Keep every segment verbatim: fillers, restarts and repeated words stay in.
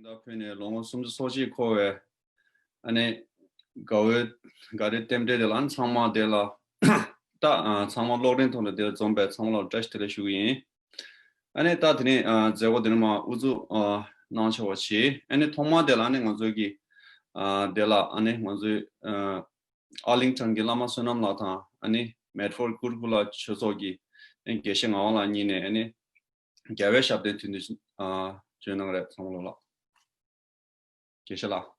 ད་ཕུལ་ནས་ལོ་ངོ་སུམ་ཅུ་སོ་གཅིག་འཁོར་བའི་ཨ་ནི་དགའ་བོའི་དགའ་རི་རྟེན་འབྲེལ་དེ་ལ་ཨ་ནི་ཚང་མ་དེ་ལ་ད་ཨ་ཚང་མ་གློག་འཕྲིན་ཐོག་ནས་དེ་ལ་འཛོམས་པའི་ཚང་མ་ལ་བཀྲ་ཤིས་བདེ་ལེགས་ཞུ་གི་ཡིན། ཨ་ནི་ད་དེ་ནས་ཨ་མཛད་སྒོ་དེ་ནས་མ་དབུ་འཛུགས་ཨ་གནང་ཆོག་པ་བྱས། ཨ་ནི་ཐོག་མ་དེ་ལ་ཨ་ནི་ང་ཚོའི་གི་ཨ་དེ་ལ་ཨ་ནི་ང་ཚོའི་ཨ་ཨར་ལིང་ཊོན་གྱི་བླ་མ་བསོད་ནམས་ལགས་དང་ཨ་ནི་མེད་ཕོར་ཀུར་ཀུ་ལ་ཆོས་ཚོགས་ཀྱི་ཨ་ནི་དགེ་བཤེས་ངག་དབང་ལགས་གཉིས་ནས་ཨ་ནི་རྒྱལ་བའི་ཞབས་བརྟན་དོན་དུ་ཨ་བརྗོད་གནང་རེད། ཚང་མ་ལོ་ལགས། དགེ་བཤེས་ལགས།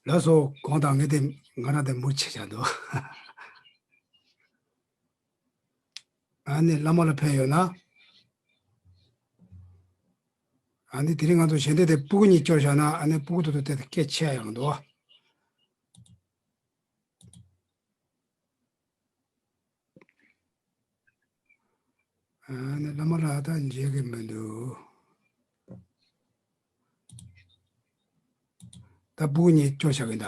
ལགས་སོ། དགོངས་དག་ངས་དེ་ང་རང་དེ་མུར་ཆེ་བཞག་འདུག་ཨ་ནི་བླ་མ་ལ་ཕེབས་ཡོད་ན། ཨ་ནི་དེ་རིང་ང་ཚོ་ཞལ་འདེབས་དེ་སྤུ་གུ་གཉིས་སྐྱོར་བཞག་ན་ཨ་ནི་སྤུ་གུ་དེ་ཚོ་དེ་སྐད་ཆེ་ཡང་འདུག་ཨ་ནི་བླ་མ་ལ་ད་མཇལ་གི་མི་འདུག་ད་སྤུ་གུ་གཉིས་སྐྱོར་བཞག་གི་ད།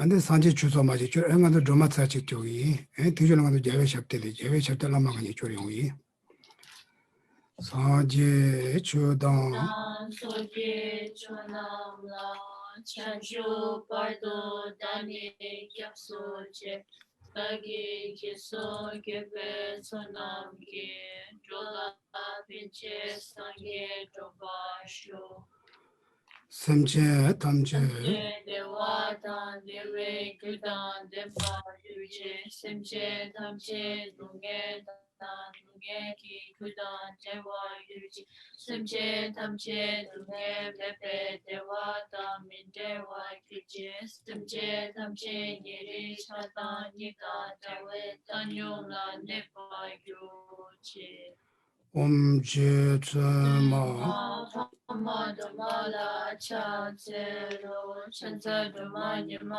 ཨ་ནི་སངས་རྒྱས་ཆོས་ཚོགས་མ་ཞིག་སྐྱོར། ཨེ་ང་ཚོ་སྒྲོལ་མ་ཚར་གཅིག་སྐྱོར་གི་ཡིན། ཨེ་དེ་བཞིན་ལ་ང་ཚོ་རྒྱལ་བའི་ཞབས་བརྟན་ལས་རྒྱལ་བའི་ཞབས་བརྟན་བླ་མ་ག་ནས་སྐྱོར་ཡོང་གི་ཡིན། སངས་རྒྱས་ཆོས་དང་། སངས་རྒྱས་ཆོས་རྣམས་ལ། བྱང་ཆུབ་བར་དུ་བདག་ནི་སྐྱབས་སུ་མཆི། བདག་གིས་བགྱིས་སུ་གྱུར་པའི་ཚོགས་རྣམས་ཀྱིས། འགྲོ་ལ་ཕན་ཕྱིར་སངས་རྒྱས་འགྲུབ་པར་ཤོག་སེམས་ཅན་ཐམས་ཅད། ཐམས་ཅད་བདེ་བ་དང་བདེ་བའི་རྒྱུ་དང་ལྡན་པར་གྱུར་ཅིག་སེམས་ཅན་ཐམས་ཅད་སྡུག་བསྔལ་དང་སྡུག་བསྔལ་གྱི་རྒྱུ་དང་བྲལ་བར་གྱུར་ཅིག་སེམས་ཅན་ཐམས་ཅད་སྡུག་བསྔལ་མེད་པའི་བདེ་བ་དང་མི་འབྲལ་བར་གྱུར་ཅིག་སེམས་ཅན་ཐམས་ཅད་ཉེ་རིང་ཆགས་སྡང་གཉིས་དང་བྲལ་བའི་བཏང་སྙོམས་ལ་གནས་པར་གྱུར་ཅིག་ཨོཾ་རྗེ་བཙུན་མ། ཕ་མ་སྒྲོལ་མ་ལ་ཕྱག་འཚལ་ལོ། ཕྱག་འཚལ་སྒྲོལ་མ་མྱ་ངན་མ་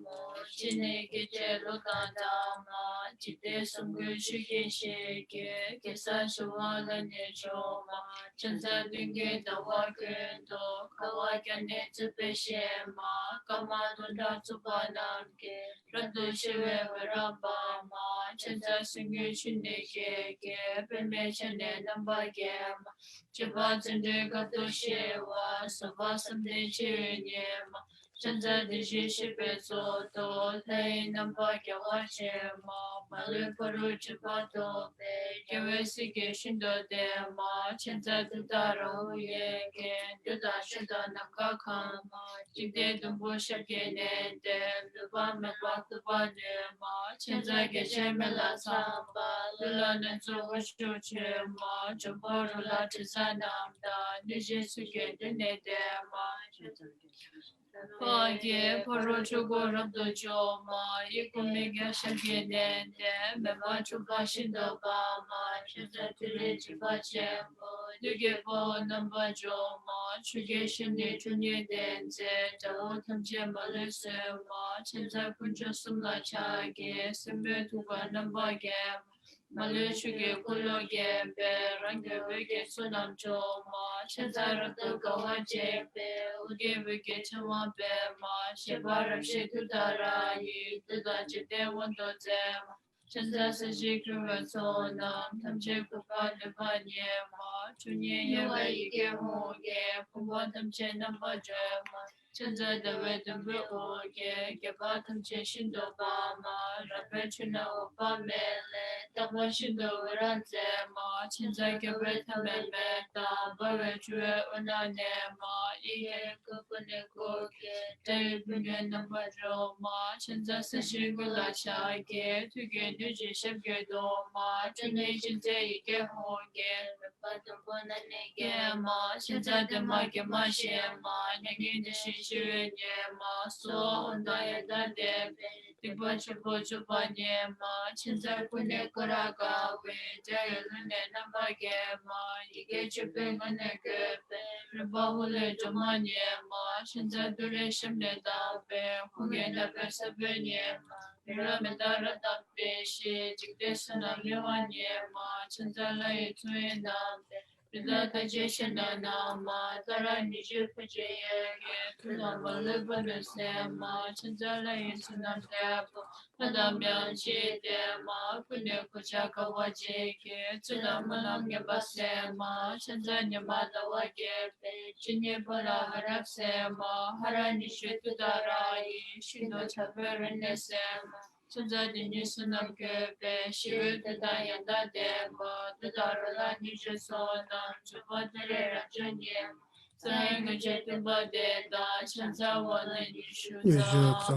མོ། སྤྱན་ནི་སྐད་ཅིག་གློག་དང་ལྡན་མ། འཇིག་རྟེན་གསུམ་མགོན་ཆུ་སྐྱེས་ཞལ་གྱི། གེ་སར་བྱེ་བ་ལ་ནི་འཇོམས་མ། ཕྱག་འཚལ་སྟོན་ཀའི་ཟླ་བ་ཀུན་ཏུ། དགའ་བ་བརྒྱ་ནི་བརྩེགས་པའི་ཞལ་མ། སྐར་མ་སྟོང་ཕྲག་བཙུགས་པ་རྣམས་ཀྱིས། རབ་ཏུ་ཕྱེ་བའི་འོད་རབ་འབར་མ། ཕྱག་འཚལ་གསེར་སྔོན་ཆུ་ནས་སྐྱེས་ཀྱི། པདྨས་ཕྱག་ནི་རྣམ་པར་བརྒྱན་མ། སྤྱན་པ་བརྩོན་འགྲུས་དཀའ་ཐུབ་ཞི་བ། ཟབ་པ་བསམ་གཏན་སྤྱི་བོས་མཉེས་མ། ཕྱག་འཚལ་བདེ་གཤེགས་སྤྱི་དཔལ་ཚོགས་དང་། ལྷ་ཡི་རྣམ་པར་རྒྱལ་བ་ཆེན་མ། མ་ལུས་ཕ་རོལ་ཕྱིན་པ་ཐོབ་པའི། རྒྱལ་བའི་སྲས་ཀྱིས་ཤིན་ཏུ་བསྟེན་མ། ཕྱག་འཚལ་ཏུཏྟཱ་ར་ཧཱུྃ་ཡི་གེས། བདུད་དང་ཕྱོགས་དང་ནམ་མཁའ་གང་མ། འཇིག་རྟེན་བདུན་པོ་ཞབས་ཀྱིས་མནན་ཏེ། ལུས་པ་མེད་པར་ཐུབ་པ་ནུས་མ། ཕྱག་འཚལ་རྒྱ་ཆེན་མེ་ལྷ་ཚངས་པ། ཀླུ་ལ་ནི་གཙོ་བོ་ཕྱོགས་ཆེན་མ། འཇོམས་པ་རོ་ལངས་དྲི་ཟ་རྣམས་དང་། གནོད་སྦྱིན་ཚོགས་ཀྱིས་མདུན་ནས་བསྟེན་མ། ཕྱག་འཚལ་རྒྱ་ཆེན་མ། ཕ་གི་ཕ་རོལ་ཕྱོགས་ཀུན་རབ་ཏུ་འཇོམས་མ། གཡས་བསྐུམ་མི་བརྒྱ་ཞབས་ཀྱིས་མནན་ཏེ། མེ་འབར་འཁྲུགས་པ་ཤིན་ཏུ་སྤངས་མ། ཕྱག་འཚལ་ཏུ་རེའི་འཇིགས་པ་ཆེན་པོ། བདུད་ཀྱི་དཔའ་བོ་རྣམ་པར་འཇོམས་མ། ཆུ་སྐྱེས་ཞལ་ནི་ཁྲོ་གཉེར་ལྡན་མཛད། དགྲ་བོ་ཐམས་ཅད་མ་ལུས་གསོད་མ། ཕྱག་འཚལ་དཀོན་མཆོག་གསུམ་ལ་ཕྱག་གི། སྲིན་མོའི་ཐུགས་ཀར་རྣམ་པར་བརྒྱན་མ། མ་ལུས་ཆུ་སྐྱེས་འཁོར་ལོས་བརྒྱན་པའི། རང་གི་འོད་ཀྱིས་ཚོགས་རྣམས་འཇོམས་མ། ཕྱག་འཚལ་རབ་ཏུ་དགའ་བ་བརྗིད་པའི། ཨོ་རྒྱན་འོད་ཀྱི་ཕྲེང་བ་སྤེལ་མ། བཞད་པ་རབ་བཞད་ཏུཏྟཱ་ར་ཡིས། བདུད་དང་འཇིག་རྟེན་དབང་དུ་མཛད་མ། ཕྱག་འཚལ་ས་གཞི་བསྐོར་བའི་ཚོགས་རྣམས། ཐམས་ཅད་འགུགས་པར་ནུས་པ་ཉིད་མ། ཁྲོ་གཉེར་གཡོ་བའི་ཡི་གེ་ཧཱུྃ་གིས། ཕུང་པོ་ཐམས་ཅད་རྣམ་པར་སྒྲོལ་མ། ཕྱག་འཚལ་ཟླ་བའི་དུམ་བུས་དབུ་བརྒྱན། རྒྱ་གར་ཐམས་ཅད་ཤིན་ཏུ་སྤངས་མ། རལ་པའི་ཁྲོད་ན་འོད་དཔག་མེད་ལས། རྟག་པར་ཤིན་ཏུ་འོད་རབ་མཛད་མ། ཕྱག་འཚལ་རྒྱལ་པོའི་ཐ་མལ་མེ་དང་། འབར་བའི་འཁྲུལ་པའི་དབུས་ན་གནས་མ། ཡི་གེ་ཀུན་ནས་བསྐོར་གྱིས། དགྲ་ཡི་ཕོ་ཉ་རྣམ་པར་སྒྲོལ་མ། ཕྱག་འཚལ་ས་གཞིའི་མགུལ་ལ་ཕྱག་གི། ཐུགས་ཀྱི་སྣོད་བཅུད་ཞབས་ཀྱིས་བརྡུང་མ། ཕྲིན་ལས་ཅན་མཛད་ཡི་གེ་ཧཱུྃ་གིས། རིམ་པ་བདུན་པོ་རྣམས་ནི་བརྒྱན་མ། ཕྱག་འཚལ་བདེ་མ་དགེ་མ་ཞི་མ། མྱ་ངན་འདའ་ཞིང་ཞི་བའི་ཉི་མ། གསོལ་བ་འོ་ད་ཡང་དག་ལྡན་པའི། སྡིག་པ་ཆེན་པོ་བཅོམ་པ་ཉིད་མ། ཕྱག་འཚལ་ཀུན་ནས་བསྐོར་རབ་དགའ་བའི། དགྲ་ཡི་ལུས་ནི་རྣམ་པར་བརྒྱན་མ། ཡི་གེ་བཅུ་པའི་ངག་ནི་བཀོད་པའི། རིམ་པ་ཧཱུྃ་ལས་སྒྲོལ་མ་ཉིད་མ། ཕྱག་འཚལ་ཏུ་རེའི་ཞབས་ནི་བརྡབས་པའི། ཧཱུྃ་གི་རྣ་བའི་ས་བོན་ཉིད་མ། མི་རབས་མི་རྟག་རབ་དང་འབིགས་ཤིང་། འཇིག་རྟེན་གསུམ་རྣམས་མྱུར་བར་མྱོས་མ། ཕྱག་འཚལ་ལྷ་ཡི་ཚོགས་དབྱངས་གནང་བའི། རི་དྭགས་རྟགས་ཅན་གཞན་དག་རྣམས་མ། ཏཱ་ར་ཉི་ཤུ་ཕུན་ཚོགས་གཡས་ཀྱི། ཐུན་མོང་མ་ལུས་པ་ལ་གསལ་མ། ཕྱག་འཚལ་ལྷ་ཡི་ཚོགས་རྣམས་ལྷའི་བུ། ལྷ་དང་མིའི་ཕྱིར་བདེ་མ། ཀུན་ནས་གོ་ཆ་དགའ་བ་བརྗིད་ཀྱིས། ཚུལ་དང་མི་རྣམས་ངན་པ་སེལ་མ། ཕྱག་འཚལ་ཉི་མ་ཟླ་བ་རྒྱས་པའི། ཇི་སྙེད་པོ་ལ་ཧ་རབ་གསལ་མ། ཧ་ར་ཉི་ཤུ་ཏུཏྟཱ་ར་ཡིས། ཤིན་ཏུ་དྲག་པོའི་རིམས་ནད་སེལ་མ། ཕྱག་འཚལ་དེ་ཉིད་གསུམ་རྣམས་བཀོད་པའི། ཞི་བའི་མཐུ་དང་ཡང་དག་ལྡན་པ། ཏུཏྟཱ་ར་ལ་ཉི་ཤུ་སོགས་རྣམས། འཇུག་པ་ཏུ་རེ་རབ་འབྱམས་ཉིད་མ། གསང་བའི་མངོན་སྤྱོད་སྟོན་པ་དེ་དང་། ཕྱག་འཚལ་བ་ལ་ཉི་ཤུ་རྩ། ཉི་ཤུ་རྩ་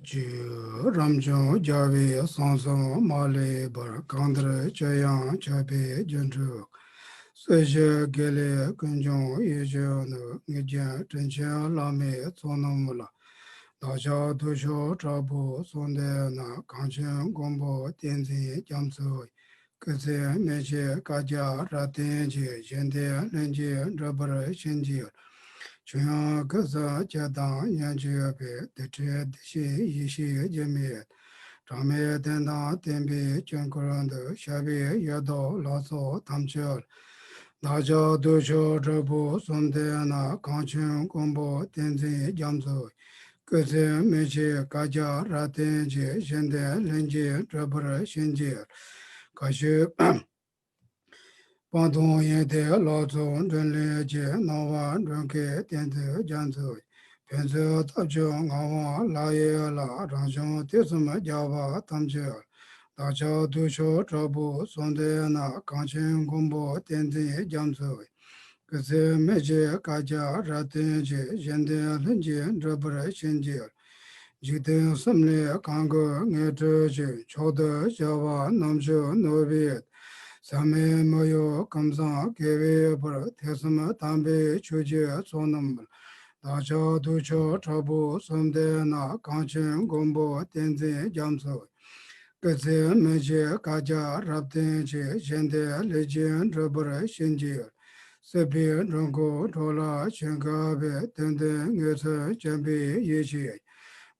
གཅིག་རབ་འབྱམས་རྒྱལ་བའི་གསང་གསུམ་མ་ལུས་པར། གང་འདིར་སྤྱད་ཡང་ཁྱབ་པའི་རྒྱན་དྲུག་སྲིད་ཞིའི་དགེ་ལེགས་ཀུན་འབྱུང་ཡིད་བཞིན་ནོར། ངེས་ཀྱང་དྲིན་ཆེན་བླ་མའི་ཚོགས་རྣམས་ལ། བདག་ཅག་བདུད་ཕྱོགས་དྲག་པོ་གསུམ་སྡེ་རྣམས། གངས་ཅན་མགོན་པོ་བསྟན་འཛིན་རྒྱ་མཚོ་ཡི། སྐུ་ཚེ་མི་ཕྱེད་བསྐལ་བརྒྱར་རབ་བརྟན་ཅིང་། གཞན་དོན་ལྷུན་གྱིས་འགྲུབ་པར་བྱིན་གྱིས་རློབས། ཆོས་དབྱིངས་སྐུ་གསུམ་སྤྱི་དང་མཉམ་གཅིག་པའི། རྡུལ་ཕྲན་བདེ་གཤེགས་ཡེ་ཤེས་སྒྱུ་མའི། གྲངས་མེད་བདེན་དང་བརྟན་པའི་དཀྱིལ་འཁོར་དུ། ཞབས་པད་ཡོད་དོ་ལག་སོགས་ཐམས་ཅད་ལ། བདག་ཅག་བདུད་ཕྱོགས་དྲག་པོ་གསུམ་སྡེ་རྣམས། གངས་ཅན་མགོན་པོ་བསྟན་འཛིན་རྒྱ་མཚོ་ཡི། སྐུ་ཚེ་མི་ཕྱེད་བསྐལ་བརྒྱར་རབ་བརྟན་ཅིང་། གཞན་དོན་ལྷུན་གྱིས་འགྲུབ་པར་བྱིན་གྱིས་རློབས། སྤངས་རྟོགས་ཡོན་ཏན་ལོ་ཙཱ་མགྲིན་བློན་གྱི། སྣང་བ་མགྲོན་ཁྱོད་བསྟན་འཛིན་རྒྱ་མཚོ་ཡི། ཕན་ཚུན་ཐབས་མཆོག་ངག་དབང་ལག་གཡས་ལ། རང་བྱུང་དུས་གསུམ་རྒྱལ་བ་ཐམས་ཅད་ལ། བདག་ཅག་བདུད་ཕྱོགས་དྲག་པོ་གསུམ་སྡེ་རྣམས། གངས་ཅན་མགོན་པོ་བསྟན་འཛིན་རྒྱ་མཚོ་ཡི། སྐུ་ཚེ་མི་ཕྱེད་བསྐལ་བརྒྱར་རབ་བརྟན་ཅིང་། གཞན་དོན་ལྷུན་གྱིས་འགྲུབ་པར་བྱིན་གྱིས། འཇིག་རྟེན་གསུམ་ལས་གང་དགོས་ངེས་གྲོལ་ཅིང་། མཆོག་ཏུ་བྱ་བ་རྣམ་དཔྱོད་ནོར་བུའི། ཟད་མེད་མི་གཡོ་ཀུན་བཟང་དགེ་བའི་བུར། ཐེག་གསུམ་དམ་པའི་ཆོས་ཀྱི་ཚོགས་རྣམས་ལ། བདག་ཅག་བདུད་ཕྱོགས་དྲག་པོ་གསུམ་སྡེ་རྣམས། གངས་ཅན་མགོན་པོ་བསྟན་འཛིན་རྒྱ་མཚོ་ཡི། སྐུ་ཚེ་མི་ཕྱེད་བསྐལ་བརྒྱར་རབ་བརྟན་ཅིང་། གཞན་དོན་ལྷུན་གྱིས་འགྲུབ་པར་བྱིན་གྱིས། སྲིད་པའི་འགྲོ་ཀུན་འགྲོ་ལ་ཞེན་དཀའ་བའི། དོན་དུ་ངེས་འཛིན་བྱམས་པའི་ཡེ་ཤེས།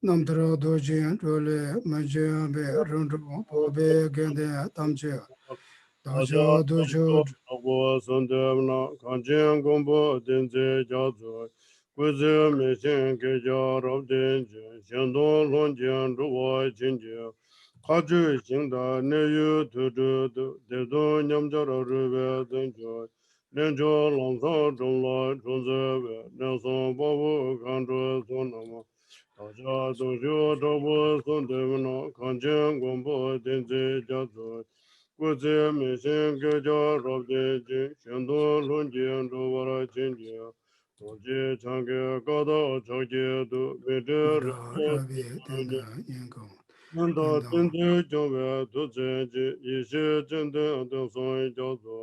རྣམ་ཐར་རྡོ་རྗེའི་འགྲོས་ལས་མི་འབྱུང་བའི། རིམ་གྲོ་འཕགས་པའི་དགེ་འདུན་ཐམས་ཅད། བདག་ཅག་བདུད་ཕྱོགས་དྲག་པོ་གསུམ་སྡེ་རྣམས། གངས་ཅན་མགོན་པོ་བསྟན་འཛིན་རྒྱ་མཚོ་ཡི། སྐུ་ཚེ་མི་ཕྱེད་བསྐལ་བརྒྱར་རབ་བརྟན་ཅིང་། གཞན་དོན་ལྷུན་གྱིས་འགྲུབ་པར་བྱིན་གྱིས། མཁའ་སྤྱོད་ཞིང་དང་གནས་ཡུལ་དུར་ཁྲོད་དུ། བདེ་སྟོང་ཉམས་འཆར་རོལ་པའི་བརྩོན་འགྲུས། རྣལ་འབྱོར་ལམ་བཟང་སྒྲུབ་ལ་གྲོགས་མཛད་པའི། གནས་གསུམ་དཔའ་བོ་མཁའ་འགྲོའི་ཚོགས་རྣམས། བདག་ཅག་བདུད་ཕྱོགས་དྲག་པོ་གསུམ་སྡེ་རྣམས། གངས་ཅན་མགོན་པོ་བསྟན་འཛིན་རྒྱ་མཚོ་ཡི། སྐུ་ཚེ་མི་ཕྱེད་བསྐལ་བརྒྱར་རབ་བརྟན་ཅིང་། གཞན་དོན་ལྷུན་གྱིས་འགྲུབ་པར་བྱིན་གྱིས། རྡོ་རྗེ་འཆང་གི་བཀའ་རྟགས་ཕྱག་རྒྱའི་མཐུས། མི་འབྲལ་རིག་རྩལ་རབ་ཡིད་བརྟན་དང་སྙན་ཁོང་། ཉན་དང་བསྟན་འཛིན་སྐྱོང་བའི་མཐུ་ཆེན་གྱི། ཡེ་ཤེས་སྤྱན་ལྡན་དེང་སང་རྒྱ་མཚོ།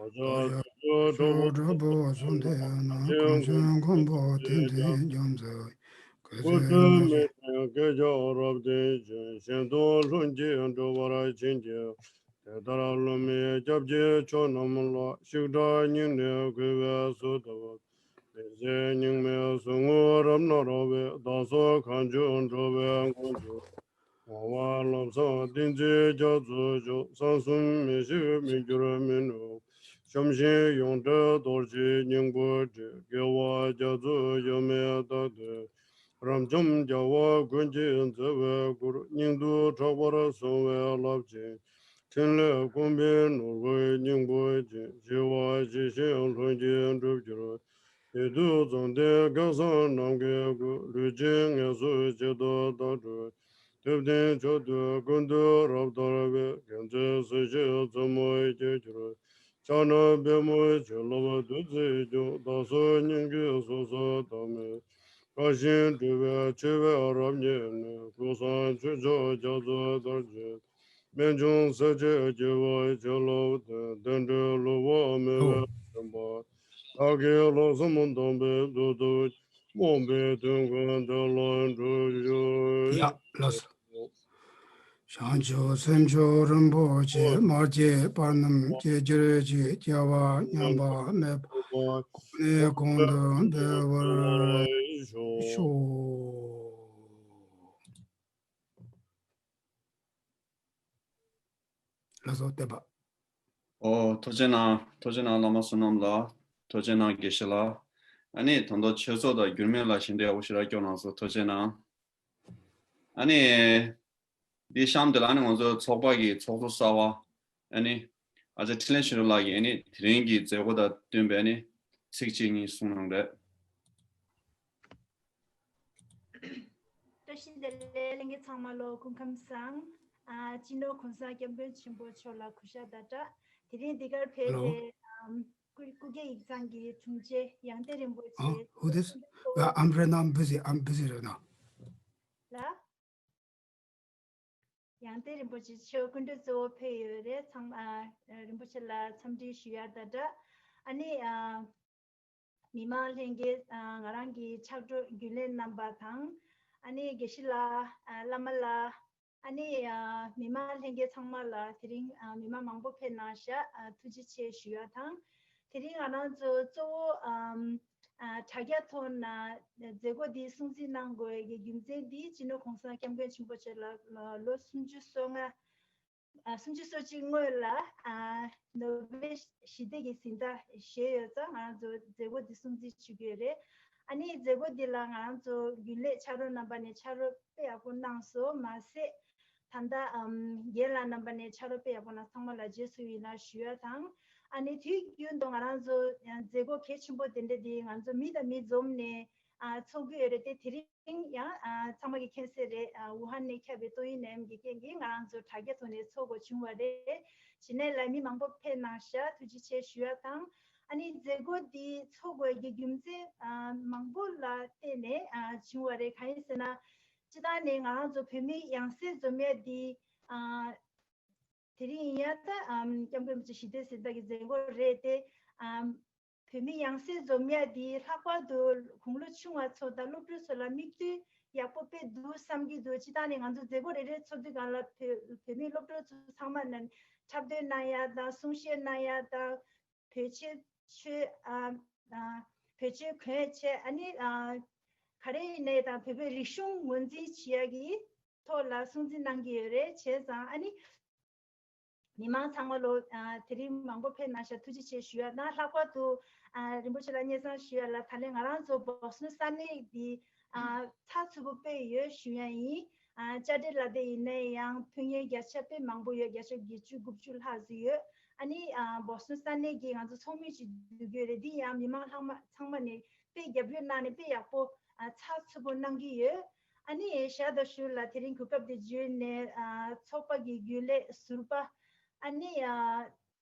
བདག་ཅག་བདུད་ཕྱོགས་དྲག་པོ་གསུམ་སྡེ་རྣམས། གངས་ཅན་མགོན་པོ་བསྟན་འཛིན་རྒྱ་མཚོ་ཡི། སྐུ་ཚེ་མི་ཕྱེད་བསྐལ་བརྒྱར་རབ་བརྟན་ཅིང་། གཞན་དོན་ལྷུན་གྱིས་འགྲུབ་པར་བྱིན་གྱིས། དེ་ལྟར་སློབ་མའི་སྐྱབས་ཀྱི་མཆོག་རྣམས་ལ། ཤིག་དྲག་སྙིང་ནས་གུས་པས་གསོལ་བ་འདེབས། བདེན་ཚིག་རྙིང་མའི་ཟུག་རྔུ་རབ་ན་རག་པའི། བདག་སོགས་གང་བྱུང་འགྲོ་བའི་མགོན་པོ། ངག་དབང་ལམ་བཟང་བསྟན་འཛིན་རྒྱ་མཚོ་མཆོག་གསང་གསུམ་མི་ཤིགས་མི་འགྱུར་མི་ནུབ། བཤམས་ཤིང་ཡོངས་བྲལ་རྡོ་རྗེའི་སྙིང་པོ་བྲི། རྒྱལ་བ་རྒྱ་མཚོ་ཡོད་མེད་རྟག་ཏུ། རབ་འབྱམས་རྒྱལ་བ་ཀུན་གྱིས་བརྩེ་བའི་སྐུར། སྙིང་སྡུག་དྲག་པོར་བཟུང་བའི་རླབས་ཆེན། ཕྲིན་ལས་སྐུམ་པའི་ནོར་བུའི་སྙིང་པོ་ཅན། ཞི་བ་ཇི་བཞིན་ལྷུན་གྱིས་འགྲུབ་གྱུར། བདུད་འདུལ་འཛམ་བསྟན་སྐལ་བཟང་ནམ་མཁའི་སྐུ། ལུས་ཅན་ངལ་གསོ་བྱེད་དོ་བདག་སྒྲུབ། ཐུབ་བསྟན་མཆོག་ཏུ་ཀུན་འདུས་རབ་དར་བའི། མཁྱེན་བརྩེ་སྲིད་ཞིའི་མཚན་མོར་སྐྱེས་གྱུར། ཕྱག་ན་པདྨོ་བྱིན་རླབས་བདུད་རྩིས་སྐྱོང་། བདག་སོགས་སྙིང་གི་སོ་སོར་བདག་མེད། དགའ་ཞིང་སྤྲོ་བའི་མཆེ་བས་རབ་མཉེས་ནས། ཀུན་བཟང་ཆོས་མཆོག་རྒྱ་མཚོ་ལྟར་བརྗིད། རྨད་བྱུང་སྲས་བཅས་སྐྱེ་བོའི་བྱིན་རླབས་ལྡན། བསྟན་འགྲོའི་གླུ་བ་མི་ཝའི་འབྱོན་པ། བདག་གི་ལྷག་བསམ་དམ་པའི་མཛོད་དུ། རྨོངས་པའི་དོན་ཀུན་དེ་ལ་འགྲུབ་ཤོག། ཡ་ལགས་སོ། བྱང་ཆུབ་སེམས་མཆོག་རིན་པོ་ཆེ། མ་སྐྱེས་པ་རྣམས་སྐྱེ་གྱུར་ཅིག། སྐྱེ་བ་ཉམས་པ་མེད་པར། གོང་ནས་གོང་དུ་འཕེལ་བར་ཤོག། ལགས་སོ། བསྟན་པ། ཨོ། ཐུགས་རྗེ་གནང་། ཐུགས་རྗེ་གནང་། བླ་མ་བསོད་ནམས་ལགས། ཐུགས་རྗེ་གནང་། དགེ་བཤེས་ལགས། ཨ་ནི་ད་དུང་ཆོས་ཚོགས་དང་འགྱུར་མེད་ལགས་ཞལ་འདེབས་ཡག་པོ་ཞེ་དྲག་སྐྱོན་གནང་སོང་། ཐུགས་རྗེ་གནང་། ཨ་ནི་འདི་གཤམ་དེ་ལ་ཨ་ནི་ང་ཚོ་ཚོགས་པ་གི་ཚོགས་གཙོ་གསར་པ་ཨ་ནི་ཨ་ཅག་འཕྲིན་ལས་ཆོས་སྒྲོན་ལགས་ཀྱིས་ཨ་ནི་དེ་རིང་གི་མཛད་སྒོ་དང་བསྟུན་པའི་ཨ་ནི་ཚིག་གཅིག་གཉིས་གསུང་གནང་རེད། བཀྲ་ཤིས་བདེ་ལེགས། ལྷན་རྒྱས་ཚང་མ་ལོ་སྐུ་ཁམས་བཟང་། ཨ། སྤྱི་ནོར་གོང་ས་སྐྱབས་མགོན་ཆེན་པོ་མཆོག་ལ་གུས་ཞབས་དང་སྦྲགས། དེ་རིང་འདི་གར་ཕེབས་Hello. པའི་ཨམ། སྐུ་སྐུ་སྒེར་ཡིག་ཚང་གི་དྲུང་ཆེ་ཡང་སྟེང་རིན་པོ་ཆེ། Who this? Uh, I'm Renam. I'm busy. I'm busy right now. ལ། ཡང་སྟེང་རིན་པོ་ཆེ་མཆོག་སྐུ་མགྲོན་གཙོ་བོ་ཕེབས་ཡོད་རེད། ཚང་མ་ཨ། རིན་པོ་ཆེ་ལ་འཚམས་འདྲི་ཞུ་ཡ་དང་སྦྲགས། ཨ་ནི་ཨ། མི་མང་ལྷན་རྒྱས། ཨ། ང་རང་གི་ཕྱག་རོགས་རྒྱུན་ལས་རྣམ་པ་དང་། ཨ་ནི་དགེ་བཤེས་ལགས། ཨ། བླ་མ་ལགས། ཨ་ནི་ཨ། མི་མང་ལྷན་རྒྱས་ཚང་མ་ལ། དེ་རིང་ཨ། མི་མང་མང་པོ་ཕེབས་གནང་ཤག་ཨ། ཐུགས་རྗེ་ཆེ་ཞུ་ཡ་དང་། དེ་རིང་ང་རང་ཚོ་གཙོ་བོ་ཨམ། ཨ། དྲ་རྒྱ་ཐོག་ན་མཛད་སྒོ་འདི་སྲུང་བརྩི་གནང་དགོས་ཀྱི་རྒྱུ་མཚན་འདི་སྤྱི་ནོར་གོང་ས་སྐྱབས་མགོན་ཆེན་པོ་མཆོག་ལ་ལོ་སུམ་ཅུ་སོ་ལྔ། ཨ། སུམ་ཅུ་སོ་གཅིག་སྔོན་ལ། ཨ། ནོ་བེལ་ཞི་བདེ་གི་གཟེངས་རྟགས་བཞེས་ཡོད་ཙང་། ང་རང་ཚོ་མཛད་སྒོ་འདི་སྲུང་བརྩི་ཞུ་གི་ཡོད་རེད། ཨ་ནི་མཛད་སྒོ་འདི་ལ་ང་རང་ཚོ་རྒྱུན་ལས་ཕྱག་རོགས་རྣམ་པ་ནས་ཕྱག་རོགས་དཔེ་ཡག་པོ་གནང་སོང་། མ་ཟད་ད་ལྟ་ཨམ། རྒན་ལགས་རྣམ་པ་ནས་ཕྱག་རོགས་དཔེ་ཡག་པོ་གནང་། ཚང་མ་ལ་རྗེས་སུ་ཡི་རང་ཞུ་ཡ་དང་། ཨ་ནི་དུས་རྒྱུན་དུ་ང་རང་ཚོ་ཡང་མཛད་སྒོ་གལ་ཆེན་པོ་དེ་འདྲ་འདི་ང་ཚོ་མི་དང་མི་འཛོམས་ནས། ཨ། ཚོགས་ཀྱི་ཡོད་རེད་དེ། དེ་རིང་ཡང་། ཨ། ཚང་མ་གིས་མཁྱེན་གསལ་རེད། ཨ། ཝུ་ཧན་ནས་ཁྱབ་པའི་ཏོག་དབྱིབས་ནད་ཡམས་ཀྱི་རྐྱེན་གྱིས་ང་རང་ཚོ་དྲ་རྒྱ་ཐོག་ནས་ཚོགས་དགོས་བྱུང་བ་རེད། ཇི་ནས་ལ་མི་མང་པོ་ཕེབས་གནང་ཤག་ཐུགས་རྗེ་ཆེ་ཞུ་ཡ་དང་། ཨ་ནི་མཛད་སྒོ་འདི་ཚོགས་དགོས་ཀྱི་རྒྱུ་མཚན། ཨ། མང་པོ་ལ་བརྟེན་ནས། ཨ། བྱུང་བ་རེད། གང་ཡིན་ཟེར་ན། སྤྱིར་བཏང་ནས་ང་རང་ཚོ་བོད་མི་ཡང་སེ་འཛོམས་ཡ་འདི། ཨ། དེ་རིང་ཡིན་ཡ་ད། ཨམ། སྐྱབས་མགོན་རིན་པོ་ཆེ་ཞི་བདེའི་གཟེངས་རྟགས་ཀྱི་མཛད་སྒོ་རེད་དེ། ཨམ། བོད་མི་ཡང་སེ་འཛོམས་ཡ་འདི་ལྷག་པར་དུ་དགུང་ལོ་ཆུང་བ་ཚོ་དང་སློབ་ཕྲུག་ཚོ་ལ་མིག་ལྟོས་ཡག་པོ་དཔེ་འདུག་བསམ་གྱི་འདུག་སྤྱིར་བཏང་ནས་ང་ཚོ་མཛད་སྒོ་རེ་རེ་ཚོགས་དུས་སྒང་ལ་བོད་བོད་མི་སློབ་ཕྲུག་ཚོ་ཚང་མ་ནས་འཁྲབ་སྟོན་གནང་ཡ་དང་། གསུང་བཤད་གནང་ཡ་དང་། བོད་ཆས་མཆོད། ཨ། ཨ། བོད་ཆས་གོན་བྱས། ཨ་ནི། ཨ། ག་རེ་ཡིན་ནའི་དང་བོད་པའི་རིག་གཞུང་ངོས་འཛིན་བྱེད་ཡ་གི་ཐོག་ལ་སྲུང་བརྩི་གནང་གི་ཡོད་རེད། བྱས་ཙང་ཨ་ནི་མི་མང་ཚང་མ་ལོ། ཨ། དེ་རིང་མང་པོ་ཕེབས་གནང་ཤག་ཐུགས་རྗེ་ཆེ་ཞུ་ཡ་དང་། ལྷག་པར་དུ། ཨ། རིན་པོ་ཆེ་ལ་སྙན་སེང་ཞུ་ཡ་ལ། ད་ལན་ང་རང་ཚོ་བོ་སི་ཊོན་ས་གནས་འདི། ཨ། ཚགས་ཚུད་པོ་དཔེ་ཡོད་ཞུ་ཡ་ཡིན། ཨ། དཔྱ་ཁྲལ་ལ་དེ་ཡིན་ནའི་ཡང་ཕོན་ཆེན་བརྒྱ་ཆ་དཔེ་མང་པོ་ཡོད། བརྒྱ་ཆ་བརྒྱད་ཅུ་དགུ་བཅུ་ལྷག་ཙམ་ཡོད། ཨ་ནི། ཨ། བོ་སི་ཊོན་ས་གནས་ཀྱི་ང་ཚོ་ཚོགས་མི་ཅིག་བསྡུ་གི་ཡོད་རེད། འདི་ཡང་མི་མང་ལྷག་མ་ཚང་མ་ནས་དཔེ་རྒྱབ་སྐྱོར་གནང་ནས་དཔེ་ཡག་པོ། ཨ། ཚགས་ཚུད་པོ་གནང་གི་ཡོད། ཨ་ནི་ཞག་དང་ཞུ་ལ་དེ་རིང་གོ་སྐབས་འདི་བརྒྱུད་ནས། ཨ། ཚོགས་པ་གི་རྒྱུན་ལས་ཟུར་པ། ཨ་ནི། ཨ།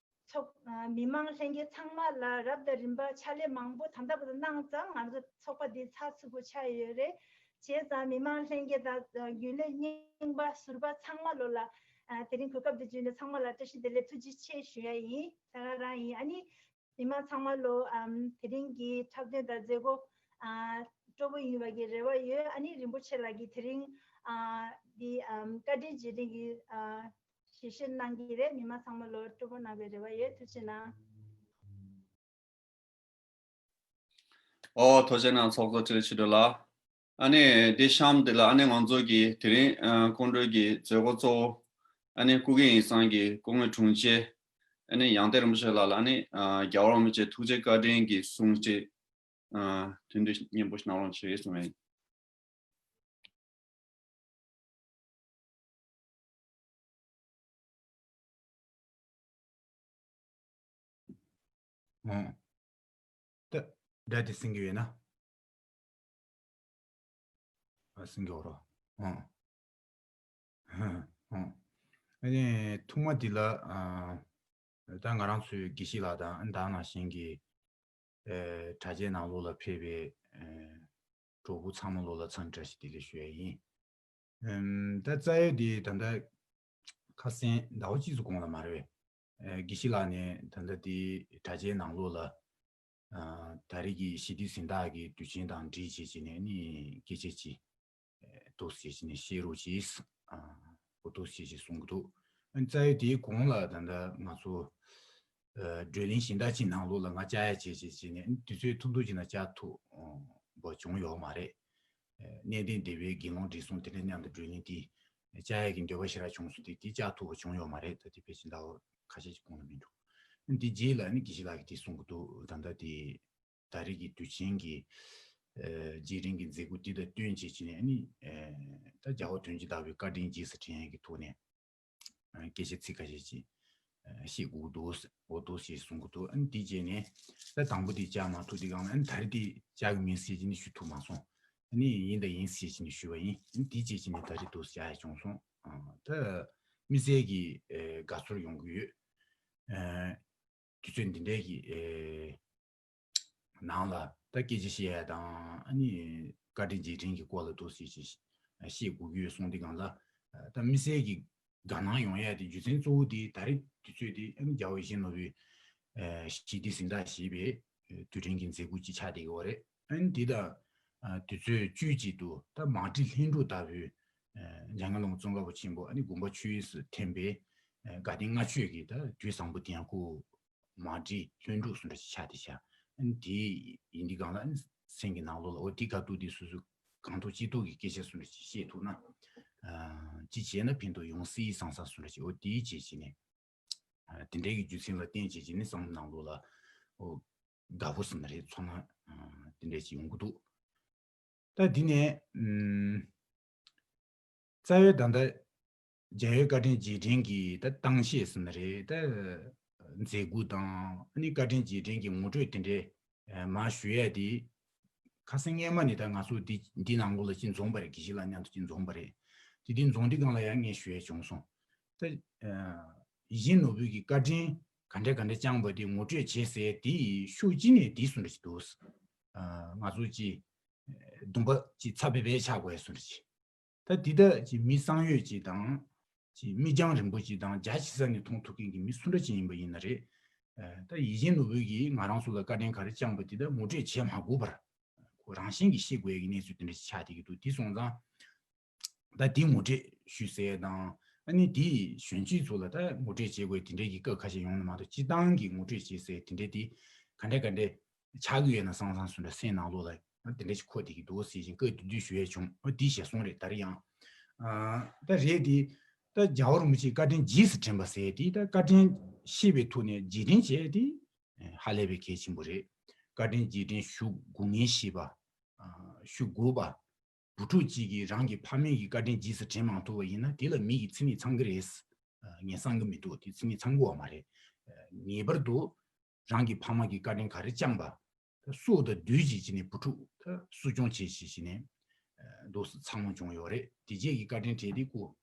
ཚོགས། ཨ། མི་མང་ལྷན་རྒྱས་ཚང་མ་ལ་རབ་དང་རིམ་པ་ཕྱག་ལས་མང་པོ་ད་ལྟ་བར་དུ་གནང་ཙང་ང་ཚོ་ཚོགས་པ་འདི་ཚགས་ཚུད་པོ་ཆགས་ཡོད་རེད། བྱས་ཙང་མི་མང་ལྷན་རྒྱས་དང་རྒྱུན་ལས་རྙིང་པ་ཟུར་པ་ཚང་མ་ལོ་ལ། ཨ། དེ་རིང་གོ་སྐབས་འདི་བརྒྱུད་ནས་ཚང་མ་ལ་བཀྲ་ཤིས་བདེ་ལེགས་ཐུགས་རྗེ་ཆེ་ཞུ་ཡ་ཡིན། ད་ག་རང་ཡིན། ཨ་ནི་མི་མང་ཚང་མ་ལོ། ཨམ། དེ་རིང་གི་འཁྲབ་སྟོན་དང་མཛད་སྒོ། ཨ། སྤྲོ་པོ་ཡིན་པ་གི་རེ་བ་ཡོད། ཨ་ནི་རིན་པོ་ཆེ་ལགས་ཀྱིས་དེ་རིང་། ཨ། འདི། ཨམ། བཀའ་དྲིན་རྗེས་དྲན་གྱི། ཨ། ཞལ་བཞེས་གནང་གི་རེད། མི་མང་ཚང་མ་ལོ་སྤྲོ་པོ་གནང་བའི་རེ་བ་ཡོད། ཐུགས་རྗེ་གནང་། ཨོ། ཐུགས་རྗེ་གནང་། ཚོགས་གཙོ་འཕྲིན་ལས་ཆོས་སྒྲོན་ལགས། ཨ་ནི་འདི་གཤམ་འདི་ལ་ཨ་ནི་ང་ཚོ་གི་དེ་རིང་ཨ་སྐུ་མགྲོན་གྱི་མཛད་སྒོ་གཙོ་བོ་ཨ་ནི་སྐུ་སྒེར་ཡིག་ཚང་གི་སྐུ་ངོ་དྲུང་ཆེ་ཨ་ནི་ཡང་སྟེང་རིན་པོ་ཆེ་ལགས་ལ་ཨ་ནི་ཨ་རྒྱལ་བ་རིན་པོ་ཆེ་ཐུགས་རྗེ་བཀའ་དྲིན་གྱི་གསུང་བཤད་ཨ་ཐུང་ཐུང་སྙན་པོ་གནང་རོགས་བྱེད་གསུངས་པ་ཡིན། ཨང་། ད་སྒྲ་དེ་གསན་གྱི་ཡོད་ན། ཨ། གསན་གྱི་ཡོད་རོ། ཨང་། ཨང་། ཨ་ནི་ཐོག་མ་འདི་ལ། ཨ། ད་ང་རང་ཚོའི་དགེ་བཤེས་ལགས་དང་། ཨ། ད་ནང་བཞིན་གྱི། ཨེ། དྲ་རྒྱའི་ནང་ལོགས་ལ་ཕེབས་པའི། ཨེ། གྲོགས་པོ་ཚང་མ་ལོ་ལ་འཚམས་འདྲི་བཀྲ་ཤིས་བདེ་ལེགས་ཞུ་ཡ་ཡིན། ཨམ། ད་རྩ་བའི་དེ་ད་ལྟ་ཁ་སང་ཟླ་བ་གཅིག་ཙམ་གོང་ལ་མ་རེད་པས། ཨེ། དགེ་བཤེས་ལགས་ནས་ད་ལྟ་དེ་དྲ་རྒྱའི་ནང་ལོགས་ལ། ཨ། ད་རེས་ཀྱི་ཞི་བདེའི་གཟེངས་རྟགས་ཀྱི་དུས་ཆེན་དང་འབྲེལ་བྱས་བྱས་ནས་ནི་སྐད་ཆ་ཅིག་ཨེ། འདུག་སེ་བྱས་ནས་བཤད་རོགས་གྱིས། ཨ། འོ། འདུག་སེ་བྱས་བྱས་གསུང་གི་འདུག་ཨ། རྩ་བའི་དེའི་གོང་ལ་ད་ལྟ་ང་ཚོ། ཨ། བགྲོ་གླེང་གཞན་དག་ཅིག་ནང་ལོགས་ལ་ང་བཅར་ཡ་བྱས་བྱས་བྱས་ནས་དུས་ཚོད་ཐུབ་ཐུབ་ཅིག་ནང་བཅར་ཐུབ། ཨོ། པ་བྱུང་ཡོད་མ་རེད། ཨ། གནས་བརྟན་སྡེ་པའི་དགེ་སློང་འབྲེལ་ཟུང་དེ་འདྲ་མཉམ་དུ་བགྲོ་གླེང་དེ་བཅར་ཡག་གི་འདོད་པ་ཞེ་དྲག་བྱུང་སོང་སྟེ། དེ་བཅར་ཐུབ་པ་བྱུང་ཡོད་མ་རེད། ད་དེ་ཕལ་ཆེར་ཟླ་བ་ཁ་ཤས་ཀྱི་གོང་ལ་མིན་འགྲོ། འདི་རྗེས་ལ་ནི་དགེ་བཤེས་ལགས་ཀྱིས་དེ་གསུང་གི་འདུག་ད་ལྟ་དེ་ད་རེས་ཀྱི་དུས་ཆེན་གྱི་ཨ་རྗེས་དྲན་གྱི་མཛད་སྒོ་འདི་དང་བསྟུན་བྱས་བྱས་ནས་ནི་ཨ་ད་རྒྱལ་བ་དོན་གྱི་ཟླ་བའི་བཀའ་དྲིན་རྗེས་སུ་དྲན་ཡས་ཀྱི་ཐོག་ནས། སྐད་ཆ་ཚིག་ཁ་ཤས་ཅིག་བཤད་དགོས་འདུག་འོ་འདུག་ཞེས་གསུང་གི་འདུག་ཨ་ནི་དེ་རྗེས་ནས་ད་དང་པོ་དེ་བཅར་མ་ཐུབ་དེ་གང་ལ་ཨ་ནི་ད་རེས་དེ་བཅར་གི་མིན་ཟེར་གྱི་ནི་ཞུ་ཐུབ་མ་སོང་། ཨ་ནི་ཡིན་ད་ཡིན་ཟེར་གྱི་ནི་ཞུས་པ་ཡིན། ཨ་ནི་དེ་རྗེས་ཀྱི་ནི་ད་རེས་འདུག་བཅར་ཡ་བྱུང་སོང་། ཨ་ད་དམིགས་བསལ་གྱི་ཨེ་དགའ་ཚོར་ཡོང་གི་ཡོད། ཨེ་དུས་ཚོད་འདི་འདྲའི་གི་ཨེ་ནང་ལ་ད་སྐད་ཆ་བཤད་ཡ་དང་ཨ་ནི་བཀའ་དྲིན་རྗེས་དྲན་གྱི་སྐོར་ལ་འདུག་ཟེར་ཅིག་བཤད་དགོས་ཀྱི་ཡོད་གསུངས་དེ་གང་ལ་ད་དམིགས་བསལ་གྱི་དགའ་སྣང་ཡོང་ཡ་དེ་རྒྱུ་མཚན་གཙོ་བོ་དེ་ད་རེས་དུས་ཚོད་དེ་ཨ་ནི་རྒྱལ་བ་ཡིད་བཞིན་ནོར་བུའི་ཨེ་ཞི་བདེ་གཟེངས་རྟགས་ཞེས་པའི་ཨེ་དུས་དྲན་གྱི་མཛད་སྒོ་ཅིག་ཆགས་བསྡད་ཡོད་རེད། ཨ་ནི་དེ་ད་ཨ་དུས་ཚོད་བཅུ་གཅིག་ཏུ་ད་མང་ཁྲི་ལྷུན་གྲུབ་ལྟ་བུའི་ཨེ་འཇམ་མགོན་བླ་མ་ཙོང་ཁ་པ་ཆེན་པོ་ཨ་ནི་དགོངས་པ་ཆོས་སུ་ཐིམ་པའི་ཨེ་དགའ་ལྡན་ལྔ་མཆོད་ཀྱི་ད་དུས་བཟང་པོ་དེ་ཡང་ཁོ་མ་བྲིས་ལྷུན་གྲུབ་སུ་འདྲ་ཞིག་ཆགས་ཏེ་བཞག་ཨ་ནི་དེ་ཡིན་དུས་གང་ལ་ཨ་ནི་སེམས་ཀྱི་ནང་ལོགས་ལ་འོ་དེ་ག་དུས་དེ་སོ་སོ་གང་ཐུབ་ཅི་ཐུབ་ཀྱི་སྐད་ཆ་སུ་འདྲ་ཞིག་བཤད་ཐུབ་ན་ཨ་ཅི་བྱས་ན་ཕན་ཐོགས་ཡོང་སྲིད་བསམ་བསམ་སུ་འདྲ་ཞིག་འོ་དེའི་རྗེས་ཀྱི་ནས་ཨ་དེ་འདྲའི་གི་རྒྱུ་མཚན་ལ་བརྟེན་བྱས་ཀྱི་ནས་བསམ་བློ་ནང་ལོགས་ལ་འོ་དགའ་པོ་སུ་འདྲ་རེད་ཚོར་སྣང་ཨ་དེ་འདྲ་ཞིག་ཡོང་གི་འདུག་ད་འདི་ནས་ཨམ། རྩ་བའི་ད་ལྟ་རྒྱལ་བའི་བཀའ་དྲིན་རྗེས་དྲན་གྱི་ད་གཏམ་བཤད་ཟེར་ན་རེད་ད་མཛད་སྒོ་དང་ཨ་ནི་བཀའ་དྲིན་རྗེས་དྲན་གྱི་ངོ་སྤྲོད་དེ་འདྲའི་མར་ཞུ་ཡས་དེ་ཁ་སང་སྔས་མ་ནས་ད་ང་ཚོ་འདི་འདི་ནང་ལོགས་ལ་ཅིག་འཛོམས་པ་རེད། དགེ་བཤེས་ལགས་མཉམ་དུ་ཅིག་འཛོམས་པ་རེད། དེ་དུས་འཛོམས་དུས་སྒང་ལ་ཡང་ངས་ཞུ་ཡས་བྱུང་སོང་། ད་ཡིད་བཞིན་ནོར་བུ་གི་བཀའ་དྲིན་ག་འདྲ་ག་འདྲ་བསྐྱངས་པ་དེ་ངོ་སྤྲོད་བྱེད་ཟེར་དེ་ཡི་ཤུགས་ཀྱིས་ནས་དེ་གསུངས་རེ་ཞིག་འདུག་ང་ཚོ་ཅིག་སྡུམ་པ་ཅིག་ཚ་བེ་བེ་ཆགས་དགོས་གསུངས་རེ་ཞིག་ད་འདི་ལྟ་ཅིག་མི་བསམ་ཡོད་ཅིག་དང་། ཅིག་མིག་རྒྱང་རིང་པོ་ཅིག་དང་རྒྱ་ཆེ་ས་ནས་མཐོང་ཐུབ་མཁན་གྱི་མི་སུ་འདྲ་ཅིག་ཡིན་པ་ཡིན་ན་རེད། ད་ཡིད་བཞིན་ནོར་བུ་གིས་ང་རང་ཚོ་ལ་བཀའ་དྲིན་ག་རེ་བསྐྱངས་པ་དེ་ད་ངོ་སྤྲོད་བྱེད་མ་དགོས་པར། ཁོ་རང་བཞིན་གྱིས་ཤེས་དགོས་ཡ་གི་གནས་ཚུལ་དེ་འདྲ་ཞིག་ཆགས་བསྡད་ཀྱི་འདུག་དེ་སོང་ཙང་། ད་དེ་ངོ་སྤྲོད་ཞུས་ཟེར་དང་། ཨ་ནི་དེ་གཞོན་སྐྱེས་ཚོ་ལ་ད་ངོ་སྤྲོད་བྱེད་དགོས་དེ་འདྲའི་གི་སྐབས་ཁ་ཤས་ཡོང་ནི་མ་གཏོགས་སྤྱིར་བཏང་གི་ངོ་སྤྲོད་བྱེད་ཟེར་དེ་འདྲའི་དེ་ག་འདྲ་ག་འདྲ་ཆགས་ཀྱི་ཡོད་ན་བསམ་བསམ་སུ་འདྲ་སེམས་ནང་ལོགས་ལ་དེ་འདྲ་ཞིག་འཁོར་བསྡད་ཀྱི་འདུག་ཟེར་བཞིན་སྐབས་དེ་དུས་ཞུ་ཡས་བྱུང་། ཨ་དེ་ཞལ་གསུང་རེད་ད་རེས་ཡང་། ཨ་ད་རེད་དེ། ད་རྒྱལ་བ་རིན་པོ་ཆེའི་བཀའ་དྲིན་རྗེས་སུ་དྲན་པ་ཟེར་དེ་ད་བཀའ་དྲིན་ཤེས་པའི་ཐོག་ནས་རྗེས་དྲན་བྱས་དེ་ཧ་ལས་པའི་གལ་ཆེན་པོ་རེད། བཀའ་དྲིན་རྗེས་དྲན་ཞུ་དགོས་ངེས་ཤེས་པ། ཨ་ཞུ་དགོས་པ། བུ་ཕྲུག་གཅིག་གིས་རང་གི་ཕ་མེས་ཀྱི་བཀའ་དྲིན་རྗེས་སུ་དྲན་མ་ཐུབ་པ་ཡིན་ན་དེ་ལ་མི་ཡིས་ཚིག་ངན་ཚང་གི་རེད། ངས་བསམ་གི་མི་འདུག་དེ་ཚིག་ངན་ཚང་དགོས་པ་མ་རེད། ངེས་པར་དུ་རང་གི་ཕ་མ་གི་བཀའ་དྲིན་ག་རེ་བསྐྱངས་པ། ད་སྲོག་དང་བསྡོས་བྱས་ཀྱི་ནས་བུ་ཕྲུག་ད་གསོ་སྐྱོང་བྱས་བྱས་ཀྱི་ནས་འདུག་སེ་ཚང་མ་བྱུང་ཡོད་རེད། དེ་རྗེས་ཀྱི་བཀའ་དྲིན་དྲན་དེ་ཀོ།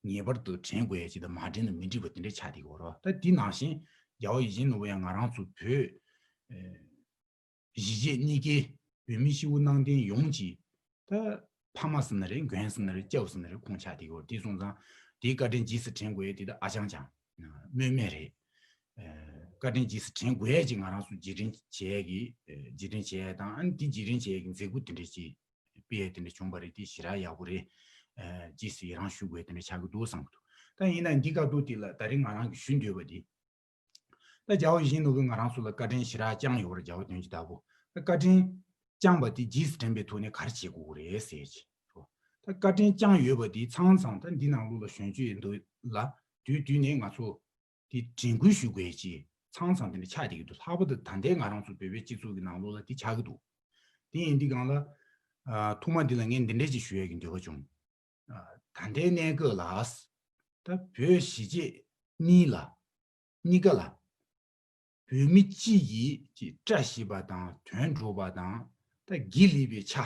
ངེས་པར་དུ་དྲན་དགོས་ཡ་ཅིག་དང་མ་དྲན་ན་མི་འགྲིག་པ་དེ་འདྲ་ཆགས་བསྡད་ཀྱི་ཡོད་རེད། ད་དེ་ནང་བཞིན་རྒྱལ་བ་ཡིད་བཞིན་ནོར་བུ་ཡང་ང་རང་ཚོ་བོད། གཞིས་བྱེས་གཉིས་ཀའི་བོད་མི་སྤྱི་བོ་གནམ་བསྟན་ཡོངས་ཀྱི་ད་ཕ་མ་ཟེར་ན་རེད། མགོན་ཟེར་ན་རེད། སྐྱབས་ཟེར་ན་རེད། ཁོང་ཆགས་བསྡད་ཀྱི་ཡོད་རེད། དེ་སོང་ཙང་དེའི་བཀའ་དྲིན་རྗེས་སུ་དྲན་དགོས་ཡ་དེ་ད་ཨ་ཅང་ཅང་སྨོས་མེད་རེད། བཀའ་དྲིན་རྗེས་སུ་དྲན་དགོས་ཡ་ཅིག་ང་རང་ཚོ་རྗེས་དྲན་བྱེད་ཡ་གི་རྗེས་དྲན་བྱེད་ཡ་དང་། ཨ་ནི་དེ་རྗེས་དྲན་བྱེད་ཡ་གི་མཛད་སྒོ་དེ་འདྲ་ཅིག་སྤེལ་ཡ་དེ་འདྲ་བྱུང་བ་རེད། དེ་ཞེ་དྲག་ཡག་པོ་རེད། རྗེས་སུ་ཡི་རང་ཞུ་དགོས་དེ་འདྲ་ཆགས་ཀྱི་འདུག་བསམ་གྱི་འདུག་ད་ཡིན་ན་འདི་སྐབས་ཐོག་དེ་ལ་ད་རེས་ང་རང་གིས་ཞུ་འདོད་པ་དེ། ད་རྒྱལ་བ་ཡིད་བཞིན་ནོར་བུས་ང་རང་ཚོ་ལ་བཀའ་དྲིན་ཞེ་དྲག་བསྐྱངས་ཡོད་རེད། རྒྱལ་བ་དོན་གྱི་བདག་པོ། ད་བཀའ་དྲིན་བསྐྱངས་པ་དེ་རྗེས་སུ་དྲན་པའི་ཐོག་ནས་ག་རེ་བྱེད་དགོས་ཀྱི་རེད་ཟེར་གྱི། ད་བཀའ་དྲིན་བསྐྱངས་ཡོད་པ་དེ་ཚང་ཚང་ད་འདི་ནང་ལོགས་ལ་གཞོན་སྐྱེས་འདུག་ལ། དུས་དུས་ནས་ང་ཚོ་དེ་དྲན་སྐུལ་ཞུ་དགོས་ཀྱི་ཚང་ཚང་དེ་འདྲ་ཆགས་བསྡད་ཀྱི་འདུག་ལྷག་པར་དུ་ད་ལྟའི་ང་རང་ཚོ་བོད་པའི་སྤྱི་ཚོགས་ཀྱི་ནང་ལོགས་ལ་དེ་ཆགས་ཀྱི་འདུག་དེ་ཡིན་དུས་སྒང་ལ། ཨ་ཐོག་མ་འདི་ལ་ངས་འདི་འདྲ་ཅིག་ཞུ་ཡས་ཀྱི་འདོད་པ་བྱུང་། ཨ་ད་ལྟའི་གནས་སྐབས་ལ། ད་བོད་གཞིས་བྱེས་གཉིས་ལ། གཉིས་ཀ་ལ། བོད་མི་གཅིག་གིས་ཅིག་བཀྲ་ཤིས་པ་དང་དོན་འགྲུབ་པ་དང་། ད་དགེ་ལེགས་པའི་ཆ།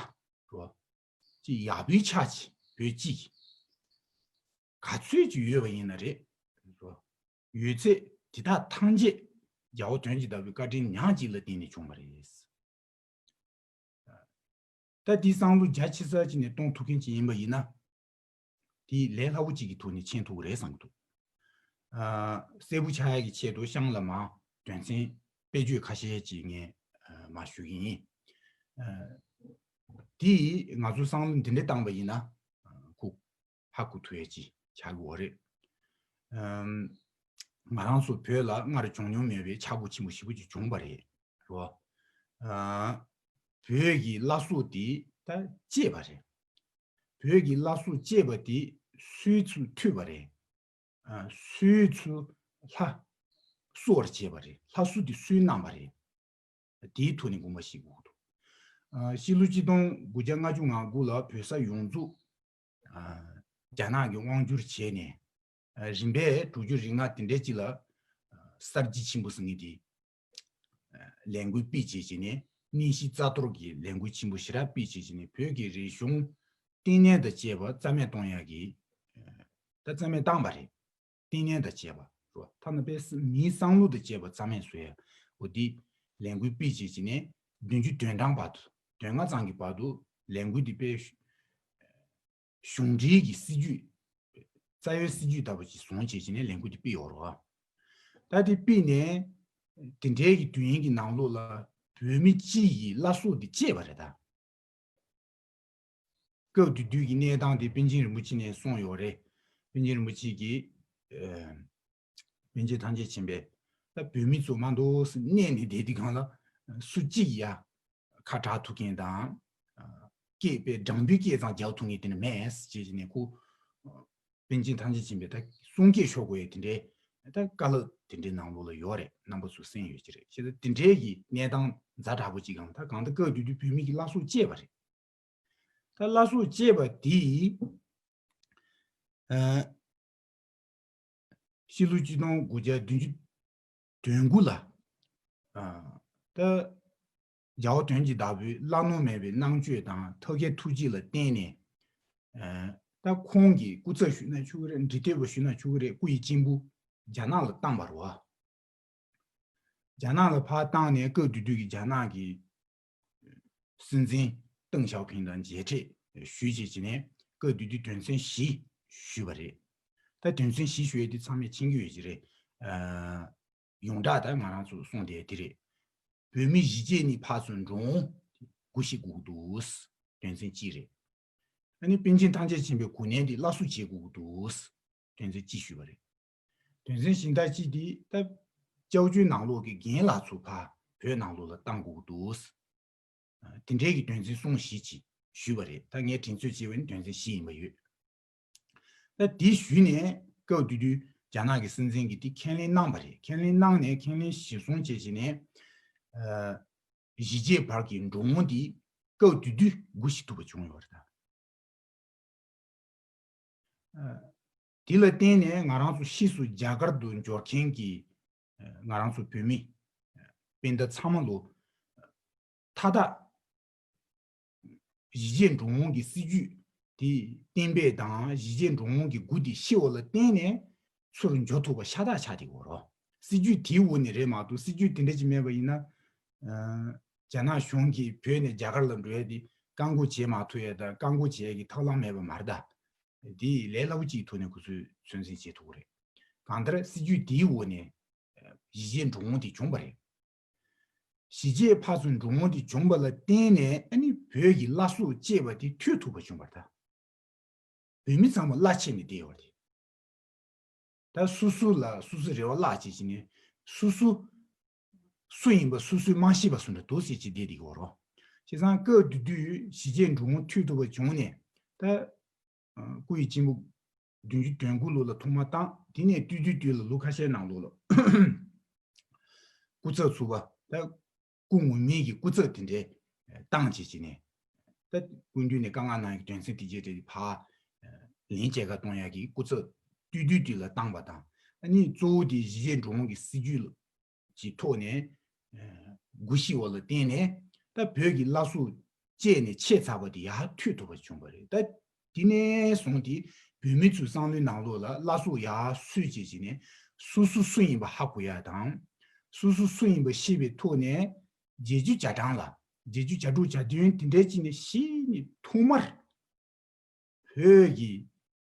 རོ། ཅིག་ཡག་པོའི་ཆ་ཅིག་བོད་གཅིག་གིས་ག་ཚོད་ཅིག་ཡོད་པ་ཡིན་ན་རེད། རོ། ཡོད་ཚད་དེ་དག་ཐམས་ཅད་རྒྱལ་བ་དོན་གྱི་བདག་པོའི་བཀའ་དྲིན་ཉག་གཅིག་ལ་བརྟེན་ནས་བྱུང་བ་རེད། ད་དེའི་བསམ་བློ་རྒྱ་ཆེ་ས་ཅིག་ནས་གཏོང་ཐུབ་མཁན་ཅིག་ཡིན་པ་ཡིན་ན། དེའི་ལས་སླ་བོ་གཅིག་གི་ཐོག་ནས་མཁྱེན་ཐུབ་ཀྱི་རེད་བསམ་གྱི་འདུག་ཨ་གསལ་པོ་ཆགས་ཡག་གི་ཆེད་དུ་གཤམ་ལ་མར་དོན་ཚན་དཔེ་བརྗོད་ཁ་ཤས་ཅིག་ངས་ཨ་མར་ཞུ་གི་ཡིན། ཨ་དེས་ང་ཚོ་བསམ་བློ་འདི་འདྲ་བཏང་པ་ཡིན་ན། ཨ་ཁུག་ཧ་གོ་ཐུབ་ཡག་ཅིག་ཆགས་ཀྱི་ཡོད་རེད། ཨམ། ང་རང་ཚོ་བོད་ལ་སྔར་བྱུང་མྱོང་མེད་པའི་ཆག་སྒོ་ཆེན་པོ་ཞེ་པོ་ཅིག་བྱུང་བ་རེད། རོ། ཨ། བོད་ཀྱི་བླ་སྲོག་དེ་ད་བཅད་པ་རེད། བོད་ཀྱི་བླ་སྲོག་བཅད་པ་དེ་སུའི་ཚུར་ཐུག་པ་རེད། ཨ། སུའི་ཚུར་ལྷ། གསོ་བར་བྱས་པ་རེད། ལྷ་གསོལ་དེ་གསོལ་གནང་བ་རེད། དེའི་ཐོག་ནས་དགོངས་པ་བཞེས་དགོས་ཀྱི་འདུག་ཨ། ཕྱི་ལོ་ཆིག་སྟོང་དགུ་བརྒྱ་ལྔ་བཅུ་ང་དགུ་ལ་བོད་ས་ཡོངས་རྫོགས་ཨ། རྒྱ་ནག་གིས་དབང་བསྒྱུར་བྱས་ནས། ཨ། རིམ་པས་དྲུག་ཅུ་རེ་ལྔ་དེ་འདྲའི་ཅིག་ལ། ཨ། གསར་བརྗེ་ཆེན་པོ་ཟེར་མཁན་དེ། ཨ། ལས་འགུལ་སྤེལ་བྱས་བྱས་ནས་གནས་གཞི་རྩ་གཏོར་གྱི་ལས་འགུལ་ཆེན་པོ་ཞེ་དྲག་སྤེལ་བྱས་བྱས་ནས་བོད་ཀྱི་རིག་གཞུང་བསྟི་གནས་དང་བཅས་པ་རྩ་མེད་གཏོང་ཡག་གི། ཨ། ད་རྩ་མེད་བཏང་བ་རེད། བསྟི་གནས་དང་བཅས་པ་རོ། ཐ་ན་དཔེ་མིའི་བསམ་བློ་དང་བཅས་པ་རྩ་མེད་བཟོ་ཡ། འོ་འདི་ལས་འགུལ་སྤེལ་བྱས་བྱས་ནས་བདུན་ཅུ་དོན་གྲངས་བར་དུ། དོན་ལྔ་ཙམ་གྱི་བར་དུ་ལས་འགུལ་འདི་སྤེལ། གཞུང་འབྲེལ་གྱི་སྲིད་ཇུས། རྩ་བའི་སྲིད་ཇུས་ལྟ་བུ་ཅིག་བཟུང་བྱས་བྱས་ནས་ལས་འགུལ་འདི་སྤེལ་ཡོད་རོ། ད་དེ་སྤེལ་ནས་དེ་འདྲའི་གི་དུས་ཡུན་གྱི་ནང་ལོགས་ལ་བོད་མི་སྤྱི་ཡི་བླ་སྲོག་འདི་བཅད་པ་རེད་ད། སྐབས་དེ་དུས་ཀྱི་གནས་སྟངས་དེ་པཎ་ཆེན་རིན་པོ་ཆེ་ནས་གསུངས་ཡོད་རེད། པཎ་ཆེན་རིན་པོ་ཆེ་གིས། ཨ། པཎ་ཆེན་ཐམས་ཅད་མཁྱེན་པས། ད་བོད་མི་ཚོ་མ་འདུག་སེ་གནས་ནས་བསྡད་དུས་སྒང་ལ་སུ་གཅིག་ཡ་ཁ་གྲག་ཐུབ་མཁན་དང་། ཨ། སྐད་དཔེ་སྦྲང་བུའི་སྐད་ཙམ་རྒྱག་ཐུབ་མཁན་དེ་འདྲ་མེད་ཅེས་བྱས་ནས་ཁོ། ཨ། པཎ་ཆེན་ཐམས་ཅད་མཁྱེན་པས་ད་གསུང་སྐད་ཤོར་དགོས་ཡ་དེ་འདྲའི་ད་བཀའ་སློབ་དེ་འདྲའི་ནང་ལོགས་ལ་ཡོད་རེད། རྣམ་པ་ཚོ་གསན་ཡོད་ཀྱི་རེད། བྱས་ཙང་དེ་འདྲའི་གི་གནས་སྟངས་ཛ་དྲག་པོ་ཅིག་སྒང་ད་གང་ལྟར་སྐབས་དེ་དུས་བོད་མི་གི་བླ་སྲོག་བཅད་པ་རེད། ད་བླ་སྲོག་བཅད་པ་དེ། ཨ། ཕྱི་ལོ་ཆིག་སྟོང་དགུ་བརྒྱ་བདུན་ཅུ་དོན་དགུ་ལ། ཨ། ད་རྒྱལ་བ་དོན་གྱི་བདག་པོས་བླ་ན་མེད་པའི་རྣམ་དཔྱོད་དང་ཐབས་མཁས་ཐུགས་རྗེ་ལ་བརྟེན་ནས། ཨ། ད་ཁོང་གི་སྐུ་ཚབ་ཞུས་ན་ཆོག་གི་རེད། འབྲི་དེབ་པ་ཞུས་ན་ཆོག་གི་རེད། སྐུ་ཡི་གཅེན་པོ་རྒྱ་ནག་ལ་བཏང་བ་རེད་བ། རྒྱ་ནག་ལ་ཕར་བཏང་ནས་སྐབས་དེ་དུས་ཀྱི་རྒྱ་ནག་གི་སྲིད་འཛིན་ཏེང་ཞའོ་ཕིང་དང་མཇལ་འཕྲད་ཞུས་བྱས་བྱས་ནས་སྐབས་དེ་དུས་དོན་ཚན་བཞི་ཞུས་པ་རེད། ད་དོན་ཚན་བཞི་ཞུ་ཡས་དེ་ཚང་མས་མཁྱེན་གྱི་ཡོད་ཀྱི་རེད། ཨ། ཡོངས་གྲགས་ད་ང་རང་ཚོ་གསུངས་བསྡད་དེ་རེད། བོད་མི་གཞིས་བྱེས་གཉིས་ཕར་ཚུར་འགྲོ་འོང་སྒོ་ཕྱེ་དགོས་ཀྱི་འདུག་དོན་ཚན་གཅིག་རེད། ཨ་ནི་པཎ་ཆེན་ཐམས་ཅད་མཁྱེན་པའི་གོ་གནས་འདི་སླར་གསོ་བྱེད་དགོས་ཀྱི་འདུག་དོན་ཚན་གཅིག་ཞུས་པ་རེད། དོན་ཚན་གཞན་དག་གཅིག་འདི་ད་སྐྱབས་བཅོལ་ནང་ལོགས་ཀྱི་རྒན་ལགས་ཚོ་ཕར་བོད་ནང་ལོགས་ལ་བཏང་དགོས་ཀྱི་འདུག་དེ་འདྲའི་གི་དོན་ཚན་གསུམ་བཞི་ཅིག་ཞུས་པ་རེད། ད་ངས་དྲན་གསོ་བྱས་པ་ནི་དོན་ཚན་བཞི་ཡིན་པ་ཡོད། ད་དེ་ཞུས་ནས་སྐབས་དེ་དུས་རྒྱ་ནག་གི་སྲིད་འཛིན་གྱིས་དེ་ཁས་ལེན་གནང་བ་རེད། ཁས་ལེན་གནང་ནས་ཁས་ལེན་གཞིར་བཟུང་བྱས་བྱས་ནས། ཨ། གཞིས་བྱེས་བར་གྱི་འགྲོ་འོང་དེ་སྐབས་དེ་དུས་སྒོ་ཕྱེ་ཐུབ་པ་བྱུང་ཡོད་རེད་ད། ཨ། དེ་ལ་བརྟེན་ནས་ང་རང་ཚོ་ཕྱིས་སུ་རྒྱ་གར་དུ་འབྱོར་མཁན་གྱི་ང་རང་ཚོ་བོད་མི་སྤུན་ཟླ་ཚང་མ་ལོ་མཐའ་དག་གཞིས་བྱེས་འགྲོ་འོང་གི་སྲིད་ཇུས་དེ་གཏན་འབེབས་དང་གཞིས་བྱེས་འགྲོ་འོང་གི་སྒོ་དེ་ཕྱེ་བ་ལ་བརྟེན་ནས་ཚུར་འབྱོར་ཐུབ་པ་ཤ་སྟག་ཆགས་བསྡད་ཡོད་རེད། སྲིད་ཇུས་དེའི་འོག་ནས་རེད་མ་གཏོགས་སྲིད་ཇུས་དེ་འདྲ་ཅིག་མེད་པ་ཡིན་ན། ཨ། རྒྱ་ནག་གཞུང་གིས་བོད་ནས་རྒྱ་གར་ལ་འགྲོ་ཡ་དེ་བཀག་འགོག་བྱེད་མ་ཐུབ་ཡ་དང་བཀག་འགོག་བྱེད་ཡ་གི་ཐབས་ལམ་མེད་པ་མ་རེད་ད། དེ་ལས་སླ་པོ་གཅིག་ཐོག་ནས་ཁོ་ཚོས་ཚོད་འཛིན་བྱེད་ཐུབ་ཀྱི་རེད། གང་ལྟར་སྲིད་ཇུས་དེའི་འོག་ནས་གཞིས་བྱེས་འགྲོ་འོང་དེ་བྱུང་བ་རེད། གཞིས་བྱེས་ཕར་ཚུར་འགྲོ་འོང་དེ་བྱུང་བ་ལ་བརྟེན་ནས་ཨ་ནི་བོད་ཀྱི་བླ་སྲོག་བཅད་པ་དེ་མཐུད་ཐུབ་པ་བྱུང་བ་རེད་ད། བོད་མི་ཚང་མ་བླ་ཆད་ནས་བསྡད་ཡོད་རེད། ད་སོ་སོ་ལ་སོ་སོའི་རེ་བ་བརླག་བྱས་བྱས་ནས་སོ་སོ་སུ་ཡིན་པ་སོ་སོས་མ་ཤེས་པ་བཟོ་འདྲ་འདུག་ཟེར་གྱི་བསྡད་བསྡད་ཀྱི་ཡོད་རེད། བྱས་ཙང་སྐབས་དེ་དུས་གཞིས་བྱེས་འགྲོ་འོང་མཐུད་ཐུབ་པ་བྱུང་ནས་ད། ཨ། སྐུ་ཡི་གཅེན་པོ་བདུན་ཅུ་དོན་དགུ་ལོ་ལ་ཐོག་མ་བཏང་། དེ་ནས་སྟོད་ཐུང་དུས་ལ་ལོ་ཁ་ཤས་ནང་ལོགས་ལ་སྐུ་ཚབ་ཚུགས་པ་ད་སྐུ་ངོ་མའི་གི་སྐུ་ཚབ་དེ་འདྲའི་བཏང་བྱས་བྱས་ནས་ད་སྐུ་མདུན་ནས་བཀའ་མངགས་གནང་གི་དོན་ཚན་དེ་རྗེས་དེ་ཕར་ལན་བཅོ་ཁ་གཏོང་ཡག་གི་སྐུ་ཚབ་སྟོད་ཐུང་དུས་ལ་བཏང་པ་དང་། ཨ་ནི་གཙོ་བོ་དེ་གཞིས་བྱེས་འགྲོ་འོང་གི་སྲིད་ཇུས་ལ་གྱི་ཐོག་ནས་སྒུལ་ཤུགས་འོག་ལ་བརྟེན་ནས་ད་བོད་ཀྱི་བླ་སྲོག་བཅད་ནས་ཆད་ཚར་བ་དེ་ཡར་མཐུད་ཐུབ་པ་བྱུང་བ་རེད། ད་དེ་ནས་བཟུང་སྟེ་བོད་མི་ཚོའི་བསམ་བློའི་ནང་ལོགས་ལ་བླ་སྲོག་ཡར་སུས་བཅད་བྱས་ནས་སོ་སོ་སུ་ཡིན་པ་ཧ་གོ་ཡ་དང་། སོ་སོ་སུ་ཡིན་པ་ཤེས་པའི་ཐོག་ནས་བརྒྱད་ཅུ་གྱ་གྲངས་ལ་བརྒྱད་ཅུ་གྱ་དྲུག་གྱ་བདུན་དེ་འདྲའི་ཅིག་ནས་གཞི་ནས་ཐོག་མར། བོད་ཀྱི་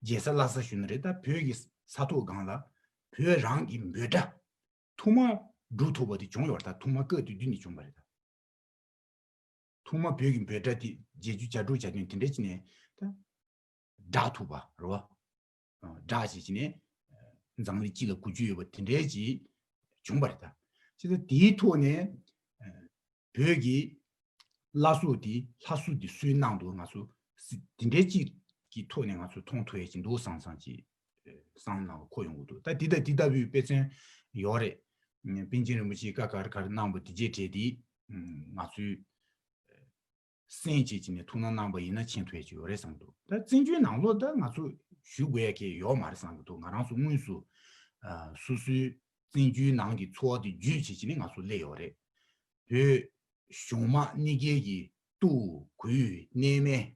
རྒྱལ་ས་ལྷ་ས་ཞུ་ན་རེད། ད་བོད་ཀྱི་ས་ཐོག་སྒང་ལ་བོད་རང་གི་འབོད་སྒྲ་ཐོག་མ་སྒྲོག་ཐུབ་པ་དེ་བྱུང་ཡོད་རེད། ད་ཐོག་མ་སྐབས་དེ་དུས་ནས་བྱུང་བ་རེད། ད་ཐོག་མ་བོད་ཀྱི་འབོད་སྒྲ་དེ་བརྒྱད་ཅུ་གྱ་དྲུག་གྱ་བདུན་དེ་འདྲ་ཅིག་ནས་ད་བསྒྲགས་ཐུབ་པ་རེད་བ། བསྒྲགས་བྱས་བྱས་ནས་འཛམ་གླིང་སྤྱི་ལ་གོ་རྒྱུ་ཡོད་པ་དེ་འདྲའི་ཅིག་བྱུང་བ་རེད། ད་བྱས་ཙང་དེའི་ཐོག་ནས་བོད་ཀྱི་བླ་སྲོག་དེ་ལྷ་སྲོག་དེ་སུས་གནང་འདུག་ང་ཚོ་སྲིད་དེ་འདྲའི་ཅིག་གི་ཐོག་ནས་ང་ཚོ་མཐོང་ཐུབ་ཡ་ཅིག་འདུག་བསམ་བསམ་ཅིག་བསམ་ནང་ལ་འཁོར་ཡོང་གི་འདུག་ད་འདི་དང་འདི་ལྟ་བུའི་དཔེ་མཚོན་ཡོད་རེད། པཎ་ཆེན་རིན་པོ་ཆེས་བཀའ་ག་རེ་ག་རེ་གནང་པ་དེ་རྗེས་དྲན་དེ་ང་ཚོས་གསན་བྱས་ཀྱི་ནས་ཐུགས་སྣང་གནང་པ་ཡིན་ན་མཁྱེན་ཐུབ་ཡ་ཅིག་ཡོད་རེད་བསམ་འདུག་ད་བཙན་བྱོལ་ནང་ལོགས་ད་ང་ཚོ་ཞུ་དགོས་ཡ་གི་ཡོད་མ་རེད་བསམ་གི་འདུག་ང་རང་ཚོ་དངོས་སུ་སོ་སོའི་བཙན་བྱོལ་ནང་གི་འཚོ་བ་དེ་བརྒྱུད་བྱས་ཀྱི་ནས་ང་ཚོ་སླེབས་ཡོད་རེད། བོད་གཞུང་དམངས་གཉིས་ཀའི་གི་སྟུག་གུས་གནས་མལ།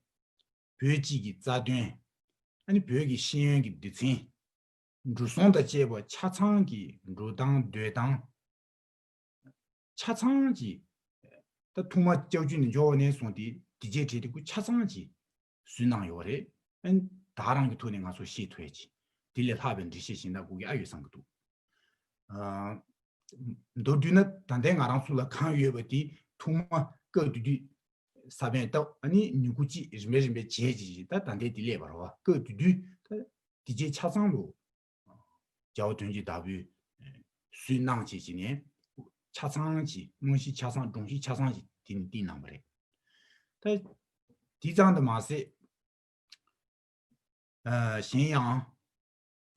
བོད་སྤྱི་གི་རྩ་དོན། ཨ་ནི་བོད་ཀྱི་ཤེས་ཡོན་གྱི་སྡེ་ཚན། འགྲོ་སོང་དང་བཅས་པ་ཆ་ཚང་གི་འགྲོ་སྟངས་སྡོད་སྟངས། ཆ་ཚང་གི་ད་ཐོག་མ་སྐྱབས་བཅོལ་ནས་འབྱོར་བ་ནས་བཟུང་སྟེ་དེ་རྗེས་བྲལ་དེ་ཀུན་ཆ་ཚང་གི་ཟུར་གནང་ཡོད་རེད། ཨ་ནི་ད་རང་གི་ཐོག་ནས་ང་ཚོ་ཤེས་ཐུབ་ཡ་ཅིག་དེ་ལས་ལྷག་པའི་འགྲེལ་བཤད་གཞན་དག་དགོས་ཀྱི་ཨ་ཡོད་བསམ་གི་འདུག་ཨ། མདོར་བསྡུས་ན་ད་ལྟའི་ང་རང་ཚོ་ལ་གང་ཡོད་པ་དེ་ཐོག་མ་སྐབས་དེ་དུས་ས་བོན་བཏབ། ཨ་ནི་མྱུ་གུ་གཅིག་རིམ་པས་རིམ་པས་བྱས་ཅིག་ཅིག་ད་ད་ལྟའི་དེ་སླེབས་པ་རེད་བ། སྐབས་དེ་དུས་ད་དེ་རྗེས་ཆ་ཚང་ལོ་རྒྱལ་བ་དོན་གྱི་བདག་པོས་སུས་གནང་བྱས་ཅིག་ནས་ཆ་ཚང་གི་དངོས་གཞི་ཆ་ཚང་སྒྲོམ་གཞི་ཆ་ཚང་གི་དེ་ནི་བཏིང་གནང་བ་རེད། ད་དེ་ཙམ་དུ་མ་ཟད། ཨ། གཞན་ཡང་།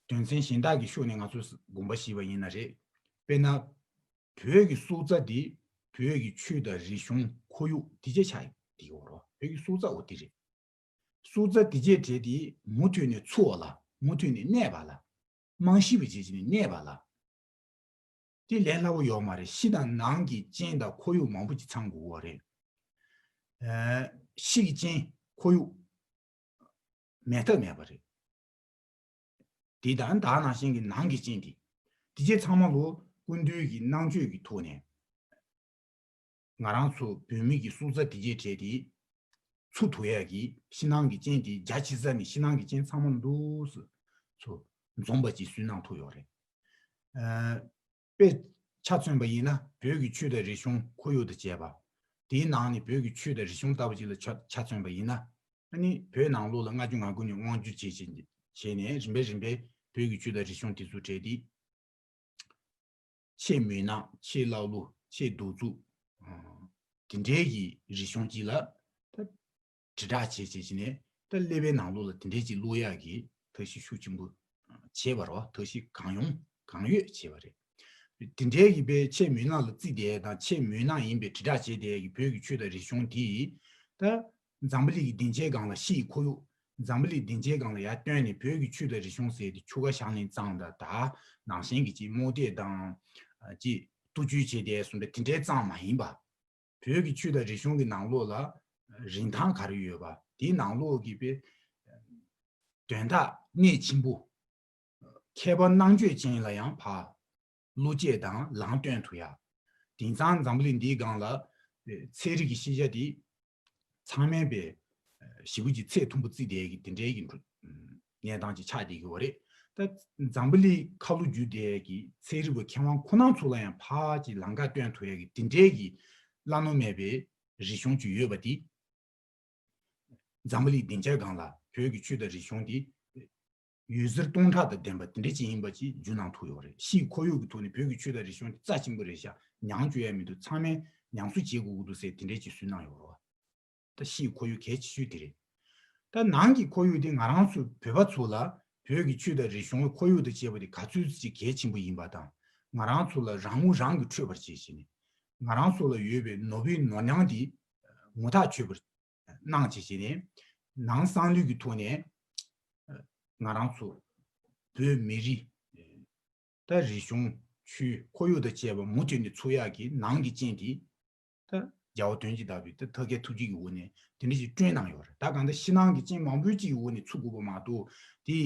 དོན་ཚན་གཞན་དག་གི་ཤུགས་ནས་ང་ཚོས་དགོངས་པ་བཞེས་པ་ཡིན་ན་རེད། དཔེར་ན། བོད་ཀྱི་སྲོག་རྩ་འདི་བོད་ཀྱི་ཆོས་དང་རིག་གཞུང་ཁོར་ཡུག་དེ་རྗེས་ཆགས་ཡོད་དེ་ཡོད་རོ། བོད་ཀྱི་སྲོག་རྩ་འོ་དེ་རེད། སྲོག་རྩ་དེ་རྗེས་བྲལ་དེ་མུ་མཐུད་ནས་འཚོ་བ་ལ་མུ་མཐུད་ནས་གནས་པ་ལ། རྨང་གཞི་བ་བྱེད་ཀྱི་ནས་གནས་པ་ལ། དེ་ལས་སླ་བོ་ཡོད་མ་རེད། ཕྱི་དང་ནང་གི་རྐྱེན་དང་ཁོར་ཡུག་མང་པོ་ཅིག་ཚང་དགོས་པ་རེད། ཨ། ཕྱི་གི་རྐྱེན་ཁོར་ཡུག་མེད་ཐབས་མེད་པ་རེད། དེ་དང་ད་ནང་བཞིན་གྱི་ནང་གི་རྐྱེན་དེ། དེ་རྗེས་ཚང་མ་ལོ་སྐུ་མདུན་གྱི་གནང་བཅོས་ཀྱི་ཐོག་ནས། ང་རང་ཚོ་བོད་མི་གི་སྲོག་རྩ་དེ་རྗེས་བྲལ་ཏེ། འཚོ་ཐུབ་ཡག་གི་ཕྱི་ནང་གི་རྐྱེན་དེ་རྒྱ་ཆེ་ས་ནས་ཕྱི་ནང་གི་རྐྱེན་ཚང་མ་འདུག་སེ་ཚོ་འཛོམས་པ་ཅིག་སུས་གནང་ཐུབ་ཡོད་རེད། ཨ། དཔེ་ཆ་མཚོན་པ་ཡིན་ན་བོད་ཀྱི་ཆོས་དང་རིག་གཞུང་ཁོར་ཡུག་དང་བཅས་པ། དེའི་ནང་ནས་བོད་ཀྱི་ཆོས་དང་རིག་གཞུང་ལྟ་བུ་ཅིག་ལ་ཆ་ཆ་མཚོན་པ་ཡིན་ན། ཨ་ནི་བོད་ནང་ལོགས་ལ་ལྔ་བཅུ་ང་དགུ་ནས་དབང་བསྒྱུར་བྱས་བྱས་བྱས་ནས་རིམ་པས་རིམ་པས་བོད་ཀྱི་ཆོས་དང་རིག་གཞུང་དེ་ཚོ་བྲལ་ཏེ། ཆེས་མུན་ནག་ཆེས་ཀླ་ཀློ་ཆེས་གདུག་རྩུབ། ཨ། དེ་འདྲའི་གི་རིག་གཞུང་ཅིག་ལ་ད་དྲིལ་བསྒྲགས་བྱས་བྱས་བྱས་ནས་ད་ཀླད་པའི་ནང་ལོགས་ལ་དེ་འདྲའི་ཅིག་བླུག་ཡག་གི་ཐབས་ཤེས་ཤུགས་ཆེན་པོ་བྱས་པ་རེད་བ། ཐབས་ཤེས་གང་ཡོང་གང་ཡོད་བྱས་པ་རེད། དེ་འདྲའི་གི་དཔེ་ཆེས་མུན་ནག་ལ་བརྩིས་བསྡད་ཡག་དང་ཆེས་མུན་ནག་ཡིན་པའི་དྲིལ་བསྒྲགས་བྱས་བསྡད་ཡག་གི་བོད་ཀྱི་ཆོས་དང་རིག་གཞུང་དེ་ད་འཛམ་བུ་གླིང་གི་སྡིངས་ཆའི་སྒང་ལ་ཕྱིའི་ཁོར་ཡུག་འཛམ་བུ་གླིང་སྡིངས་ཆའི་སྒང་ལ་ཡར་བཏོན་ནས་བོད་ཀྱི་ཆོས་དང་རིག་གཞུང་ཟེར་དེ་ཆུ་ཁ་བཞག་ལེན་གཙང་དང་ད་ནང་བཞིན་གྱི་ཅིག་རྨོངས་དད་དང་ཅིག་བསྟོད་བཅོས་བྱས་ཏེ་གསུངས་པའི་དེ་འདྲའི་གཙང་མ་ཡིན་པ། བོད་ཀྱི་ཆོས་དང་རིག་གཞུང་གི་ནང་ལོགས་ལ་རིན་ཐང་ག་རེ་ཡོད་པ་དེའི་ནང་ལོགས་ཀྱི་དཔེ་དོན་དག་གནད་ཆེན་པོ། མཁས་པ་རྣམ་དཔྱོད་ཅན་ལ་ཡང་ཕར་བློ་སྐྱེད་དང་ལམ་སྟོན་ཐུབ་ཡ། དེང་སང་འཛམ་བུ་གླིང་འདིའི་སྒང་ལ་ཚན་རིག་གི་ཤེས་བྱ་དེ་ཚང་མས་པའི་ཞེ་པོ་ཅིག་ཚད་མཐོན་པོ་བརྩིས་བསྡད་ཀྱི་དེ་འདྲའི་གི་འགྲོ་གནས་སྟངས་ཅིག་ཆགས་བསྡད་ཀྱི་ཡོད་རེད། ད་འཛམ་བུ་གླིང་ཁ་ལོ་བསྒྱུར་བསྡད་ཀྱི་ཚན་རིག་པ་མཁས་དབང་ཁོ་ན་ཚོ་ལ་ཡང་ཕར་ཅིག་ལམ་ཁ་སྟོན་ཐུབ་ཡ་གི་དེ་འདྲའི་གི་བླ་ན་མེད་པའི་རིག་གཞུང་ཅིག་ཡོད་པ་དེ། འཛམ་བུ་གླིང་སྡིངས་ཆའི་སྒང་ལ་བོད་ཀྱི་ཆོས་དང་རིག་གཞུང་དེ་འོད་ཟེར་སྟོང་ཕྲག་དང་ལྡན་པ་དེ་འདྲ་ཅིག་ཡིན་པ་ཅིག་བསྒྱུར་གནང་ཐུབ་ཡོད་རེད། ཕྱིའི་ཁོར་ཡུག་གི་ཐོག་ནས་བོད་ཀྱི་ཆོས་དང་རིག་གཞུང་དེ་རྩ་ཆེན་པོ་རེད་ཤག་ཉམས་བཅུག་ཡ་མི་འདུག་ཚང་མས་ཉམས་གསོ་བྱེད་དགོས་ཀྱི་འདུག་ཟེར་དེ་འདྲ་ཅིག་སུས་གནང་ཡོད་རེད་བ། ད་ཕྱིའི་ཁོར་ཡུག་གལ་ཆེ་ཤོས་དེ་རེད། ད་ནང་གི་ཁོར་ཡུག་དེ་ང་རང་ཚོ་བོད་པ་ཚོ་ལ་བོད་ཀྱི་ཆོས་དང་རིག་གཞུང་ཁོར་ཡུག་དང་བཅས་པ་དེ་ག་ཚོད་ཅིག་གལ་ཆེན་པོ་ཡིན་པ་དང་། ང་རང་ཚོ་ལ་རང་ངོ་རང་གིས་འཕྲོད་པར་བྱེད་བྱས་ནས། ང་རང་ཚོ་ལ་ཡོད་པའི་ནོར་བུའི་ནོར་མྱང་དེ་ངོ་ཐག་ཆོད་པར་གནང་བྱས་བྱས་ནས། ནང་གསང་ལུགས་ཀྱི་ཐོག་ནས་ང་རང་ཚོ་བོད་མི་རིགས་ད་རིག་གཞུང་ཆོས་ཁོར་ཡུག་དང་བཅས་པ་མུ་མཐུད་ནས་འཚོ་ཡག་གི་ནང་གི་རྐྱེན་དེ། ད་རྒྱལ་བ་དོན་གྱི་བདག་པོས་ད་ཐབས་མཁས་ཐུགས་རྗེ་གི་འོག་ནས་དེ་འདྲ་ཞིག་བསྐྲུན་གནང་ཡོད་རེད། ད་གང་ལྟར་ཕྱི་ནང་གི་རྐྱེན་མང་པོའི་ཅིག་གི་འོག་ནས་ཚུགས་དགོས་པ་མ་གཏོགས་དེ་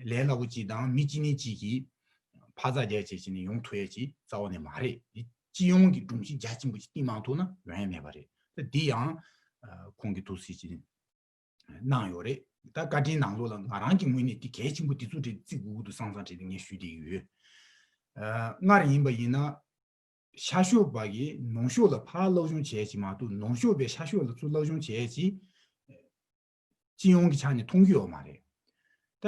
ལས་སླ་པོ་ཅིག་དང་མི་གཅིག་ནས་གཅིག་གིས་ཕར་ཚགས་རྒྱག་བྱས་བྱས་ནས་ཡོང་ཐུབ་ཡ་ཅིག་རྩ་བ་ནས་མ་རེད། དེ་སྤྱི་ཡོངས་ཀྱི་སྒྲོམ་གཞི་རྒྱ་ཆེན་པོ་ཅིག་བཏིང་མ་ཐུབ་ན་ཡོང་ཡ་མེད་པ་རེད། ད་འདི་ཡང་ཁོང་གིས་ཐུགས་སྲས་ཅིག་གནང་ཡོད་རེད། ད་བཀའ་དྲིན་ནང་ལོགས་ལ་ང་རང་གི་ངོས་ནས་འདི་གལ་ཆེན་པོ་འདི་ཚོ་དེ་བརྩི་དགོས་ཀྱི་འདུག་བསམ་བསམ་བྱས་ཏེ་ངས་ཞུས་བསྡད་ཀྱི་ཡོད། ཨ། སྔར་ཡིན་པ་ཡིན་ན། ཤར་ཕྱོགས་པ་གིས་ནུབ་ཕྱོགས་ལ་ཕར་སློབ་སྦྱོང་བྱས་ཀྱི་མ་གཏོགས་ནུབ་ཕྱོགས་པས་ཤར་ཕྱོགས་ལ་ཚུར་སློབ་སྦྱོང་བྱས་ཀྱི་སྤྱི་ཡོངས་ཀྱི་ཆ་ནས་མཐོང་རྒྱུ་ཡོད་མ་རེད། ད་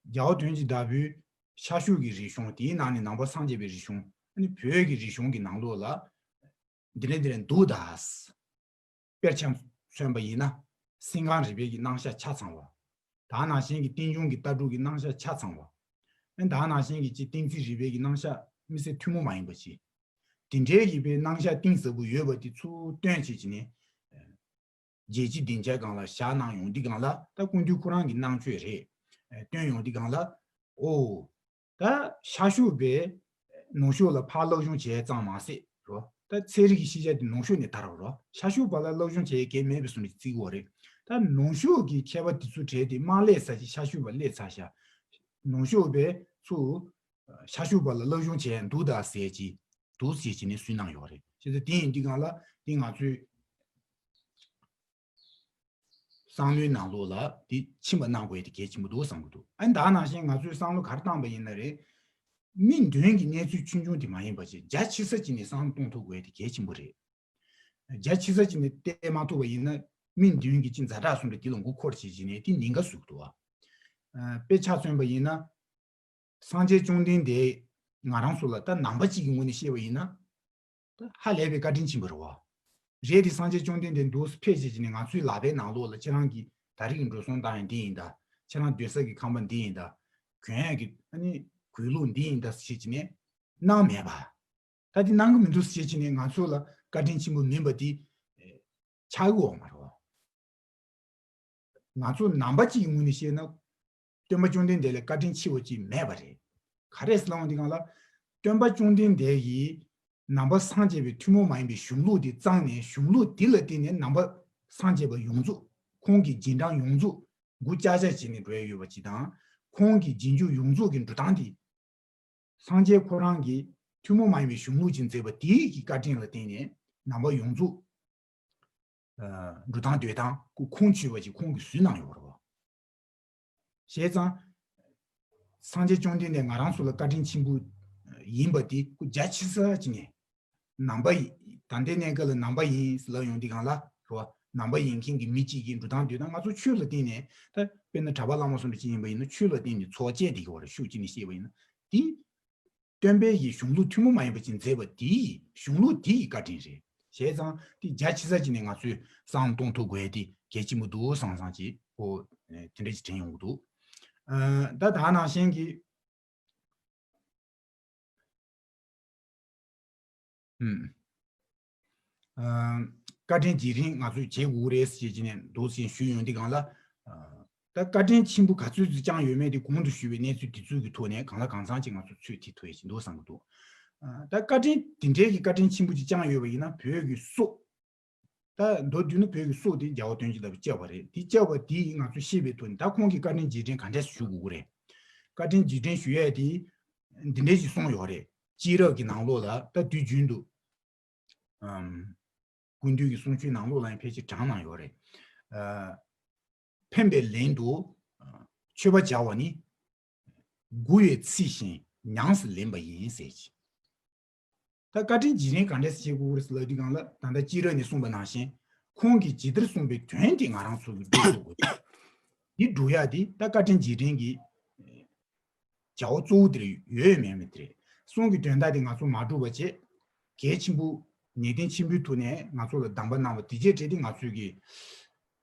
རྒྱལ་བ་དོན་གྱི་བདག་པོས་ཤར་ཕྱོགས་ཀྱི་རིག་གཞུང་དེའི་ནང་ནས་ནང་པ་སངས་རྒྱས་པའི་རིག་གཞུང་ཨ་ནི་བོད་ཀྱི་རིག་གཞུང་གི་ནང་ལོགས་ལ་འདི་འདྲ་འདི་འདྲ་འདུག་ད། དཔེར་ཆ་མཚོན་པ་ཡིན་ན། སེམས་ཁམས་རིག་པའི་གི་རྣམ་གཞག་ཆ་ཚང་བ། ད་ནང་བཞིན་གྱི་རྟེན་འབྱུང་གི་ལྟ་གྲུབ་ཀྱི་རྣམ་གཞག་ཆ་ཚང་བ། ཨ་ནི་ད་ནང་བཞིན་གྱི་ཅིག་གཏན་ཚིགས་རིག་པའི་གི་རྣམ་གཞག་ དམིགས་བསལ་ཐུན་མོང་མ་ཡིན་པ་ཅིག་དེ་འདྲའི་གི་པའི་སྣང་ཆ་གཏིང་ཟབ་པོ་ཡོད་པ་དེ་ཚུར་སྟོན་བྱེད་ཀྱི་ནི། རྒྱལ་སྤྱིའི་སྡིངས་ཆ་སྒང་ལ་བཞག་གནང་ཡོང་དུས་སྒང་ལ་ད་སྐུ་མདུན་ཁོ་རང་གི་གནང་ཆོས་རེད། སྟོན་ཡོང་དུས་སྒང་ལ། ཨོ། ད་ཤར་ཕྱོགས་པའི་ནུབ་ཕྱོགས་ལ་ཕར་བསླབ་སྦྱོང་བྱས་ཙང་མ་ཟད་རོ། ད་ཚན་རིག་གི་ཤེས་བྱ་དེ་ནུབ་ཕྱོགས་ནས་དར་བ་རོ། ཤར་ཕྱོགས་པ་ལ་བསླབ་སྦྱོང་བྱས་གལ་མེད་པའི་བཟོ་འདྲ་བརྩི་གི་ཡོད་རེད། ད་ནུབ་ཕྱོགས་ཀྱི་མཁས་པ་དེ་ཚོ་གྲས་དེ་མ་སླེབས་ཚར་ཅིག་ཤར་ཕྱོགས་པ་སླེབས་ཚར་ཤག་ནུབ་ཕྱོགས་པའི་ཚུར་ཤར་ཕྱོགས་པ་ལ་བསླབ་སྦྱོང་བྱས་འདུག་ད་ཟེར་གྱི་འདུག་ཟེར་གྱི་ནས་སུས་གནང་ཡོད་རེད། བྱས་ཙང་དེ་ཡིན་དུས་སྒང་ལ་དེ་ང་ཚོས་བསམ་བློའི་ནང་ལོགས་ལ་དེ་ཕྱིན་པ་གནང་དགོས་ཡ་དེ་གལ་ཆེན་པོ་འདུག་བསམ་གྱི་འདུག་ཨ་ནི་ད་ནང་བཞིན་ང་ཚོས་བསམ་བློ་ག་རེ་བཏང་པ་ཡིན་ན་རེད། མི་འདོན་གྱི་གནས་ཚུལ་ཆུང་ཆུང་དེ་མ་ཡིན་པ་ཅིག་རྒྱ་ཆེ་ས་ཅིག་ནས་བསམ་བློ་གཏོང་ཐུབ་དགོས་ཡ་དེ་གལ་ཆེན་པོ་རེད། རྒྱ་ཆེ་ས་ཅིག་ནས་བལྟས་མ་ཐུབ་པ་ཡིན་ན་མི་འདོན་གྱི་ཅིག་ཛ་དྲག་སོང་འདྲ་དེ་ལ་མགོ་འཁོར་བྱེད་ཀྱི་ནས་དེ་ཉེན་ཁ་ཟུག་འདུག་ཨ། དཔེ་ཆ་མཚོན་པ་ཡིན་ན། སངས་རྒྱས་བཅོམ་ལྡན་འདས་ང་རང་ཚོ་ལ་ད་ནང་པ་གཅིག་གི་ངོས་ནས་བཤད་པ་ཡིན་ན། ད་ཧ་ལས་པའི་བཀའ་དྲིན་ཆེན་པོ་རེད་བ། རེད་དེ་སངས་རྒྱས་བཅོམ་ལྡན་འདས་འདུག་ཕེབས་བྱས་ཀྱི་ནས་ང་ཚོའི་ལག་པའི་ནང་ལོགས་ལ་ཁྱེད་རང་གི་ད་རེས་ཀྱི་འགྲོ་སོང་བཏང་ཡང་འདི་ཡིན་ད། ཁྱེད་རང་སྡོད་ས་གི་ཁང་པ་འདི་ཡིན་ད། གྱོན་ཡག་གི་ཨ་ནི་གོས་ལུགས་འདི་ཡིན་ད་ཟེར་བྱས་ཀྱི་ནས་གནང་མེད་པ། ད་འདི་གནང་གི་མི་འདུག་ཟེར་བྱས་ཀྱི་ནས་ང་ཚོ་ལ་བཀའ་དྲིན་ཆེན་པོ་མིན་པ་འདི་ཆགས་ཀྱི་ཡོད་མ་རེད་བ། ང་ཚོ་ནང་པ་གཅིག་གི་ངོས་ནས་བཤད་ན། སྟོན་པ་བཅོམ་ལྡན་འདས་ལས་བཀའ་དྲིན་ཆེ་བ་ཅིག་མེད་པ་རེད། ག་རེ་ཟེར་ལབ་ཡོང་དུས་སྒང་ལ། སྟོན་པ་བཅོམ་ལྡན་འདས་ཀྱིས་ནང་པ་སངས་རྒྱས་པའི་ཐུན་མོང་མ་ཡིན་པའི་གཞུང་ལུགས་དེ་བརྩམས་ནས་གཞུང་ལུགས་དེ་ལ་བརྟེན་ནས་ནང་པ་སངས་རྒྱས་པ་ཡོངས་རྫོགས་ཁོང་གི་རྗེས་འབྲང་ཡོངས་རྫོགས་མགོ་ལྕགས་ལྕགས་བྱས་ནས་འགྲོ་ཡ་ཡོད་པ་ཅིག་དང་། ཁོང་གི་རྗེས་འཇུག་ཡོངས་རྫོགས་ཀྱི་འགྲོ་སྟངས་དེ། སངས་རྒྱས་ཁོ་རང་གིས་ཐུན་མོང་མ་ཡིན་པའི་གཞུང་ལུགས་ཅིག་མཛད་པ་དེའི་གི་བཀའ་དྲིན་ལ་བརྟེན་ནས་ནང་པ་ཡོངས་རྫོགས་འགྲོ་སྟངས་སྡོད་སྟངས་ཁོ་ཁུངས་ཆོད་པ་ཅིག་ཁོང་གིས་བཟོས་གནང་ཡོད་རེད་བ། བྱས་ཙང་། སངས་རྒྱས་བཅོམ་ལྡན་འདས་ང་རང་ཚོ་ལ་བཀའ་དྲིན་ཆེན་པོ་ཡིན་པ་དེ་ཁོ་རྒྱ་ཆེ་ས་ཅིག་ནས། ནང་པ་ཡིན། ད་ལྟའི་གནས་སྐབས་ལ་ནང་པ་ཡིན་ལབ་ཡོང་དུས་སྒང་ལ་རེད་བ། ནང་པ་ཡིན་མཁན་གྱི་མི་གཅིག་གིས་འགྲོ་སྟངས་སྡོད་སྟངས་ང་ཚོ་ཆོས་ལ་བརྟེན་ནས་ད་དཔེར་ན་གྲྭ་པ་བླ་མ་སོགས་འདྲ་ཅིག་ཡིན་པ་ཡིན་ན་ཆོས་ལ་བརྟེན་ནས་ཚོགས་བཅས་བསྡད་ཀྱི་ཡོད་རེད། ཤུགས་གཅིག་ནས་བཤད་པ་ཡིན་ན་དེ། སྟོན་པའི་གི་གཞུང་ལུགས་ཐུན་མོང་མ་ཡིན་པ་ཅིག་མཛད་པ་དེའི་གཞུང་ལུགས་དེ་ཡི་བཀའ་དྲིན་རེད། བྱས་ཙང་དེ་རྒྱ་ཆེ་ས་ཅིག་ནས་ང་ཚོས་བསམ་བློ་གཏོང་ཐུབ་དགོས་ཡ་དེ་གལ་ཆེན་པོ་འདུག་བསམ་བསམ་ཅིག་ཨོ། དེ་འདྲ་ཅིག་དྲན་ཡོང་གི་འདུག་ཨ། ད་ད་ནང་བཞིན་གྱི། ཨུམ། ཨ། བཀའ་དྲིན་རྗེས་དྲན་ང་ཚོས་བྱེད་དགོས་རེད་ཟེར་བྱས་ནས་འདུག་སེ་ཞུས་ཡོང་དུས་སྒང་ལ། ཨ། ད་བཀའ་དྲིན་ཆེན་པོ་ག་ཚོད་ཅིག་བསྐྱངས་ཡོད་མེད་དེ་གོང་དུ་ཞུས་པའི་གནས་ཚུལ་དེ་ཚོ་གི་ཐོག་ནས་གང་ལ་གང་འཚམ་ཅིག་ང་ཚོ་ཚོད་ཐིག་ཐུབ་ཡ་ཞིག་འདུག་བསམ་གྱི་འདུག་ཨ། ད་བཀའ་དྲིན་དེ་འདྲའི་གི་བཀའ་དྲིན་ཆེན་པོ་ཅིག་བསྐྱངས་ཡོད་པ་ཡིན་ན་བོད་ཀྱི་སྲོག་ད་མདོར་བསྡུས་ན་བོད་ཀྱི་སྲོག་དེ་རྒྱལ་བ་དོན་གྱི་བདག་པོས་བཅག་པ་རེད། དེ་བཅག་པ་དེ་ང་ཚོས་ཤེས་པའི་ཐོག་ནས་ད་ཁོང་གི་བཀའ་དྲིན་རྗེས་དྲན་ག་འདྲས་ཞུ་དགོས་ཀྱི་རེད། བཀའ་དྲིན་རྗེས་དྲན་ཞུ་ཡས་དེ་འདི་འདྲས་ཞིག་གསུངས་ཡོད་རེད། སྤྱི་རབས་ཀྱི་ནང་ལོགས་ལ་ད་དུས་རྒྱུན་དུ། ཨམ། སྐུ་མདུན་གྱི་གསུང་ཆོས་ནང་ལོགས་ལ་ཡང་ཕལ་ཆེར་དྲངས་གནང་ཡོད་རེད། ཨ། ཕན་པའི་ལན་དུ། ཨ། མཆོད་པ་བྱ་བ་ནི། མགུ་བའི་ཚིག་བཞིན་ཉམས་སུ་ལེན་པ་ཡིན་ཟེར་གྱི། ད་བཀའ་དྲིན་རྗེས་དྲན་ག་འདྲས་བྱེད་དགོས་རེད་ལབ་དུས་སྒང་ལ་ད་ལྟ་སྤྱི་རབས་ནས་གསུངས་པ་ནང་བཞིན། ཁོང་གིས་ཇི་ལྟར་གསུངས་པའི་དོན་དེ་ང་རང་ཚོ་གིས་སྒྲུབ་ཐུབ་དགོས། འདི་སྒྲུབ་ཡ་དེ་ད་བཀའ་དྲིན་རྗེས་དྲན་གྱི་བྱ་བ་གཙོ་བོ་དེར་ཡོད་མེད་མེད་དེ་རེད། གསུང་གི་དོན་དག་དེ་ང་ཚོ་མ་སྒྲུབ་པ་བྱས། གལ་ཆེན་པོ་ངེས་གཏན་ཆེན་པོའི་ཐོག་ནས་ང་ཚོ་ལ་གདམས་པ་གནང་བ་དེ་རྗེས་དྲན་དེ་ང་ཚོས་ཀྱི།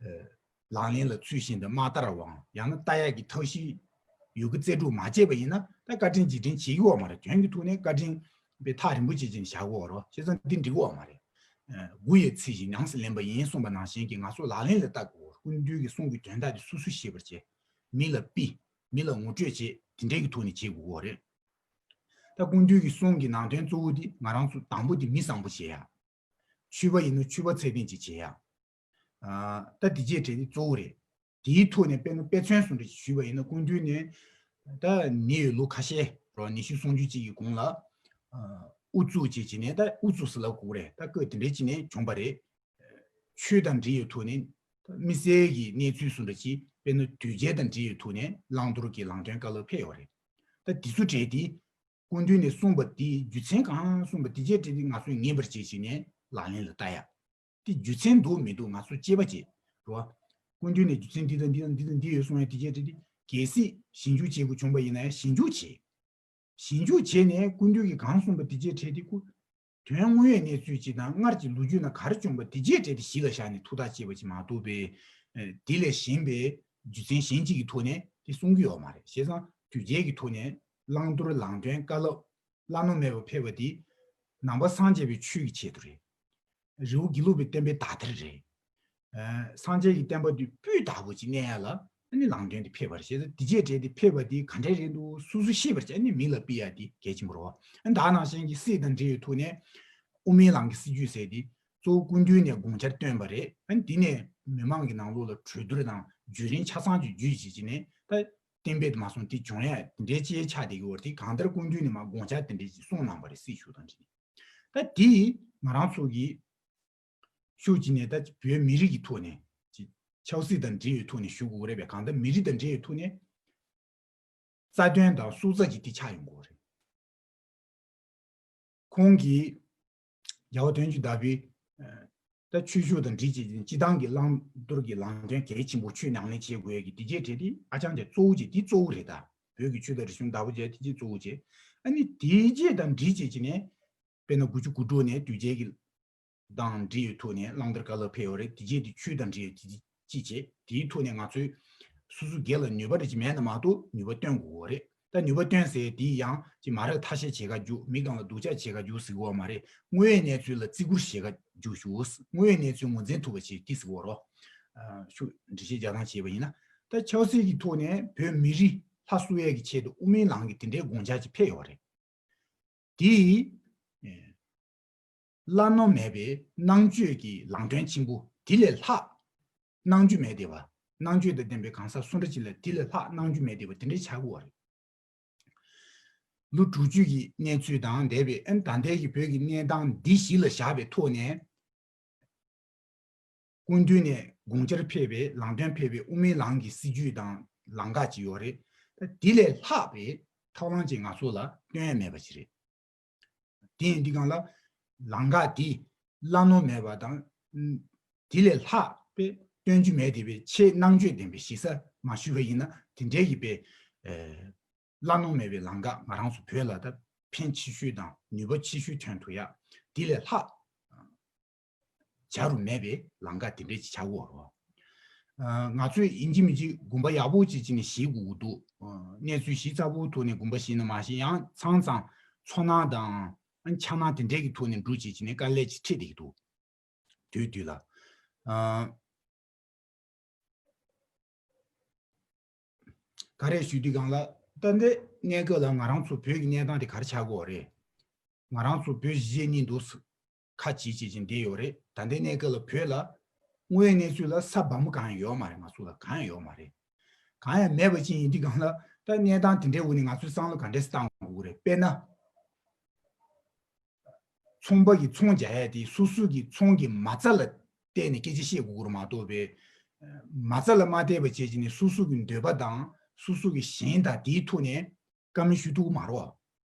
ཨ། ལག་ལེན་ལ་ཚུལ་བཞིན་དུ་མ་བསྟར་བའམ་ཡང་ན་བསྟར་ཡག་གི་ཐབས་ཤེས་ཡོད་རྒུ་རྩལ་སྤྲུགས་མ་བྱས་པ་ཡིན་ན་ད་བཀའ་དྲིན་རྗེས་དྲན་བྱེད་ཀྱི་ཡོད་མ་རེད། དོན་གྱི་ཐོག་ནས་བཀའ་དྲིན་པའི་ཐག་རིང་པོ་བྱེད་ཅིང་བཞག་གི་ཡོད་རེད། བྱས་ཙང་འདི་འགྲིག་གི་ཡོད་མ་རེད། ཨ། མགུ་བའི་ཚིག་བཞིན་ཉམས་སུ་ལེན་པ་ཡིན་གསུངས་པ་ནང་བཞིན་གྱི་ང་ཚོ་ལག་ལེན་ལ་བསྟར་དགོས། སྐུ་མདུན་གྱི་གསུང་གི་དོན་དག་དེ་སོ་སོས་ཤེས་པར་བྱེད། མི་ལ་ཕུལ། མི་ལ་ངོ་སྤྲོད་བྱེད། དེ་འདྲའི་གི་ཐོག་ནས་བྱེད་དགོས་ཀྱི་ཡོད་རེད། ད་སྐུ་མདུན་གྱི་གསུང་གི་ནང་དོན་གཙོ་བོ་དེ་ང་རང་ཚོ་དང་པོ་དེ་མི་བཟང་པོ་བྱེད་ཡ། ཆོས་པ་ཡིན་ན་ཆོས་པ་ཚད་ལྡན་ཅིག་བྱེད་ཡ། ཨ། ད་དེ་རྗེས་དྲན་དེ་གཙོ་བོ་རེད། དེའི་ཐོག་ནས་དཔེར་ན་དཔེ་མཚོན་བཟོ་འདྲ་ཞིག་ཞུས་པ་ཡིན་ན་སྐུ་མདུན་ནས་ད་ཉེ་བའི་ལོ་ཁ་ཤས་རོ་ཉི་ཤུ་སུམ་ཅུ་ཅིག་གི་གོང་ལ། ཨ། ཨུ་ཚུགས་བྱེད་ཀྱི་ནས་ད་ཨུ་ཚུགས་སུ་ལབ་དགོས་རེད། ད་སྐབས་དེ་འདྲའི་ཅིག་ནས་བྱུང་པ་རེད། ཆོས་དང་འབྲེལ་ཡོད་ཐོག་ནས་དམིགས་བསལ་གྱི་གནས་ཚུལ་བཟོ་འདྲ་ཅིག་དཔེར་ན་དུས་བྱས་དང་འབྲེལ་ཡོད་ཐོག་ནས་བླང་དོར་གྱི་ལམ་སྟོན་བཀའ་སློབ་ཕེབས་ཡོད་རེད། ད་དེ་ཚོ་གྲས་དེ་སྐུ་མདུན་ནས་གསུངས་པ་དེ་རྒྱུ་མཚན་གང་གསུངས་པ་དེ་རྗེས་དྲན་དེ་ང་ཚོས་ངེས་པར་བྱེད་ཅིག་ནས་ལག་ལེན་ལ་བསྟར་ཡ། དེ་རྒྱུ་མཚན་འདུག་མི་འདུག་ང་ཚོ་དཔྱད་པ་བྱེད་རོ། སྐུ་མདུན་ནས་རྒྱུ་མཚན་འདི་དང་འདི་དང་འདི་དང་འདི་ཡོད་གསུངས་ཡ་དེ་རྗེས་དྲན་དེ་གལ་སྲིད་ཞིབ་འཇུག་བྱེད་དགོས་བྱུང་པ་ཡིན་ན་ཡང་ཞིབ་འཇུག་བྱེད། ཞིབ་འཇུག་བྱས་ནས་སྐུ་མདུན་གྱིས་གང་གསུངས་པ་དེ་རྗེས་དྲན་དེ་སྐུ། དོན་དངོས་ཡོད་གནས་ཚུལ་སྤྱི་དང་སྔར་གྱི་ལོ་རྒྱུས་ནང་ག་རེ་བྱུང་པ་དེ་རྗེས་དྲན་དེ་གཞི་ལ་བཞག་ནས་ཐུགས་ཐག་བཅད་པ་ཅིག་མ་གཏོགས་པའི། ཨ། དེ་ལས་གཞན་པའི་རྒྱུ་མཚན་གཞན་གཅིག་གི་ཐོག་ནས་དེ་གསུང་གི་ཡོད་མ་རེད། བྱས་ཙང་དུས་བྱས་ཀྱི་ཐོག་ནས་བླང་དོར་ལམ་སྟོན་བཀའ་སློབ། བླ་ན་མེད་པ་ཕེབས་པ་དེ་ནང་པ་སངས་རྒྱས་པའི་ཆོས་ཀྱི་ཆེད་དུ་རེད། རི་བོ་དགེ་ལུགས་པའི་བསྟན་པའི་དག་ཐེར་རེད། ཨ་སངས་རྒྱས་ཀྱི་བསྟན་པ་དེ་སྤུས་དག་པོ་ཅིག་གནས་ཡ་ལ་ཨ་ནི་ལམ་སྟོན་དེ་ཕེབས་པར་བྱས། དེ་རྗེས་དྲན་དེ་ཕེབས་པ་དེ་ག་འདྲས་རེད་འདུག་སུ་སུ་ཤེས་པར་བྱས། ཨ་ནི་མི་ལ་ཕུལ་ཡ་དེ་གལ་ཆེན་པོ་རེད་བ། ཨ་ནི་ད་ནང་བཞིན་གྱི་སྲིད་དང་འབྲེལ་བའི་ཐོག་ནས་དབུ་མའི་ལམ་གྱི་སྲིད་བྱུས་ཟེར་དེ་གཙོ་བོ་སྐུ་མདུན་ནས་དགོངས་འཆར་བཏོན་པ་རེད། ཨ་ནི་དེ་ནས་མི་མང་གི་ནང་ལོགས་ལ་གྲོས་བསྡུར་དང་བརྒྱུད་རིམ་ཆ་ཚང་ཅིག་བརྒྱུད་བྱས་ཀྱི་ནས་ད་གཏན་འབེབས་དེ་མ་སོང་དེ་བྱུང་ཡ་དེ་འདྲའི་ཅིག་ཆགས་བསྡད་ཀྱི་ཡོད་རེད། དེ་གང་ལྟར་སྐུ་མདུན་ནས་མར་དགོངས་འཆར་དེ་འདྲའི་ཅིག་གསུངས་གནང་པ་རེད། སྲིད་ཞུ་དང་འབྲེལ་ནས། ད་དེ་ང་རང་ཚོ་གི་ཤུགས་ཀྱིས་ནས་ད་བོད་མི་རིགས་ཀྱི་ཐོག་ནས་ཅིག་ཆབ་སྲིད་དང་འབྲེལ་བའི་ཐོག་ནས་ཞུ་དགོས་རེད་པས། གང་ལྟར་མི་རིགས་དང་འབྲེལ་བའི་ཐོག་ནས་རྩ་དོན་དང་སྲོག་རྩ་གཅིག་དེ་ཆགས་ཡོང་དགོས་རེད། ཁོང་གིས་རྒྱལ་བ་དོན་གཅིག་དར་པའི་ད་ཆོས་ཕྱོགས་དང་འབྲེལ་བྱེད་ཅིང་སྤྱི་བཏང་གི་བླང་དོར་གྱི་ལམ་སྟོན་གལ་ཆེན་པོ་ཆོས་ཉམས་ལེན་བྱེད་དགོས་ཀྱི་དེ་རྗེས་གྲས་དེ་ཨ་ཅང་ཅེ་གཙོ་བོ་བྱེད་དེ་གཙོ་བོ་རེད། ད་བོད་ཀྱི་ཆོས་དང་རིག་གཞུང་བདག་པོ་བྱས་དེ་རྗེས་གཙོ་བོ་བྱེད། ཨ་ནི་དེ་རྗེས་དང་འབྲེལ་བྱེད་ཀྱི་ནས་དཔེར་ན་དགུ་བཅུ་གོ་དྲུག་ནས་དུས་རྒྱལ་གྱི་དང་འབྲེལ་ཡོད་ཐོག་ནས་གླང་དར་བཀའ་སློབ་ཕེབས་ཡོད་རེད། དེ་རྗེས་དེ་ཆོས་དང་འབྲེལ་ཡོད་དེ་ཅི་བྱེད་དེའི་ཐོག་ནས་ང་ཚོས་སོ་སོ་སྒེར་ལ་ནུས་པ་རེ་ཅིག་མེད་ན་མ་གཏོགས་ནུས་པ་བཏོན་དགོས་རེད། ད་ནུས་པ་བཏོན་ཟེར་དེ་ཡང་ཅིག་མ་རབས་ཐ་ཤལ་བྱེད་ག་རྒྱུག་མི་གང་ལ་སྡུག་ཅག་བྱེད་ག་རྒྱུག་ཟེར་གོ་བ་མ་རེད། དངོས་ཡོད་གནས་ཚུལ་ལ་བརྩི་བཀུར་བྱེད་ག་རྒྱུག་ཞུ། དངོས་ཡོད་གནས་ཚུལ་ངོས་འཛིན་ཐུབ་པ་བྱེད་དེ་ཟེར་གོ་རོགས། ཤུགས་འགྲེལ་བཤད་རྒྱག་སྟངས་བྱས་པ་ཡིན་ན། ད་ཆབ་སྲིད་ཀྱི་ཐོག་ནས་བོད་མི་རིགས་ལྷ་གསོ་ཡས་ཀྱི་ཆེད་དུ་དབུ་མའི་ལམ་གྱི་དེ་འདྲའི་དགོངས་འཆར་ཅིག་ཕེབས་ཡོད་རེད། དེ་བླ་ན་མེད་པའི་གནང་སྤྱོད་ཀྱི་ལམ་སྟོན་ཆེན་པོ་དེ་ལས་ལྷག་གནང་སྤྱོད་མེད་བསྡད་པ། གནང་སྤྱོད་དང་ལྡན་པའི་གང་ཟག་སུ་འདྲ་ཅིག་ལ་དེ་ལས་ལྷག་གནང་སྤྱོད་མེད་བསྡད་པ་དེ་འདྲའི་ཆགས་ཀྱི་ཡོད་རེད། ལོ་དྲུག་ཅུ་གི་གནས་ཚུལ་དང་འདས་པའི་ཨ་ནི་ད་ལྟའི་གི་བོད་ཀྱི་གནས་སྟངས་འདི་གཞི་ལ་བཞག་པའི་ཐོག་ནས། སྐུ་མདུན་ནས་དགོངས་འཆར་ཕེབས་པའི་ལམ་སྟོན་ཕེབས་པའི་དབུ་མའི་ལམ་གྱི་སྲིད་བྱུས་དང་ལམ་ཁ་ཅིག་ཡོད་རེད། ད་དེ་ལས་ལྷག་པའི་ཐབས་ལམ་ཅིག་ང་ཚོ་ལ་སྟོན་ཡ་མེད་པ་ཅིག་རེད། དེ་ཡིན་དུས་སྒང་ལ་ལམ་ཁ་དེ་བླ་ན་མེད་པ་དང་དེ་ལས་ལྷག་པའི་སྟོན་རྒྱུ་མེད་བསྡད་པའི་ཆེས་གནང་སྤྱོད་ལྡན་པའི་གཞི་རྩ་མ་ཞུས་པ་ཡིན་ན་དེ་འདྲའི་གི་པའི་བླ་ན་མེད་པའི་ལམ་ཁ་ང་རང་ཚོ་བོད་ལ་ད་ཕན་ཆེ་ཤོས་དང་ནུས་པ་ཆེ་ཤོས་ཐོན་ཐུབ་ཡ་དེ་ལས་ལྷག་བྱ་རུ་མེད་པའི་ལམ་ཁ་དེ་འདྲ་ཅིག་ཆགས་ཀྱི་ཡོད་རེད། ང་ཚོས་ཡིན་གཅིག་མིན་གཅིག་དགོངས་པ་ཡག་པོ་ཅིག་བྱས་ནས་བཞེས་དགོས་ཀྱི་འདུག་གནས་ཚུལ་ཞིབ་ཚགས་པོའི་ཐོག་ནས་དགོངས་པ་བཞེས་ན་མ་ཤེས་ཡང་ཚང་ཚང་ཚོར་སྣང་དང་འཆར་སྣང་དེ་འདྲའི་གི་ཐོག་ནས་འགྲོ་བྱས་བྱས་ནས་དཀའ་ལས་ཅིག་འཕྲད་བསྡད་ཀྱི་འདུག་དུས་དུས་ལ། ག་རེ་ཞུ་དུས་སྒང་ལ་ད་ལྟའི་གནས་སྐབས་ལ་ང་རང་ཚོ་བོད་ཀྱི་གནས་སྟངས་དེ་ག་རེ་ཆགས་ཀྱི་ཡོད་རེད། ང་རང་ཚོ་བོད་གཞིས་བྱེས་གཉིས་འདུག་ཁ་ཅིག་ཅིག་ཅིག་བསྡད་ཡོད་རེད། ད་ལྟའི་གནས་སྐབས་ལ་བོད་ལ་དངོས་ཡོད་གནས་ཚུལ་ལ་ས་སྦ་མོ་གང་ཡང་ཡོད་མ་རེད། ང་ཚོ་ལ་གང་ཡང་ཡོད་མ་རེད། གང་ཡང་མེད་པ་ཅིག་ཡིན་དུས་སྒང་ལ་ད་གནས་སྟངས་དེ་འདྲའི་འོག་ནས་ང་ཚོའི་བསམ་བློ་ག་འདྲས་སེ་བཏང་དགོས་ཀྱི་རེད། དཔེར་ན། ཚོང་པ་གིས་ཚོང་རྒྱག་ཡ་དེ་སོ་སོ་གི་ཚོང་གི་མ་རྩ་ལ་བལྟས་ནས་སྐད་ཆ་བཤད་དགོས་ཀྱི་རེད་མ་གཏོགས་པའི། མ་རྩ་ལ་མ་བལྟས་པ་བྱས་ཀྱི་ནས་སོ་སོ་གི་འདོད་པ་དང་སོ་སོ་གི་ཞེན་དང་དེའི་ཐོག་ནས་བཀའ་མོལ་ཞུ་ཐུབ་ཀྱི་མ་རེད།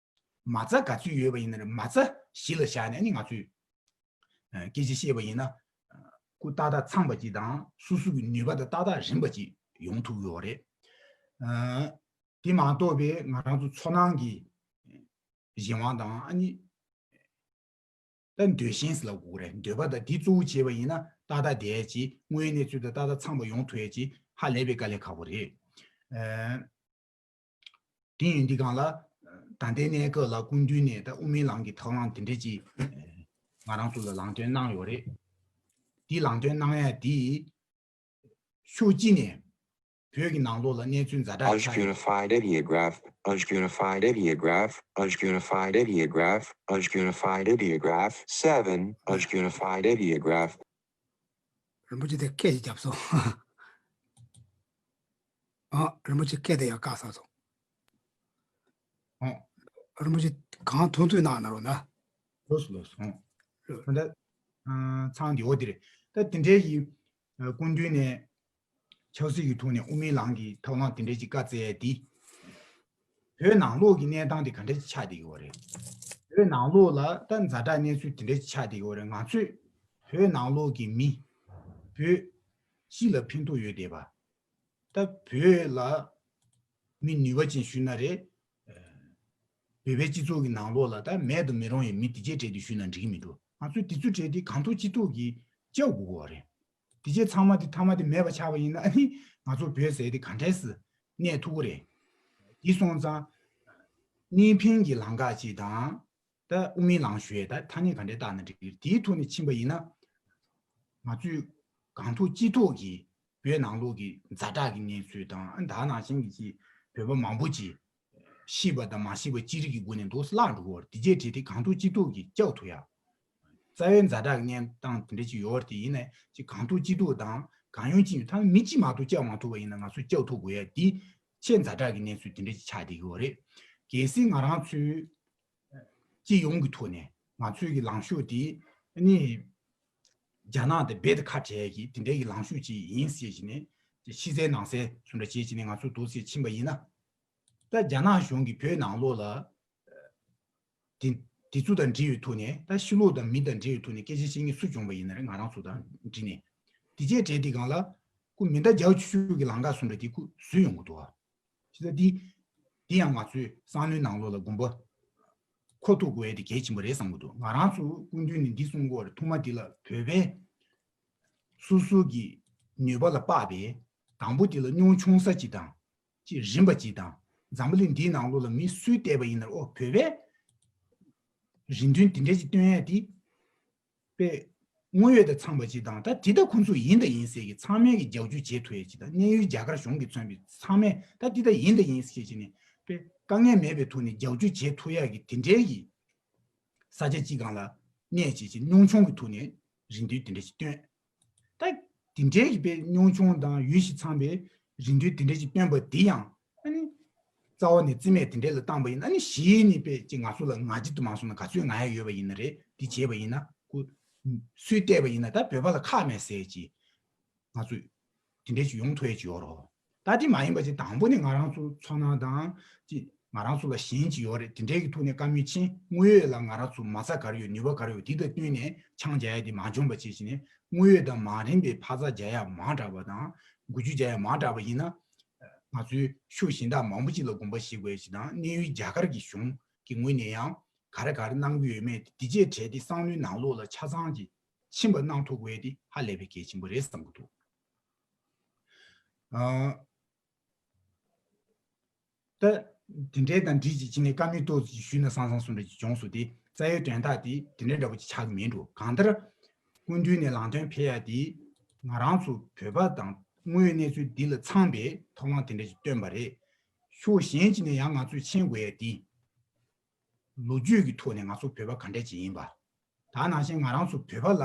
མ་རྩ་ག་ཚོད་ཡོད་པ་ཡིན་ན་རེད། མ་རྩ་གཞི་ལ་བཞག་ནས་ནི་ང་ཚོས་སྐད་ཆ་བཤད་པ་ཡིན་ན་ཁོ་ཏག་ཏག་ཚང་པ་ཅིག་དང་སོ་སོ་གི་ནུས་པ་དང་ཏག་ཏག་རན་པ་ཅིག་ཡོང་ཐུབ་ཀྱི་ཡོད་རེད། དེ་མ་གཏོགས་པའི་ང་རང་ཚོ་ཚོར་སྣང་གི་གཞན་དབང་དང་ཨ་ནི། ད་འདོད་ཞེན་ཟེར་ལབ་དགོས་རེད། འདོད་པ་དང་དེ་གཙོ་བོ་བྱས་པ་ཡིན་ན་ཏག་ཏག་བསྡད་ཡས་ཅིག་དངོས་ཡོད་གནས་ཚུལ་དང་ཏག་ཏག་ཚང་པ་ཡོང་ཐུབ་ཡས་ཅིག་ཧ་ལས་པའི་དཀའ་ལས་ཁག་པོ་རེད། ཨ། དེ་ཡིན་དུས་སྒང་ལ་ད་ལྟའི་གནས་སྐབས་ལ་སྐུ་མདུན་ནས་ད་དབུ་མའི་ལམ་གྱི་ཐབས་ལམ་དེ་འདྲ་ཅིག་ང་རང་ཚོ་ལ་ལམ་སྟོན་གནང་ཡོད་རེད། དེ་ལམ་སྟོན་གནང་ཡས་དེ། ཕྱོགས་གཅིག་ནས་བོད་ཀྱི་ནང་ལོགས་ལ་གནས་ཚུལ་ཛ་དྲག་ཆགས་ཡོད། Unified ideograph, Unified ideograph, Unified ideograph, Unified ideograph, seven, Unified ideograph. རིན་པོ་ཆེ་དེ་སྐད་ཅིག་བརྒྱབ་སོང་། ཨ། རིན་པོ་ཆེ་སྐད་དེ་ཡང་བཀག་ཚར་སོང་། ཨོ། རིན་པོ་ཆེ་གང་ཐུབ་ཐུབ་གནང་གནང་རོགས་གནང་། ལོས་ལོས། ཨོ། ད་ལྟ་ཚང་འདི་འོ་འདི་རེད། ད་དེ་འདྲའི་གི་སྐུ་མདུན་ནས་ཆབ་སྲིད་ཀྱི་ཐོག་ནས་དབུ་མའི་ལམ་གྱི་ཐབས་ལམ་དེ་འདྲ་ཅིག་བཀའ་སྩལ་ཡས་དེ། བོད་ནང་ལོགས་ཀྱི་གནས་སྟངས་དེ་ག་འདྲ་ཅིག་ཆགས་བསྡད་ཀྱི་ཡོད་རེད། བོད་ནང་ལོགས་ལ་ད་ཛ་དྲག་གནས་ཚུལ་དེ་འདྲ་ཅིག་ཆགས་བསྡད་ཀྱི་ཡོད་རེད། ང་ཚོས་བོད་ནང་ལོགས་ཀྱི་མི། བོད་སྤྱི་ལ་ཕན་ཐོགས་ཡོད་བསྡད་པ། ད་བོད་ལ་མི་ནུས་པ་ཅན་ཞུས་ན་རེད། བོད་པའི་སྤྱི་ཚོགས་ཀྱི་ནང་ལོགས་ལ་ད་མེད་དུ་མི་རུང་བའི་མི་དེ་གྱད་གྲས་དེ་ཞུས་ན་འགྲིག་གི་མི་འདུག་ང་ཚོས་དེ་ཚོའི་གྲས་དེ་གང་ཐུབ་ཅི་ཐུབ་ཀྱིས་སྐྱོབ་དགོས་ཀྱི་ཡོད་རེད། དེ་གྱད་ཚང་མ་དེ་མཐའ་མ་དེ་མེད་པ་ཆགས་པ་ཡིན་ན་ཨ་ནི་ང་ཚོ་བོད་ཟེར་དེ་ག་འདྲས་སེ་གནས་ཐུབ་ཀྱི་རེད། དེ་སོང་ཙང་ གནས་ཕན་གྱི་ལམ་ཁ་ཅིག་དང་། ད་དབུ་མའི་ལམ་ཞུ་ཡས་ད་ཐ་སྙད་ག་འདྲས་བཏགས་ན་འགྲིག་གི་རེད། དེའི་ཐོག་ནས་ཕྱིན་པ་ཡིན་ན། ང་ཚོས་གང་ཐུབ་ཅི་ཐུབ་ཀྱིས་བོད་ནང་ལོགས་ཀྱི་ཛ་དྲག་གི་གནས་ཚུལ་དང་། ཨ་ད་ནང་བཞིན་གྱི་ཅིག་བོད་པ་མང་པོ་ཅིག་ཤི་བ་དང་མ་ཤི་བ་ཅི་རིགས་ཀྱི་སྒོ་ནས་འདུག་སེ་བརླག་འགྲོ་གི་ཡོད་རེད། དེ་བྱས་བྱས་ཏེ་གང་ཐུབ་ཅི་ཐུབ་ཀྱིས་སྐྱོབ་ཐུབ་ཡ། རྩ་བའི་ཛ་དྲག་གི་གནས་སྟངས་དེ་འདྲ་ཅིག་ཡོད་རེད། དེ་ཡིན་ནའི་ཅིག་གང་ཐུབ་ཅི་ཐུབ་དང་། གང་ཡོང་ཅི་ཡོང་། ད་མི་གཅིག་མ་གཏོགས་སྐྱོབ་མ་ཐུབ་པ་ཡིན་ན་ང་ཚོས་སྐྱོབ་ཐུབ་དགོས་ཡ་དེ་ཆེས་ཛ་དྲག་གི་གནས་ཚུལ་དེ་འདྲ་ཅིག་ཆགས་བསྡད་ཀྱི་ཡོད་རེད། གལ་སྲིད་ང་རང་ཚོའི་སྤྱི་ཡོངས་ཀྱི་ཐོག་ནས་ང་ཚོའི་གི་ལངས་ཕྱོགས་དེ་ནི་རྒྱ་ནག་དང་རྦད་དེ་ཁ་བྲལ་གྱི་དེ་འདྲའི་གི་ལངས་ཕྱོགས་ཅིག་ཡིན་ཟེར་བྱས་ནས་ཕྱི་གསལ་ནང་གསལ་བཟོ་འདྲ་བྱས་བྱས་ནས་ང་ཚོ་འདུག་སེ་ཕྱིན་པ་ཡིན་ན། ད་རྒྱ་ནག་གཞུང་གིས་བོད་ནང་ལོགས་ལ་དེ་དེ་ཚོ་དང་འབྲེལ་བའི་ཐོག་ནས། ད་ཕྱི་ལོགས་དང་མི་དང་འབྲེལ་བའི་ཐོག་ནས་སྐད་ཆ་བཤད་མཁན་སུ་བྱུང་བ་ཡིན་ན་རེད། ང་རང་ཚོ་དང་འབྲེལ་ནས་དེ་བྱས་བྱས་དེ་སྒང་ལ་ཁོ་མེ་མདའ་རྒྱག་ཆུ་ཆུ་གི་ལམ་ཁ་བཟོ་འདྲ་དེ་ཁོ་བཟོས་ཡོང་གི་འདུག་ཨ། བྱས་ཙང་དེ་དེ་ཡང་ང་ཚོའི་བསམ་བློའི་ནང་ལོགས་ལ་དགོངས་པ་འཁོར་ཐུབ་དགོས་ཡ་དེ་གལ་ཆེན་པོ་རེད་བསམ་གྱི་འདུག་ང་རང་ཚོ་སྐུ་མདུན་ནས་འདི་གསུང་གི་ཡོད་རེད། ཐོག་མ་དེ་ལ་བོད་པས་སོ་སོ་གི་ནུས་པ་ལ་དཔག་པའི་དང་པོ་དེ་ལ་སྙོང་ཆུང་ས་ཅིག་དང་། ཅིག་རིམ་པ་ཅིག་དང་། འཛམ་བུ་གླིང་འདིའི་ནང་ལོགས་ལ་མི་སུས་བལྟས་པ་ཡིན་ན་རེད། ཨོ་བོད་པས་རེ་འདུན་དེ་འདྲ་ཅིག་བཏོན་ཡ་དེ་དཔེ་དངོས་ཡོད་དང་འཚམས་པ་ཅིག་དང་། ད་དེ་ད་ཁོང་ཚོ་ཡིན་དང་ཡིན་ཟེར་གི་ཚང་མས་གི་རྒྱབ་སྐྱོར་བྱེད་ཐུབ་ཡ་ཅིག་དང་། གནས་ཡུལ་རྒྱ་གར་གཞུང་གིས་མཚོན་པའི་ཚང་མས་ད་དེ་ད་ཡིན་དང་ཡིན་ཟེར་བྱས་ནས་དཔེ་དཀའ་ངལ་མེད་པའི་ཐོག་ནས་རྒྱབ་སྐྱོར་བྱེད་ཐུབ་ཡ་གི་དེ་འདྲའི་གི་ས་ཆ་གཅིག་སྒང་ལ་གནས་བྱས་ཅིག་སྙོང་ཆུང་གི་ཐོག་ནས་རེ་འདུན་དེ་འདྲ་ཞིག་བཏོན། ད་དེ་འདྲའི་གི་དཔེ་སྙོང་ཆུང་དང་ཡུལ་གཞི་འཚམ་པའི་རེ་འདུན་དེ་འདྲ་ཞིག་བཏོན་པ་དེ་ཡང་ཨ་ནི་རྩ་བ་ནས་རྩིས་མེད་དེ་འདྲ་ལ་བཏང་པ་ཡིན་ན། ཨ་ནི་གཞི་ནས་དཔེ་ཅིག་ང་ཚོ་ལ་ང་རྒྱལ་དུ་མ་སོང་ན་ག་ཚོད་ང་ཡ་ཡོད་པ་ཡིན་ན་རེད། དེ་བྱས་པ་ཡིན་ན་ཁོ་སུས་བལྟས་པ་ཡིན་ན་ད་བོད་པ་ལ་ཁག་མེད་ཟེར་ཅིག་ང་ཚོས་དེ་འདྲས་ཅིག་ཡོང་ཐུབ་ཡས་ཅིག་ཡོད་རོགས། ད་དེ་མ་ཡིན་པ་ཅིག་དང་པོ་ནས་ང་རང་ཚོ་ཚོར་སྣང་དང་ཅིག་ང་རང་ཚོ་ལ་ཞེན་ཅིག་ཡོད་རེད། དེ་འདྲས་ཀྱི་ཐོག་ནས་བཀའ་མོལ་ཕྱིན། དངོས་ཡོད་ལ་ང་རང་ཚོ་མ་རྩ་ག་རེ་ཡོད། ནུས་པ་ག་རེ་ཡོད། དེ་དང་བསྟུན་ནས་ཆང་རྒྱག་ཡ་དེ་མ་བྱུང་བ་བྱས་བྱས་ནས། དངོས་ཡོད་དང་མ་མཐུན་པའི་ཕར་རྩ་རྒྱག་ཡ་མང་དྲགས་པ་དང་། འགུལ་སྐྱོད་རྒྱག་ཡ་མང་དྲགས་པ་ཡིན་ན། ང་ཚོའི་ཕྱོགས་གཞན་དག་མང་པོ་ཅིག་ལ་དགོངས་པ་བཞེས་དགོས་ཡ་ཅིག་དང་། གནས་ཡུལ་རྒྱ་གར་གྱི་གཞུང་གི་ངོས་ནས་ཡང་ག་རེ་ག་རེ་གནང་གི་ཡོད་མེད་དེ་བྱས་བྱས་ཏེ་བསམ་བློའི་ནང་ལོགས་ལ་ཆ་ཚང་ཅིག་ཕྱིན་པ་གནང་ཐུབ་དགོས་ཡ་དེ་ཧ་ལས་པའི་གལ་ཆེན་པོ་རེད་བསམ་གྱི་འདུག་ཨ། ད་དེ་འདྲའི་དང་འགྲིག་ཅིག་བྱས་ནས་བཀའ་མོལ་ཏོག་ཙམ་ཞུས་ན་བཟང་བཟང་བཟོ་འདྲ་ཅིག་བྱུང་སོང་སྟེ། རྩ་བའི་དོན་དག་དེ་དེ་འདྲའི་འདྲ་པོ་ཅིག་ཆགས་ཀྱི་མིན་འགྲོ། གང་ལྟར་སྐུ་མདུན་ནས་ལམ་སྟོན་ཕེབས་ཡ་དེ་ང་རང་ཚོ་བོད་པ་དང་དངོས་ཡོད་གནས་ཚུལ་འདི་ལ་འཚམས་པའི་ཐབས་ལམ་དེ་འདྲ་ཅིག་བཏོན་པ་རེད། ཕྱོགས་གཞན་ཅིག་ནས་ཡང་ང་ཚོས་མཁྱེན་དགོས་ཡ་དེ། ལོ་རྒྱུས་ཀྱི་ཐོག་ནས་ང་ཚོ་བོད་པ་ག་འདྲ་ཅིག་ཡིན་པ། ད་ནང་བཞིན་ང་རང་ཚོ་བོད་པ་ལ་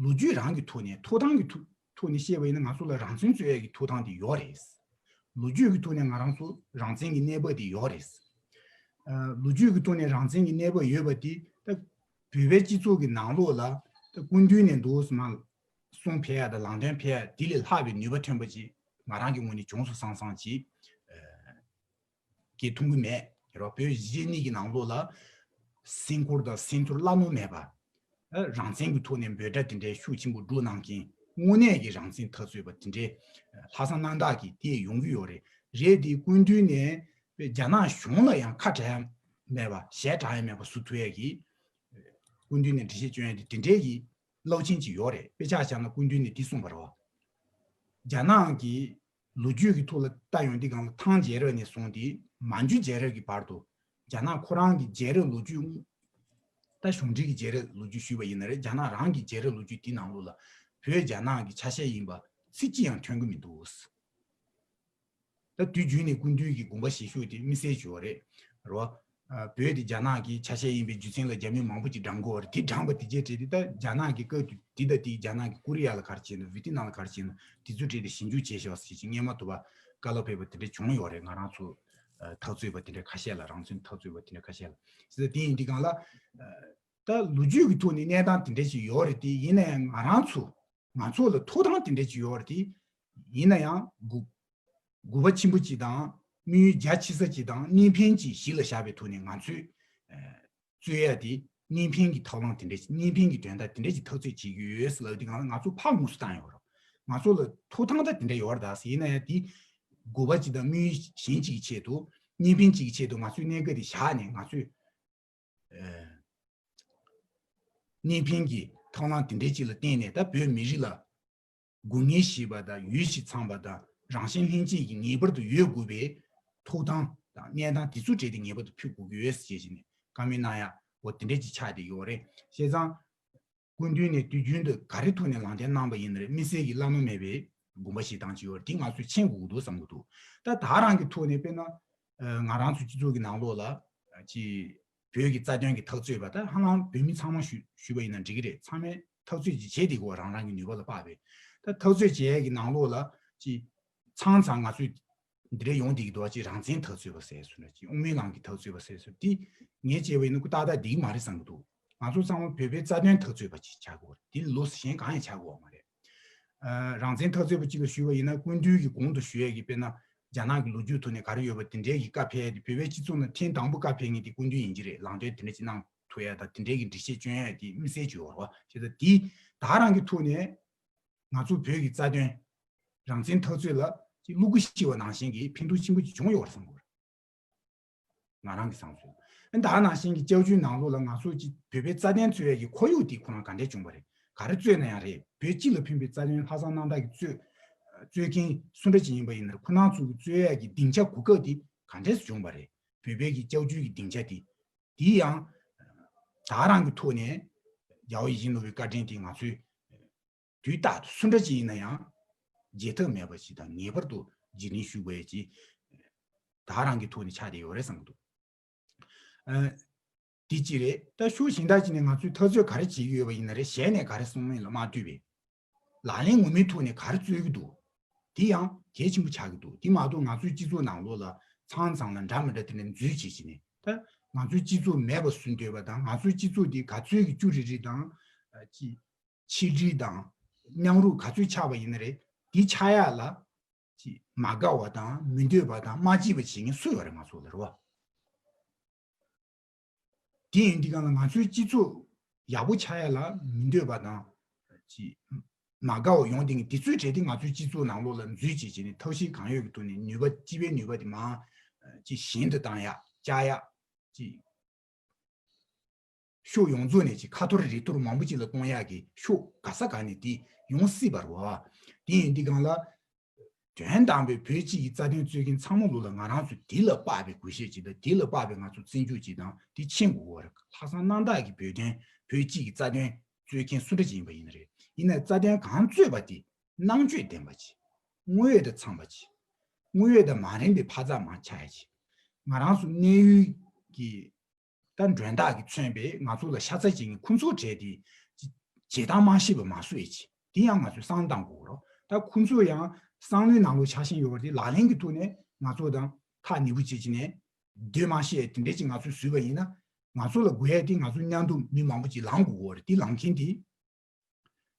ལོ་རྒྱུས་རང་གི་ཐོག་ནས། ཐོབ་ཐང་གི་ཐོག་ཐོག་ནས་བཤད་པ་ཡིན་ན། ང་ཚོ་ལ་རང་བཙན་རྩོད་ཡས་ཀྱི་ཐོབ་ཐང་དེ་ཡོད་རེད། ལོ་རྒྱུས་ཀྱི་ཐོག་ནས་ང་རང་ཚོ་རང་བཙན་གྱི་གནས་བབ་དེ་ཡོད་རེད། ཨ། ལོ་རྒྱུས་ཀྱི་ཐོག་ནས་རང་བཙན་གྱི་གནས་བབ་ཡོད་པ་དེ་ད་བོད་པའི་སྤྱི་ཚོགས་ཀྱི་ནང་ལོགས་ལ་ད་སྐུ་མདུན་ནས་འདུག་སེ་མར་གསུང་ཕེབས་ཡ་དང་ལམ་སྟོན་ཕེབས་ཡ་དེ་ལས་ལྷག་པའི་ནུས་པ་ཐོན་པ་ཅིག་ང་རང་གི་ངོས་ནས་བྱུང་སོང་བསམ་བསམ་ཅིག་ཨ། གི་མཐོང་གི་མེད། རོ། བོད་གཞིས་བྱེས་གཉིས་ཀྱི་ནང་ལོགས་ལ་སེམས་ཁུར་དང་སེམས་ཚོར་སླ་མོ་མེད་པ། ཨ། རང་བཙན་གྱི་ཐོག་ནས་འབོད་སྒྲ་དེ་འདྲའི་ཤུགས་ཆེན་པོ་སྒྲོག་གནང་མཁན། དངོས་གནས་ཀྱི་རང་བཙན་འཐབ་རྩོད་པ་དེ་འདྲའི་ལྷག་བསམ་རྣམ་དག་གིས་དེ་ཡོང་གི་ཡོད་རེད། རེད་དེ་སྐུ་མདུན་ནས་རྒྱ་ནག་གཞུང་ལ་ཡང་ཁ་བྲལ་ཡ་མེད་པ། ཞལ་གྲགས་ཡ་མེད་པ་བཟོ་ཐུབ་ཡ་གི་སྐུ་མདུན་ནས་འགྲེལ་བཤད་བསྐྱོན་ཡ་དེ་དེ་འདྲའི་གི་རླབས་ཆེན་ཅིག་ཡོད་རེད། དཔེ་ཆ་བཞག་ན་སྐུ་མདུན་ནས་འདི་གསུངས་པ་རེད་བ། རྒྱ་ནག་གི་ལོ་རྒྱུས་ཀྱི་ཐོག་ལ་ལྟ་ཡོང་དུས་སྒང་ལ། ཐང་རྒྱལ་རབས་ནས་བཟུང་སྟེ་མན་ཇུ་རྒྱལ་རབས་ཀྱི་བར་དུ། རྒྱ་ནག་ཁོ་རང་གི་རྒྱལ་རབས་ལོ་རྒྱུས། ད་གཞུང་འབྲེལ་གྱི་རྒྱལ་རབས་ལོ་རྒྱུས་ཞུས་པ་ཡིན་ན་རེད། རྒྱ་ནག་རང་གི་རྒྱལ་རབས་ལོ་རྒྱུས་དེའི་ནང་ལོགས་ལ་བོད་རྒྱ་ནག་གི་ཆ་ཤས་ཡིན་པ་ཚིག་གཅིག་ཡང་ཐོན་གྱི་མི་འདུག་ད་དུས་རྒྱུན་ནས་སྐུ་མདུན་གྱི་དགོངས་པ་བཞེས་ཤུགས་དེ་དམིགས་བསལ་ཅིག་ཡོད་རེད། རེད་བ། ཨ། བོད་དེ་རྒྱ་ནག་གི་ཆ་ཤས་ཡིན་པའི་རྒྱུ་མཚན་ལ་རྒྱ་མི་མང་པོ་ཅིག་བགྲང་གི་ཡོད་རེད། དེ་བགྲངས་པ་དེ་རྗེས་དེ་དེ་ད་རྒྱ་ནག་གི་སྐབས་དེ་དེ་ད་དེ་རྒྱ་ནག་གི་ཀོ་རི་ཡ་ལ་ག་རེ་བྱས་ན། ཝི་ཏི་ནམ་ལ་ག་རེ་བྱས་ན། དེ་ཚོ་གྲས་དེ་ཞིབ་འཇུག་བྱས་ཤོག་ཟེར་ཅིག་སྔོན་མ་དུ་བ་བཀའ་སློབ་ཕེབས་པ་དེ་འདྲ་བྱུང་ཡོད་རེད། ང་རང་ཚོ་ཨ་འཐབ་རྩོད་པ་དེ་འདྲ་ཁ་ཤས་ལ། རང་བཙན་འཐབ་རྩོད་པ་དེ་འདྲ་ཁ་ཤས་ལ། ཟེར་དེ་ཡིན་དུས་སྒང་ལ། ཨ། ད་ལོ་རྒྱུས་ཀྱི་ཐོག་ནས་གནས་སྟངས་དེ་འདྲ་ཞིག་ཡོད་རེད་དེ། ཡིན་ན་ཡང་ང་རང་ཚོ་ང་ཚོ་ལ་ཐོབ་ཐང་དེ་འདྲ་ཞིག་ཡོད་རེད་དེ། ཡིན་ན་ཡང་དགོས་དགོས་པ་ཆེན་པོ་ཅིག་དང་། དམིགས་ཡུལ་རྒྱ་ཆེ་ས་ཅིག་དང་། གནད་ཕན་ཅིག་གཞི་ལ་བཞག་པའི་ཐོག་ནས་ང་ཚོས་ཨ་རྩོད་ཡ་དེ། གནད་ཕན་གྱི་ཐབས་ལམ་དེ་འདྲ་ཞིག་གནད་ཕན་གྱི་དོན་དག་དེ་འདྲ་ཞིག་འཐབ་རྩོད་བྱེད་ཀྱི་ཡོད་ཟེར་ལབ་དུས་སྒང་ལ། ང་ཚོ་ཕར་དངོས་སུ་བཏང་ཡོད་རེད། ང་ཚོ་ལ་ཐོབ་ཐང་ད་དེ་འདྲ་ཡོད་རེད་ད་ཟེར། ཡིན་ན་ཡང་དེ་དགོས་པ་ཅིག་དང་དམིགས་ཡུལ་གཞན་ཅིག་གི་ཆེད་དུ། གནད་ཕན་ཅིག་གི་ཆེད་དུ་ང་ཚོས་གནད་འགག་དེ་བཞག་ནས། ང་ཚོས་ཨ་གནད་ཕན་གྱི་ཐབས་ལམ་དེ་འདྲའི་ཅིག་ལ་བརྟེན་ནས། ད་བོད་མི་རིགས་ལ་དགོས་ངེས་ཤེས་པ་དང་། ཡུལ་གཞི་འཚམ་པ་དང་། རང་བཞིན་ལྷན་སྐྱེས་ཀྱི་ངེས་པར་དུ་ཡོད་དགོས་པའི་ཐོབ་ཐང་ དང་གནས་སྟངས་དེ་ཚོ་གྲས་དེ་ངེས་པར་དུ་ཕུད་དགོས་ཀྱི་ཡོད་ཟེར་བྱས་ནས་བཀའ་མོལ་གནང་ཡ་འོ་དེ་འདྲས་ཅིག་ཆགས་བསྡད་ཡོད་རེད། བྱས་ཙང་སྐུ་མདུན་ནས་དུས་རྒྱུན་དུ་ག་རེ་ཐོག་ནས་ལམ་སྟོན་གནང་པ་ཡིན་ན་རེད། དམིགས་བསལ་གྱི་བླ་ན་མེད་པའི་དགོངས་པ་བཞེས་སྟངས་ཅིག་ཡོད་རེད། དེ་ང་ཚོས་མཁྱེན་དགོས་ཀྱི་འདུག་བསམ་གྱི་འདུག་ད་ད་རང་གི་ཐོག་ནས་དཔེར་ན་ང་རང་ཚོའི་སྤྱི་ཚོགས་ཀྱི་ནང་ལོགས་ལ་ཅིག་བོད་ཀྱི་རྩ་དོན་གྱི་འཐབ་རྩོད་པ་ད་ཧ་ལམ་བོད་མི་ཚང་མ་ཞུ་ཞུས་པ་ཡིན་ན་འགྲིག་གི་རེད། ཚང་མས་འཐབ་རྩོད་ཅིག་བྱེད་བསྡད་ཀྱི་ཡོད་རང་རང་གི་ནུས་པ་ལ་དཔག་པའི། ད་འཐབ་རྩོད་བྱེད་ཡས་ཀྱི་ནང་ལོགས་ལ་ཅིག་མཚམས་མཚམས་ང་ཚོས་འདི་འདྲ་ཡོང་བསྡད་ཀྱི་འདུག་བ། ཅིག་རང་བཙན་འཐབ་རྩོད་པ་ཟེར་སོང་ན་ཅིག་དབུ་མའི་ལམ་གྱི་འཐབ་རྩོད་པ་ཟེར་སོང་དེ་ངས་བྱས་པ་ཡིན་ན་ཏག་ཏག་འགྲིག་གི་མ་རེད་བསམ་གྱི་འདུག་ང་ཚོ་ཚང་མ་བོད་པའི་རྩ་དོན་འཐབ་རྩོད་པ་ཅིག་ཆགས་དགོས་རེད། དེ་ལས་ལོགས་སུ་གཞན་གང་ཡང་ཆགས་དགོས་པ་མ་རེད། རང་བཙན་འཐབ་རྩོད་པ་གཅིག་ལ་ཞུས་པ་ཡིན་ན་སྐུ་མདུན་གྱི་གོང་དུ་ཞུ་ཡས་ཀྱི་དཔེར་ན་རྒྱ་ནག་གི་ལོ་རྒྱུས་ཐོག་ནས་ག་རེ་ཡོད་པ་དེ་འདྲའི་གི་བཀའ་ཕེབས་ཏེ་བོད་པའི་སྤྱི་ཚོགས་ནང་ཐེངས་དང་པོ་བཀའ་ཕེབས་མཁན་དེ་སྐུ་མདུན་ཡིན་གྱི་རེད། ལམ་སྟོན་དེ་འདྲ་ཅིག་གནང་ཐུབ་ཡ་དང་དེ་འདྲའི་གི་འགྲེལ་བཤད་སྐྱོན་ཡ་དེ་དམིགས་བསལ་ཅིག་ཡོད་རེད་བ། བྱས་ཙང་དེ་ད་རང་གི་ཐོག་ནས་ང་ཚོ་བོད་ཀྱི་རྩ་དོན་རང་བཙན་འཐབ་རྩོད་ལ་ཅིག་བླུག་གུ་ཤི་བ་ནང་བཞིན་གྱི་ཕན་ཐོགས་ཆེན་པོ་ཅིག་བྱུང་ཡོད་རེད་བསམ་གྱི་རེད། ང་རང་གི་བསམ་ཚུལ། ཨ་ནི་ད་ནང་བཞིན་གྱི་སྐྱབས་བཅོལ་ནང་ལོགས་ལ་ང་ཚོ་ཅིག་བོད་པའི་རྩ་དོན་རྩོད་ཡས་ཀྱི་ཁོར་ཡུག་དེ་ཁོ་རང་ག་འདྲས་བྱུང་བ་རེད། ག་རེ་རྩོད་ན་ཡང་རེད། བོད་སྤྱི་ལ་ཕན་པའི་རྩ་དོན་ལྷག་བསམ་རྣམ་དག་གིས་རྩོད་རྩོད་མཁན་སུ་འདྲ་ཅིག་ཡིན་པ་ཡིན་ན་རེད། ཁོ་རང་ཚོ་གི་རྩོད་ཡས་ཀྱི་སྡིངས་ཆ་གོ་སྐབས་དེ་ག་འདྲས་སུ་བྱུང་བ་རེད། བོད་པའི་གི་སྐྱབས་བཅོལ་གྱི་སྡིངས་ཆ་དེ། དེ་ཡང་ད་རང་གི་ཐོག་ནས་རྒྱལ་བ་ཡིད་བཞིན་ནོར་བུའི་བཀའ་དྲིན་དེ་ང་ཚོས་དུས་རྟག་ཏུ་སུ་འདྲ་ཅིག་ཡིན་ན་ཡང་བརྗེད་ཐབས་མེད་པ་ཞིག་དང་ངེས་པར་དུ་རྗེས་དྲན་ཞུ་དགོས་ཡ་ཅིག་ད་རང་གི་ཐོག་ནས་ཆགས་བསྡད་ཡོད་རེད་བསམ་གྱི་འདུག་ཨ། དེ་གཅིག་རེད། ད་ཤུགས་གཞན་དག་ཅིག་ནས་ང་ཚོས་འཐབ་རྩོད་ག་རེ་བྱེད་ཀྱི་ཡོད་པ་ཡིན་ན་རེད། ཞལ་ནས་ག་རེ་གསུངས་མིན་ལ་མ་ལྟོས་པའི་ལག་ལེན་ངོ་མའི་ཐོག་ནས་ག་རེ་རྩོད་ཀྱི་འདུག་དེ་ཡང་གལ་ཆེན་པོ་ཆགས་ཀྱི་འདུག་དེ་མ་གཏོགས་ང་ཚོའི་སྤྱི་ཚོགས་ནང་ལོགས་ལ་མཚམས་མཚམས་ལ་འདྲ་མི་འདྲ་དེ་འདྲ་འཛུལ་བྱེད་ཀྱི་ནས་ད་ང་ཚོའི་སྤྱི་ཚོགས་མེད་པ་བཟོ་འདོད་པ་དང་ང་ཚོའི་སྤྱི་ཚོགས་འདི་ག་ཚོད་ཀྱི་ཅུ་རི་རི་དང་ཅི་ཆིག་སྒྲིལ་དང་མཉམ་རུབ་ག་ཚོད་ཆགས་པ་ཡིན་ན་རེད། འདི་ཆགས་ཡག་ལ་ཅི་མ་དགའ་བ་དང་མི་འདོད་པ་དང་མ་སྐྱིད་པ་བྱེད་མཁན་སུ་ཡོད་རེད། ང་ཚོ་ལ་རེད་བ། དེ་ཡིན་དུས་གང་ལ་ང་ཚོའི་སྤྱི་ཚོགས་ཡག་པོ་ཆགས་ཡག་ལ་མི་འདོད་པ་དང་ཅི་མ་དགའ་བ་ཡོང་དེ་ངས་དེ་ཚོའི་གྲས་དེ་ང་ཚོའི་སྤྱི་ཚོགས་ནང་ལོགས་ལ་འཛུལ་བྱེད་བྱས་ནས་ཐབས་ཤེས་གང་ཡོད་ཀྱི་ཐོག་ནས་ནུས་པ་སྤྱི་པའི་ནུས་པ་དེ་མང་ཅི་ཞན་དུ་བཏང་ཡག་བཅག་ཡག་ཅི་ཕྱོགས་ཡོངས་རྫོགས་ནས་ཅི་ཁ་ཐོར་རི་ཐོར་མང་པོ་ཅིག་ལ་གཏོང་ཡག་གི་ཕྱོགས་ག་ས་ག་ནས་དེ་ཡོང་སྲིད་པ་རེད་བ། དེ་ཡིན་དུས་གང་ལ། དོན་དམ་པའི་བོད་སྤྱི་གི་རྩ་དོན་རྩོད་མཁན་ཚང་མ་ལོ་ལ་ང་རང་ཚོས་དེ་ལ་དཔག་པའི་གུས་ཞབས་ཅིག་དང་དེ་ལ་དཔག་པའི་ང་ཚོ་བརྩི་འཇོག་ཅིག་དང་དེ་མཁྱེན་དགོས་པ་རེད། ལྷག་བསམ་རྣམ་དག་གིས་བོད་དོན་བོད་སྤྱི་གི་རྩ་དོན་རྩོད་མཁན་སུ་འདྲ་ཅིག་ཡིན་པ་ཡིན་ན་རེད། ཡིན་ནའི་རྩ་དོན་གང་རྩོད་པ་དེ་རྣམ་དཔྱོད་ལྡན་པ་ཅིག་དངོས་ཡོད་དང་འཚམས་པ་ཅིག་དངོས་ཡོད་དང་མ་རན་པའི་ཕ་རྩ་མ་ཆགས་ཡ་ཅིག་ང་རང་ཚོ་གནས་ཡུལ་གྱི་ད་མགྲོན་བདག་གིས་མཚོན་པའི་ང་ཚོ་ལ་ཤ་ཚ་བྱེད་མཁན་ཁོང་ཚོ་གྲས་དེ་བྱེད་སྟངས་མ་ཤེས་པ་མ་བཟོ་ཡས་ཅིག་དེ་ཡང་ང་ཚོས་བསམ་བློ་བཏང་དགོས་རོགས། ད་ཁོང་ཚོ་ཡང་བསམ་བློའི་ནང་ལོགས་ཆགས་ཤིང་ཡོད་པ་དེ་ལག་ལེན་གྱི་ཐོག་ནས་ང་ཚོ་དང་ཐག་ཉེ་པོ་བྱེད་ཀྱི་ནས་སྡོད་མ་ཤེས་དེ་འདྲས་ཅིག་ང་ཚོས་བཟོས་པ་ཡིན་ན་ང་ཚོ་ལ་དགོས་ཡས་དེ་ང་ཚོ་མཉམ་དུ་མི་མང་པོ་ཅིག་ལངས་དགོས་ཀྱི་ཡོད་རེད། དེ་ལངས་མཁན་དེ།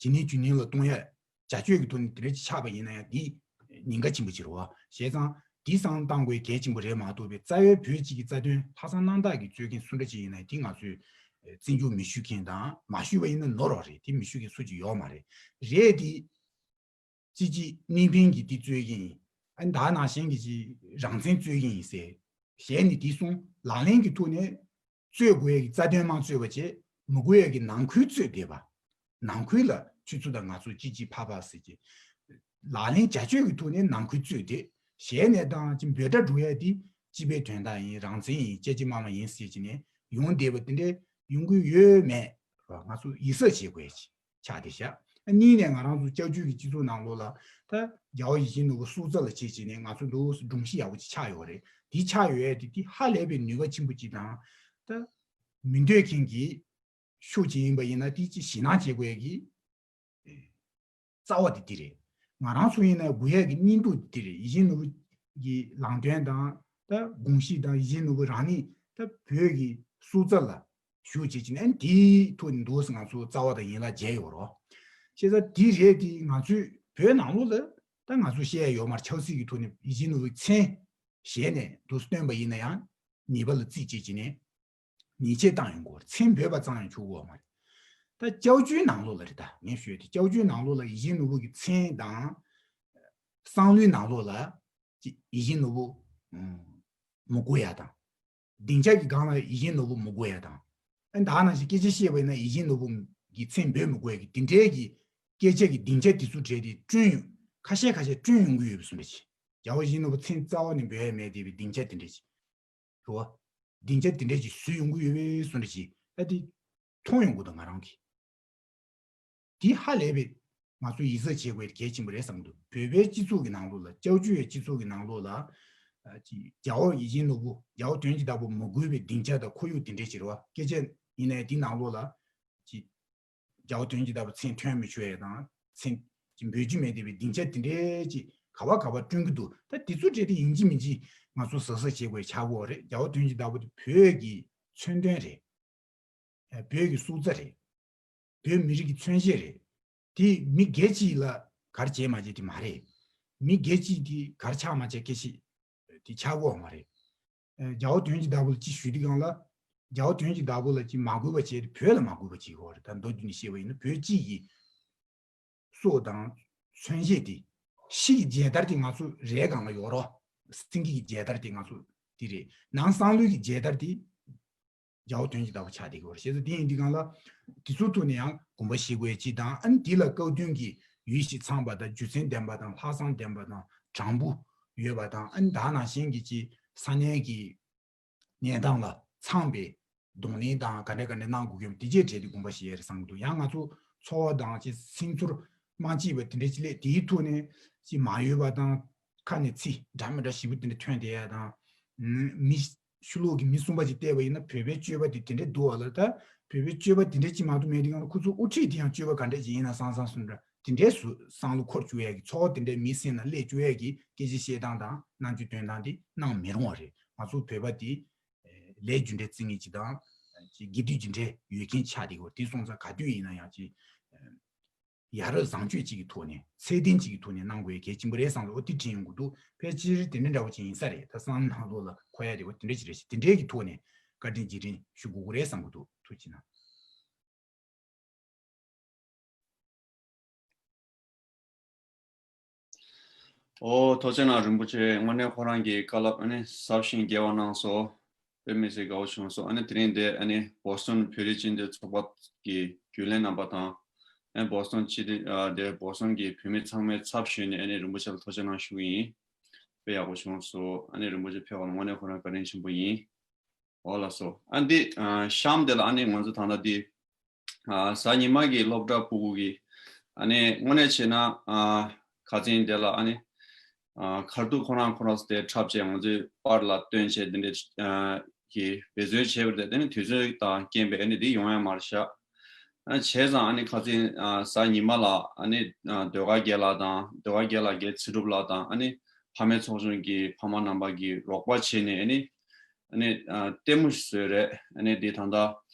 ཇི་ནིང་ཇུ་ནིང་ལ་གཏོང་ཡ། བྱ་སྤྱོད་ཀྱི་ཐོག་ནས་དེ་འདྲ་ཅིག་ཆགས་པ་ཡིན་ན་ཡང་འདི་ཉེན་ཁ་ཆེན་པོ་ཅིག་རེད་བ། བྱས་ཙང་འདི་བསམ་བློ་བཏང་དགོས་གལ་ཆེན་པོ་རེད་མ་གཏོགས་པའི་རྩ་བའི་བོད་སྤྱི་གི་རྩ་དོན་ལྷག་བསམ་རྣམ་དག་གིས་རྩོད་མཁན་སུ་འདྲ་ཅིག་ཡིན་ན་ཡང་འདི་ང་ཚོས་བརྩི་འཇོག་མི་ཞུ་མཁན་དང་མ་ཞུས་པ་ཡིན་ན་ནོར་བ་རེད། དེ་མི་ཞུ་མཁན་སུ་ཅིག་ཡོད་མ་རེད། རེད་དེ། ཅི་ཅི་གཉིས་ཕན་གྱི་འདི་རྩོད་མཁན་ཡིན། ཨ་ནི་ད་ནང་བཞིན་གྱི་ཅི་རང་བཙན་རྩོད་མཁན་ཡིན་ཟེར། གཞན་ནི་འདི་གསུངས་ལག་ལེན་གྱི་ཐོག་ནས། རྩོད་དགོས་ཡས་ཀྱི་རྩ་དོན་མ་རྩོད་པ་བྱས། མི་དགོས་ཡས་ཀྱི་ནང་ཁུལ་རྩོད་བསྡད་པ། ནང་ཁུལ་ལ་ཁྱོད་ཚོ་དང་ང་ཚོ་ཅི་ཅི་ཕ་ཕ་ཟེར་གྱི། ལག་ལེན་བྱ་སྤྱོད་ཀྱི་ཐོག་ནས་ནང་ཁུལ་རྩོད་བསྡད། གཞན་ནས་དང་ཅི་འབོད་སྒྲ་སྒྲོག་ཡས་དེ་སྤྱི་པའི་དོན་དག་ཡིན། རང་བཙན་ཡིན། ཅེ་ཅི་མ་མ་ཡིན་ཟེར་གྱི་ནས་ཡོང་བསྡད་པ་དེ་འདྲའི་ཡོང་གི་ཡོད་མེད་ང་ཚོ་ཡིད་གཟབ་བྱེད་དགོས་ཡས་ཆགས་བསྡད་ཤག་གཉིས་ནས་ང་རང་ཚོ་སྐྱབས་བཅོལ་གྱི་སྤྱི་ཚོགས་ནང་ལོགས་ལ་ད་རྒྱལ་བ་ཡིད་བཞིན་ནོར་བུ་སྲོག་རྩ་ལ་བྱེད་བྱས་ནས་ང་ཚོ་འདུག་སེ་སྒྲོམ་གཞི་ཡག་པོ་ཅིག་ཆགས་ཡོད་རེད། དེ་ཆགས་ཡོད་ཡས་དེ་དེ་ཧ་ལས་པའི་ནུས་པ་ཆེན་པོ་ཅིག་དང་། ད་མི་འདོད་མཁན་གྱི་ཤུགས་ཅིག་ཡིན་པ་ཡིན་ན་དེ་ཅིག་ཞེད་སྣང་བྱེད་དགོས་ཡས་ཀྱི་རྩ་བ་དེ་འདི་རེད། ང་རང་ཚོ་ཡིན་ན་དགོས་ཡས་ཀྱི་སྙིང་སྡུག་དེ་འདི་རེད། ཡིད་བཞིན་ནོར་བུ་གི་ལམ་སྟོན་དང་ད་དགོངས་གཞི་དང་ཡིད་བཞིན་ནོར་བུ་རང་ཉིད་ད་བོད་ཀྱི་སྲོག་རྩ་ལ་ཞུགས་བྱེད་ཀྱི་ནས་དེའི་ཐོག་ནས་འདུག་སེ་ང་ཚོ་རྩ་བ་དང་ཡན་ལག་མཇལ་ཡོད་རོགས། བྱས་ཙང་དེ་རེད་དེ་ང་ཚོས་བོད་ནང་ལོགས་ལ་ད་ང་ཚོ་བཤད་ཡ་ཡོད་མ་རེད། ཆབ་སྲིད་ཀྱི་ཐོག་ནས་ཡིད་བཞིན་ནོར་བུའི་མཚན་ཞལ་ནས་འདུག་སེ་སྟོན་པ་ཡིན་ན་ཡང་ཉེས་པ་ལ་རྩིས་བྱེད་ཀྱི་ནས་ཉེས་ཆད་བཏང་ཡོང་གི་ཡོད་རེད། མཚན་འབོད་པ་ཙམ་ཡང་ཆོག་གི་ཡོད་མ་རེད། ད་སྐྱབས་བཅོལ་ནང་ལོགས་ལ་རེད། ད་ངས་ཞུས་དེ་སྐྱབས་བཅོལ་ནང་ལོགས་ལ་ཡིད་བཞིན་ནོར་བུ་གི་མཚན་དང་། བསམ་བློའི་ནང་ལོགས་ལ་ཅིག་ཡིད་བཞིན་ནོར་བུ་མི་དགོས་ཡ་དང་། སྡིངས་ཆ་གི་སྒང་ལ་ཡིད་བཞིན་ནོར་བུ་མི་དགོས་ཡ་དང་། ཨ་ནི་ད་ནང་བཞིན་སྐད་ཆ་བཤད་པ་ཡིན་ན་ཡིད་བཞིན་ནོར་བུ་གི་མཚན་འབོད་མི་དགོས་ཡ་གི་དེ་འདྲའི་གི་སྐད་ཆ་གི་སྡིངས་ཆ་དེ་ཚོ་གྲས་དེ་བསྐྲུན་ཡོང་ཁ་ཤས་ཁ་ཤས་བསྐྲུན་ཡོང་གི་ཡོད་པའི་བཟོ་འདྲ་ཅིག་རྒྱལ་བ་ཡིད་བཞིན་ནོར་བུ་མཚན་རྩ་བ་ནས་འབོད་ཡ་མེད་བསྡད་པའི་སྡིངས་ཆ་དེ་འདྲ་ཅིག་རེད་བ། སྡིངས་ཆ་དེ་འདྲས་ཅིག་བཟོས་ཡོང་གི་ཡོད་པའི་བཟོ་འདྲ་ཅིག་ད་དེ་མཐོང་ཡོང་གི་འདུག་ང་རང་གིས། དེ་ཧ་ལས་པའི་ང་ཚོ་ཡིད་གཟབ་བྱེད་དགོས་གལ་ཆེན་པོ་རེད་བསམ་གྱི་འདུག་བོད་པའི་སྤྱི་ཚོགས་ཀྱི་ནང་ལོགས་ལ། ལྕགས་ཀྱུ་ཡི་སྤྱི་ཚོགས་ཀྱི་ནང་ལོགས་ལ། ཨ་ཅིག་རྒྱལ་བ་ཡིད་བཞིན་ནོར་བུ། རྒྱལ་བ་དོན་གྱི་བདག་པོ་མ་གུས་པའི་སྡིངས་ཆ་དང་ཁོར་ཡུག་དེ་འདྲས་ཅིག་རེད་བ། སྐད་ཆ་ཡིན་ནའི་དེའི་ནང་ལོགས་ལ་ཅིག་རྒྱལ་བ་དོན་གྱི་བདག་པོ་མཚན་ཐོན་མི་ཆོག་ཡ་དང་། མཚན་ཅིག་འབོད་རྒྱུ་མེད་བསྡད་པའི་སྡིངས་ཆ་དེ་འདྲས་ཅིག་ག་བ་ག་བ་བསྐྲུན་གྱི་འདུག་ད་དེ་ཚོ་འདྲས་དེ་ཡིན་གཅིག་མིན་གཅིག་ང་ཚོ་གཟབ་གཟབ་བྱེད་དགོས་ཆགས་ཀྱི་རེད། རྒྱལ་བ་དོན་གྱི་བདག་པོ་དེ་བོད་ཀྱི་མཚོན་དོན་རེད། བོད་ཀྱི་སྲོག་རྩ་རེད། བོད་མི་རིགས་ཀྱི་མཚོན་བྱེད་རེད། དེ་མི་སྒེར་གཅིག་ལ་ག་རེ་བྱས་མ་བྱས་དེ་མ་རེད། མི་སྒེར་གཅིག་དེ་ག་རེ་ཆགས་མ་བྱས་སྐད་ཆ་དེ་ཆགས་ཀྱི་ཡོད་མ་རེད། ཨ་རྒྱལ་བ་དོན་གྱི་བདག་པོ་ལ་ཅིག་ཞུ་དུས་སྒང་ལ། རྒྱལ་བ་དོན་གྱི་བདག་པོ་ལ་ཅིག་མ་གུས་པ་བྱས་ཏེ་བོད་ལ་མ་གུས་པ་བྱེད་ཀྱི་ཡོད་རེད། ད་མདོར་བསྡུས་ནས་བཤད་པ་ཡིན་ན་བོད་སྤྱི་ཡི་སྲོག་དང་མཚོན་བྱེད་དེ། ཕྱི་གི་མཇལ་དར་དེ་ང་ཚོ་རའི་སྒང་ལ་ཡོད་རེད། སེང་གེ་གི་མཇལ་དར་དེ་ང་ཚོ་དེ་རེད། ནང་བསམ་བློའི་གི་མཇལ་དར་དེ་རྒྱལ་བ་དོན་གྱི་བདག་པོ་ཆགས་བསྡད་ཀྱི་ཡོད་རེད། བྱས་ཙང་དེ་ཡིན་དུས་སྒང་ལ་དེ་ཚོའི་ཐོག་ནས་ཡང་དགོངས་པ་བཞེས་དགོས་ཡ་གཅིག་དང་། ཨ་ནི་དེ་ལ་སྐབས་བསྟུན་གྱི་ཡུལ་གཞི་ཚང་པ་དང་། རྒྱུ་མཚན་ལྡན་པ་དང་། ལྷག་བསམ་ལྡན་པ་དང་། དྲང་པོ་ཡོད་པ་དང་། ཨ་ནི་ད་ནང་བཞིན་གྱི་ཅིག་ས་གནས་ཀྱི་གནས་སྟངས་ལ་ཚང་བའི་གདོང་ལེན་དང་ག་འདྲ་ག་འདྲ་གནང་དགོས་ཀྱི་ཡོད་མེད་དེ་བཅས་གྲས་དེ་དགོངས་པ་བཞེས་ཡ་རེད་བསམ་གྱི་འདུག་ཡང་ང་ཚོ་ཚོགས་པ་དང་ཅིག་སེམས་ཚོར་མ་སྐྱིད་པ་དེ་འདྲ་ཅིག་སླེབས། དེའི་ཐོག་ནས་ཅིག་མ་འོས་པ་དང་། ཁ་ནས་ཚིག་འདྲ་མི་འདྲ་ཞེ་པོ་དེ་འདྲ་ཐོན་བསྡད་ཡ་དང་། མི་ཕྱི་ལོགས་ཀྱི་མི་གསུམ་པ་ཅིག་བལྟས་པ་ཡིན་ན་བོད་པའི་སྤྱོད་པ་དེ་དེ་འདྲ་འདུག་བ་ལ། ད་བོད་པའི་སྤྱོད་པ་དེ་འདྲ་ཅིག་མ་གཏོགས་མེད་དུས་སྒང་ལ་ཁོ་ཚོ་དབུ་ཁྲིད་དེ་ཡང་སྤྱོད་པ་ག་འདྲ་ཅིག་ཡིན་ན་བསམ་བསམ་བསམ་འདྲ་དེ་འདྲའི་བསམ་བློ་འཁོར་བཅུག་ཡ་གི། ཚོགས་པ་དེ་འདྲའི་མིའི་སེམས་ནང་སླེབས་བཅུག་ཡ་གི་སྐད་ཆ་བཤད་སྟངས་དང་རྣམ་འགྱུར་སྟོན་སྟངས་དེ་གནང་མི་རུང་བ་རེད། ང་ཚོ་བོད་པ་དེ་ལས་རྒྱུ་འབྲས་བརྩི་མཁན་ཅིག་དང་། ཅིག་དགེ་སྡིག་རྒྱུ་འབྲས་ཡོད་མཁན་ཆགས་བསྡད་ཀྱི་ཡོད་རེད། དེ་སོང་ཙང་ག་དུས་ཡིན་ན་ཡང་ཅིག་ཡ་རབས་བཟང་སྤྱོད་ཅིག་གི་ཐོག་ནས། ཚད་ལྡན་ཅིག་གི་ཐོག་ནས་གནང་དགོས་གལ་ཆེན་པོ་རེད་བསམ་སོང་། འོ་དེ་དྲན་ཡོང་གི་འདུག་ཕལ་ཆེར་དེ་འདྲ་འདྲ་བོ་ཅིག་ཡིན་ས་རེད། ད་བསམ་ནང་ལོགས་ལ་འཁོར་ཡ་དེ་འོ་དེ་འདྲ་ཅིག་རེད་ཤག་དེ་འདྲའི་གི་ཐོག་ནས་བཀའ་དྲིན་རྗེས་དྲན་ཞུ་དགོས་ཀྱི་རེད་བསམ་གྱི་འདུག་ཐུགས་རྗེ་གནང་། ཨོ། ཐུགས་རྗེ་གནང་རིན་པོ་ཆེ། དངོས་གནས་ཁོ་རང་གི་བཀའ་སློབ་ཨ་ནི་ཟབ་ཞིང་རྒྱས་པ་གནང་སོང་། དཔེ་མི་སྲིད་དགའ་བོ་བྱུང་སོང་། ཨ་ནི་དེ་རིང་འདི་ཨ་ནི་བོ་སི་ཊོན་བོད་རིགས་སྤྱི་མཐུན་ཚོགས་པ་གི་རྒྱུན་ལས་རྣམ་པ་དང་། ཨ་ནི་བོ་སི་ཊོན་སྤྱི་འཐུས་ཨ་འདི་བོ་སི་ཊོན་གྱི་བོད་མི་ཚང་མའི་ཚབ་ཞུས་ནས་ཨ་ནི་རིན་པོ་ཆེ་ལ་ཐུགས་རྗེ་གནང་ཞུ་གི་ཡིན། དཔེ་ཡག་པོ་བྱུང་སོང་། ཨ་ནི་རིན་པོ་ཆེ་ཕེབས་པ་ལ་དངོས་གནས་ཁོ་རང་བཀའ་དྲིན་ཆེན་པོ་ཡིན། འོ་ལགས་སོ། ཨ་འདི་ཨ་གཤམ་དེ་ལ་ཨ་ནི་ང་ཚོ་ད་ལྟ་འདི་ཨ་གཟའ་ཉི་མ་གི་སློབ་གྲྭ་ཕྲུ་གུ་གི་ཨ་ནི་དངོས་གནས་བྱས་ན་ཨ་ཁ་སང་དེ་ལ་ཨ་ནི་ཨ་ཁ་ཐུག་ཁོ་རང་ཁོ་རང་དེ་འཁྲབ་བྱས། ང་ཚོའི་པར་ལ་སྟོན་བྱས། དེ་འདྲའི་ཨ་གི་འབད་བརྩོན་བྱས་པ་རེད། དེ་ནི་དུས་ཚོད་དང་རྐྱེན་པས་ཨ་ནི་འདི་ཡོང་ཡ་མ་རེད་ཤག་ཨ་བྱས་ཙང་ཨ་ནི་ཁ་སང་ཨ་གཟའ་ཉི་མ་ལ་ཨ་ནི་ཨ་ཟློས་གར་རྒན་ལགས་དང་། ཟློས་གར་རྒན་ལགས། རྒན་ཚེ་སྒྲུབ་ལགས་དང་། ཨ་ནི་ཕ་མའི་ཚོགས་ཆུང་གི་ཕ་མ་རྣམ་པ་གིས་རོགས་པ་བྱས་ནས་ཨ་ནི་ཨ་ནི་ཨ་ལྟད་མོ་ཞིག་བཟོས་རེད། ཨ་ནི་འདི་ད་ལྟ་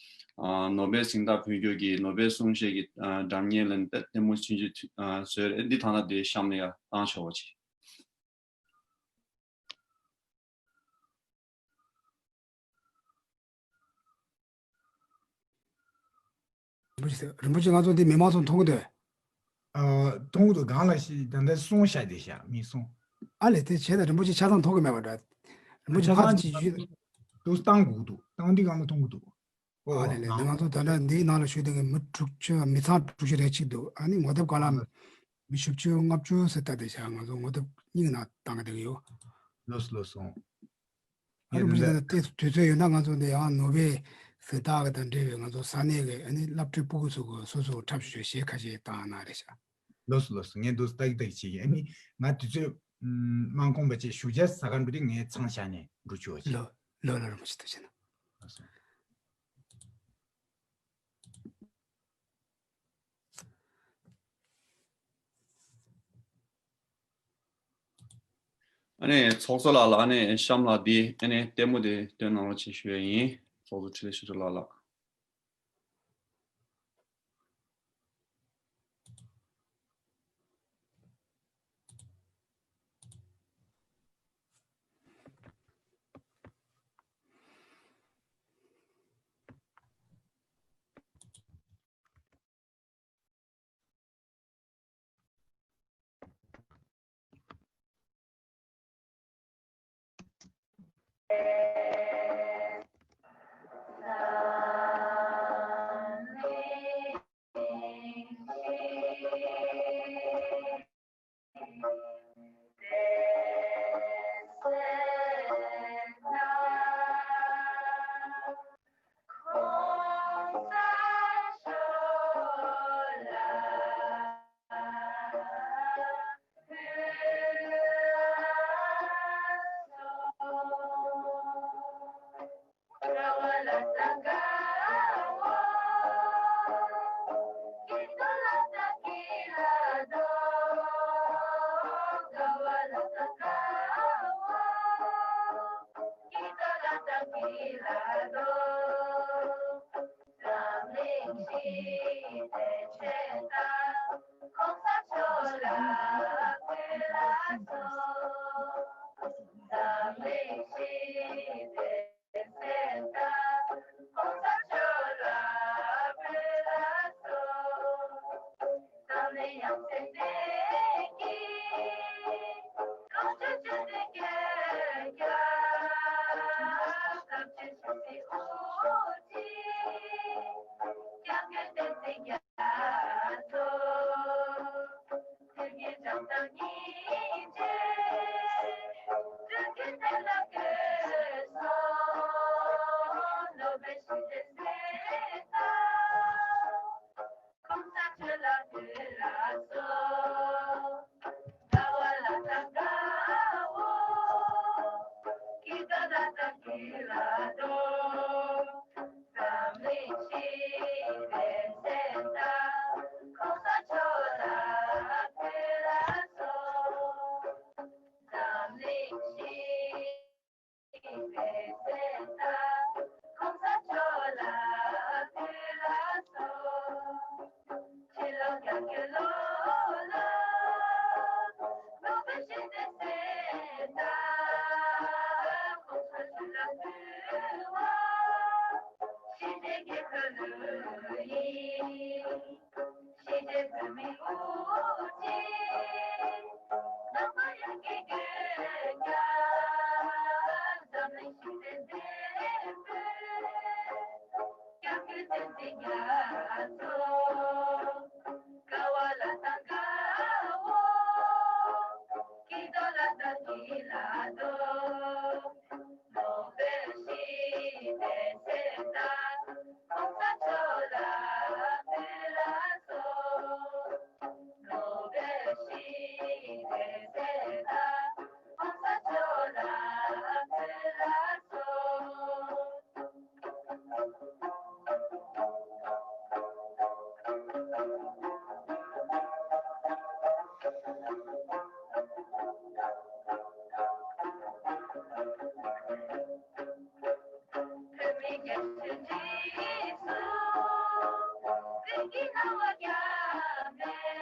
ཨ་ནོ་སྦེལ་གཟེངས་རྟགས་ཕུལ་རྒྱུ་གི་ནོ་སྦེལ་གསུང་བཤད་ཀྱི་ཨ་སྒྲ་སྙན་ལ་ནི་ལྟད་མོ་ཆུང་ཆུང་ཨ་བཟོས་རེད། འདི་ད་ལྟ་འདི་གཤམ་ནས་ཡར་བཏང་ཆོག་པ་ཅིག་རིན་པོ་ཆེ། རིན་པོ་ཆེ། ང་ཚོ་འདི་མི་མང་ཚོ་མཐོང་གི་འདུག་ཨ། མཐོང་གི་འདུག་སྒང་ལ་ཞིག་ད་ལྟ་གསུང་བཤད་བསྡད་ཤག་མི་གསུང་། ཨ་ལས། དེ་བྱས་ད་རིན་པོ་ཆེ་ཆ་ཚང་མཐོང་གི་མེད་པ་འདྲ། རིན་པོ་ཆེ་ཆ་ཕར་ཚང་ཅིག་ཞུས། འདུག་བཏང་དགོས་འདུག་བཏང་དུས་སྒང་ལ་མཐོང་གི་འདུག་ཨོ། ཨ་ལས་ལས། ད་ང་ཚོ་ད་ལྟ་འདིའི་ནང་ལ་ཞུགས་བསྡད་མཁན་མི་དྲུག་ཅུ། མི་ཚང་དྲུག་ཅུ་རེ་གཅིག་འདུག་ཨ་ནི་ངོ་དེབ་སྒང་ལ་མི་བཞི་བཅུ་ལྔ་བཅུ་ཟེར་ལྟ་བསྡད་ཤག་ང་ཚོ་ངོ་དེབ་གཉིས་ནང་བཏང་གི་བསྡད་ཀྱི་ཡོད། ལགས་སོ་ལགས་སོ། ཨ་རིན་པོ་ཆེ། ད་ལྟ་དུས་ཚོད་ཡོད་ན་ང་ཚོ་འདི་ཡང་ནོ་སྦེལ་གཟེངས་རྟགས་དང་འབྲེལ་བའི་ང་ཚོ་ས་གནས་ཀྱི་ཨ་ནི་སློབ་ཕྲུག་ཕྲུ་གུ་ཚོ་གི་སོ་སོ་འཁྲབ་ཞུ་གཞས་ཁ་ཤས་བཏང་ན་རེད་ཤག་ལགས་སོ་ལགས་སོ། ངས་འདུག་སེ་ཏག་ཏག་བྱེད་ཀྱི། ཨ་ནི་ང་དུས་ཚོད་མ་ཁོམ་པ་བྱས། ཞུ་བྱ་ཟ་ཁང་འགྲོ་དུས་ངས་མཚམས་བཞག་ནས་འགྲོ་ཆོག་ཅིག་ལགས་ལགས་ལགས། རིན་པོ་ཆེ་ཐུགས་རྗེ་གནང་། ལགས་སོ། ཨ་ནི་ཚོགས་གཙོ་ལགས་ལ་ཨ་ནི་གཤམ་ལ་འདི་ཨ་ནི་ལྟད་མོ་དེ་སྟོན་གནང་རོགས་བྱེད་ཞུ་ཡ་ཡིན། ཚོགས་གཙོ་འཕྲིན་ལས་ཆོས་སྒྲོན་ལགས་ལ།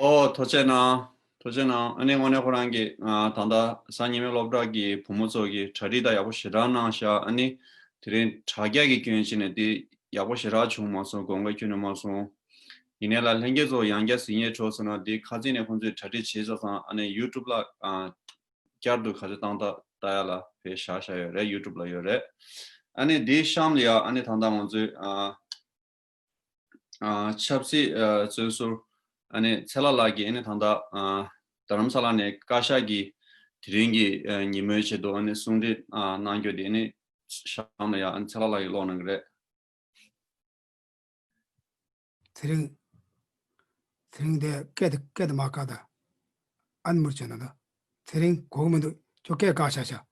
ཨོ། ཐུགས་རྗེ་གནང་། ཐུགས་རྗེ་གནང་། ཨ་ནི་དངོས་གནས་ཁོ་རང་གིས་ཨ་ད་ལྟ་གཟའ་ཉི་མའི་སློབ་གྲྭ་གི་བུ་མོ་ཚོ་གིས་གྲ་སྒྲིག་ད་ཡག་པོ་ཞེ་དྲག་གནང་ཤག་ཨ་ནི་དེ་རིང་དྲ་རྒྱ་གི་སྐྱོན་བྱས་ནས་འདི་ཡག་པོ་ཞེ་དྲག་བྱུང་མ་སོང་། དགོངས་པ་ཁྱོན་ནས་མ་སོང་། ཡིན་ནའི་ལ་ལྷན་རྒྱས་ཚོ་ཡང་བསྐྱར་གཟིགས་ཡས་འགྲོ་ཟེར་ན་འདི་ཁ་རྩང་ནས་ཁོང་ཚོས་གྲ་སྒྲིག་བྱས་ཚར་སོང་། ཨ་ནི་ཡུ་ཊུབ་ལ་ཨ་བསྐྱར་དུ་ག་ཚོད་བཏང་ད་ལྟ་ཡ་ལ་ཕེ་བཞག་བཞག་ཡོད་རེད། ཡུ་ཊུབ་ལ་ཡོད་རེད། ཨ་ནི་འདིའི་གཤམ་ལ་ཡ་ཨ་ནི་ད་ལྟ་ང་ཚོའི་ཨ་ཨ་ཆབ་སྲིད་ཨ་བཙོན་ཟུར་ཨ་ནི་ཚེ་ལྷ་ལགས་ཀྱིས་ཨ་ནི་ད་ལྟ་ཨ་རྡ་རམ་ས་ལ་ནས་བཀའ་ཤག་གིས་དེ་རིང་གི་ཨ་ཉིན་མོའི་ཆེད་དུ་ཨ་ནི་གསུང་འཕྲིན་ཨ་གནང་རྒྱུ་དེ་ཨ་ནི་གཤམ་ལ་ཡ་ཨ་ནི་ཚེ་ལྷ་ལགས་ཀྱིས་ཀློག་གནང་གི་རེད། ཚེ་རིང་། ཚེ་རིང་དེ་སྐད་དེ་སྐད་དེ་མ་བཀག་ད། ཨ་ནི་མུར་བྱས་ན་ད། ཚེ་རིང་གོ་གི་མི་འདུག་ཁྱོད་སྐད་བཀག་བཞག་བཞག་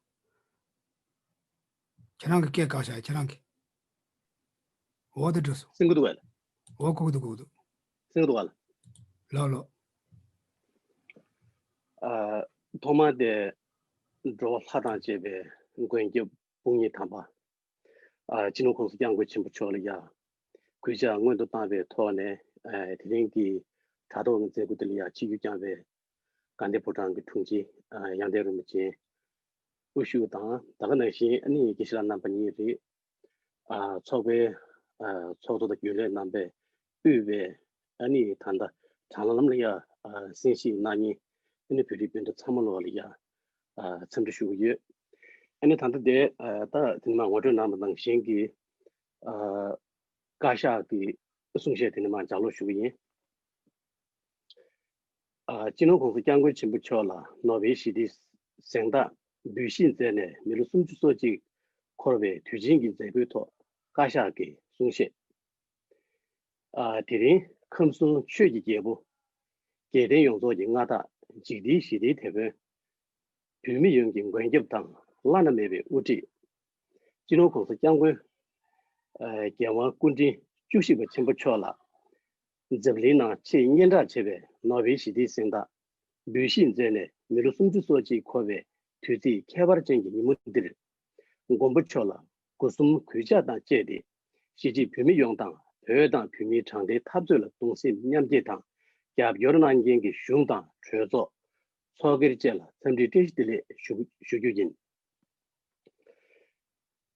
ཁྱེད་རང་གི་སྐད་བཀག་བཞག་ཁྱེད་རང་གི་འོ་དེ་འགྲོ་སོང་། སེང་གི་འདུག་གས། འོ་གོ་གི་འདུག་གོ་གི་འདུག་སེང་གི་འདུག་གས། ལགས་ལགས། ཨ། ཐོག་མར་དེ་འགྲོ་བ་ལྷ་དང་བཅས་པའི་མགོན་སྐྱབས་དཔུང་གཉེན་དམ་པ། ཨ། སྤྱི་ནོར་ྋགོང་ས་ྋསྐྱབས་མགོན་ཆེན་པོ་མཆོག་ལ་ཡང་གུས་ཕྱག་སྔོན་དུ་བཏང་བའི་ཐོག་ནས། ཨ། དེ་རིང་གི་དྲ་ཐོག་གི་མཛད་སྒོ་འདི་ལ་ཡང་ཆིབས་བསྒྱུར་བསྐྱངས་པའི་དགའ་ལྡན་ཕོ་བྲང་གི་དྲུང་ཆེ། ཨ། ཡང་སྟེང་རིན་པོ་ཆེ། དབུ་བཞུགས་དང་། ད་ག་ནང་བཞིན་ཨ་ནི་དགེ་བཤེས་ལགས་རྣམ་པ་གཉིས་རེད། ཨ། ཚོགས་པའི། ཨ། ཚོགས་གཙོ་དང་རྒྱུན་ལས་རྣམ་པས་དབུས་པའི་ཨ་ནི་ད་ལྟ་དྲ་ལམ་ལ་ཡ། ཨ། གསན་བཞེས་གནང་མཁན་ཨ་ནི་བོད་རིགས་སྤུན་ཟླ་ཚང་མ་ལོག་ལ་ཡ། ཨ། འཚམས་འདྲི་ཞུ་གི་ཡོད། ཨ་ནི་ད་ལྟ་དེ། ཨ། ད་དེ་ནས་མར་ངོ་སྤྲོད་གནང་བ་ནང་བཞིན་གྱི། ཨ། བཀའ་ཤག་གི་གསུང་བཤད་དེ་ནས་མར་ལྗགས་ཀློག་ཞུ་གི་ཡིན། ཨ། སྤྱི་ནོར་ྋགོང་ས་ྋསྐྱབས་མགོན་ཆེན་པོ་མཆོག་ལ་ནོ་བེལ་ཞི་བདེའི་གཟེངས་རྟགས་འབུལ་བཞེས་མཛད་ནས་མི་ལོ་སུམ་ཅུ་སོ་གཅིག་འཁོར་བའི་དུས་ཆེན་གྱི་མཛད་སྒོའི་ཐོག་བཀའ་ཤག་གི་གསུང་བཤད། ཨ། དེ་རིང་ཁམས་གསུམ་ཆོས་ཀྱི་རྒྱལ་པོ། རྒྱལ་བསྟན་ཡོངས་རྫོགས་ཀྱི་མངའ་བདག་འཇིག་རྟེན་ཞི་བདེའི་དེད་དཔོན། བོད་མི་ཡོངས་ཀྱི་མགོན་སྐྱབས་དང་བླ་ན་མེད་པའི་དབུ་ཁྲིད། སྤྱི་ནོར་ྋགོང་ས་ྋསྐྱབས་མགོན། ཨ། རྒྱལ་དབང་སྐུ་ཕྲེང་བཅུ་བཞི་པ་ཆེན་པོ་མཆོག་ལ། འཛམ་གླིང་ནང་ཆེས་སྙན་གྲགས་ཆེ་བའི་ནོ་བེལ་ཞི་བདེའི་གཟེངས་རྟགས་འབུལ་བཞེས་མཛད་ནས་མི་ལོ་སུམ་ཅུ་སོ་གཅིག་འཁོར་བའི་དུས་ཚིགས་ཁྱད་པར་ཅན་གྱི་ཉིན་མོ་འདིར། མགོན་པོ་མཆོག་ལ་སྒོ་གསུམ་གུས་ཕྱག་དང་བཅས་ཏེ། གཞིས་བྱེས་བོད་མི་ཡོངས་དང་། བོད་དང་བོད་མིའི་དྲང་བདེན་འཐབ་རྩོད་ལ་གདུང་སེམས་མཉམ་སྐྱེད་དང་རྒྱབ་སྐྱོར་གནང་མཁན་གྱི་གཞུང་དང་གྲོས་ཚོགས། ཚོགས་སྒེར་བཅས་ལ་འཚམས་འདྲིའི་བཀྲ་ཤིས་བདེ་ལེགས་ཞུ་ཞུ་རྒྱུ་ཡིན།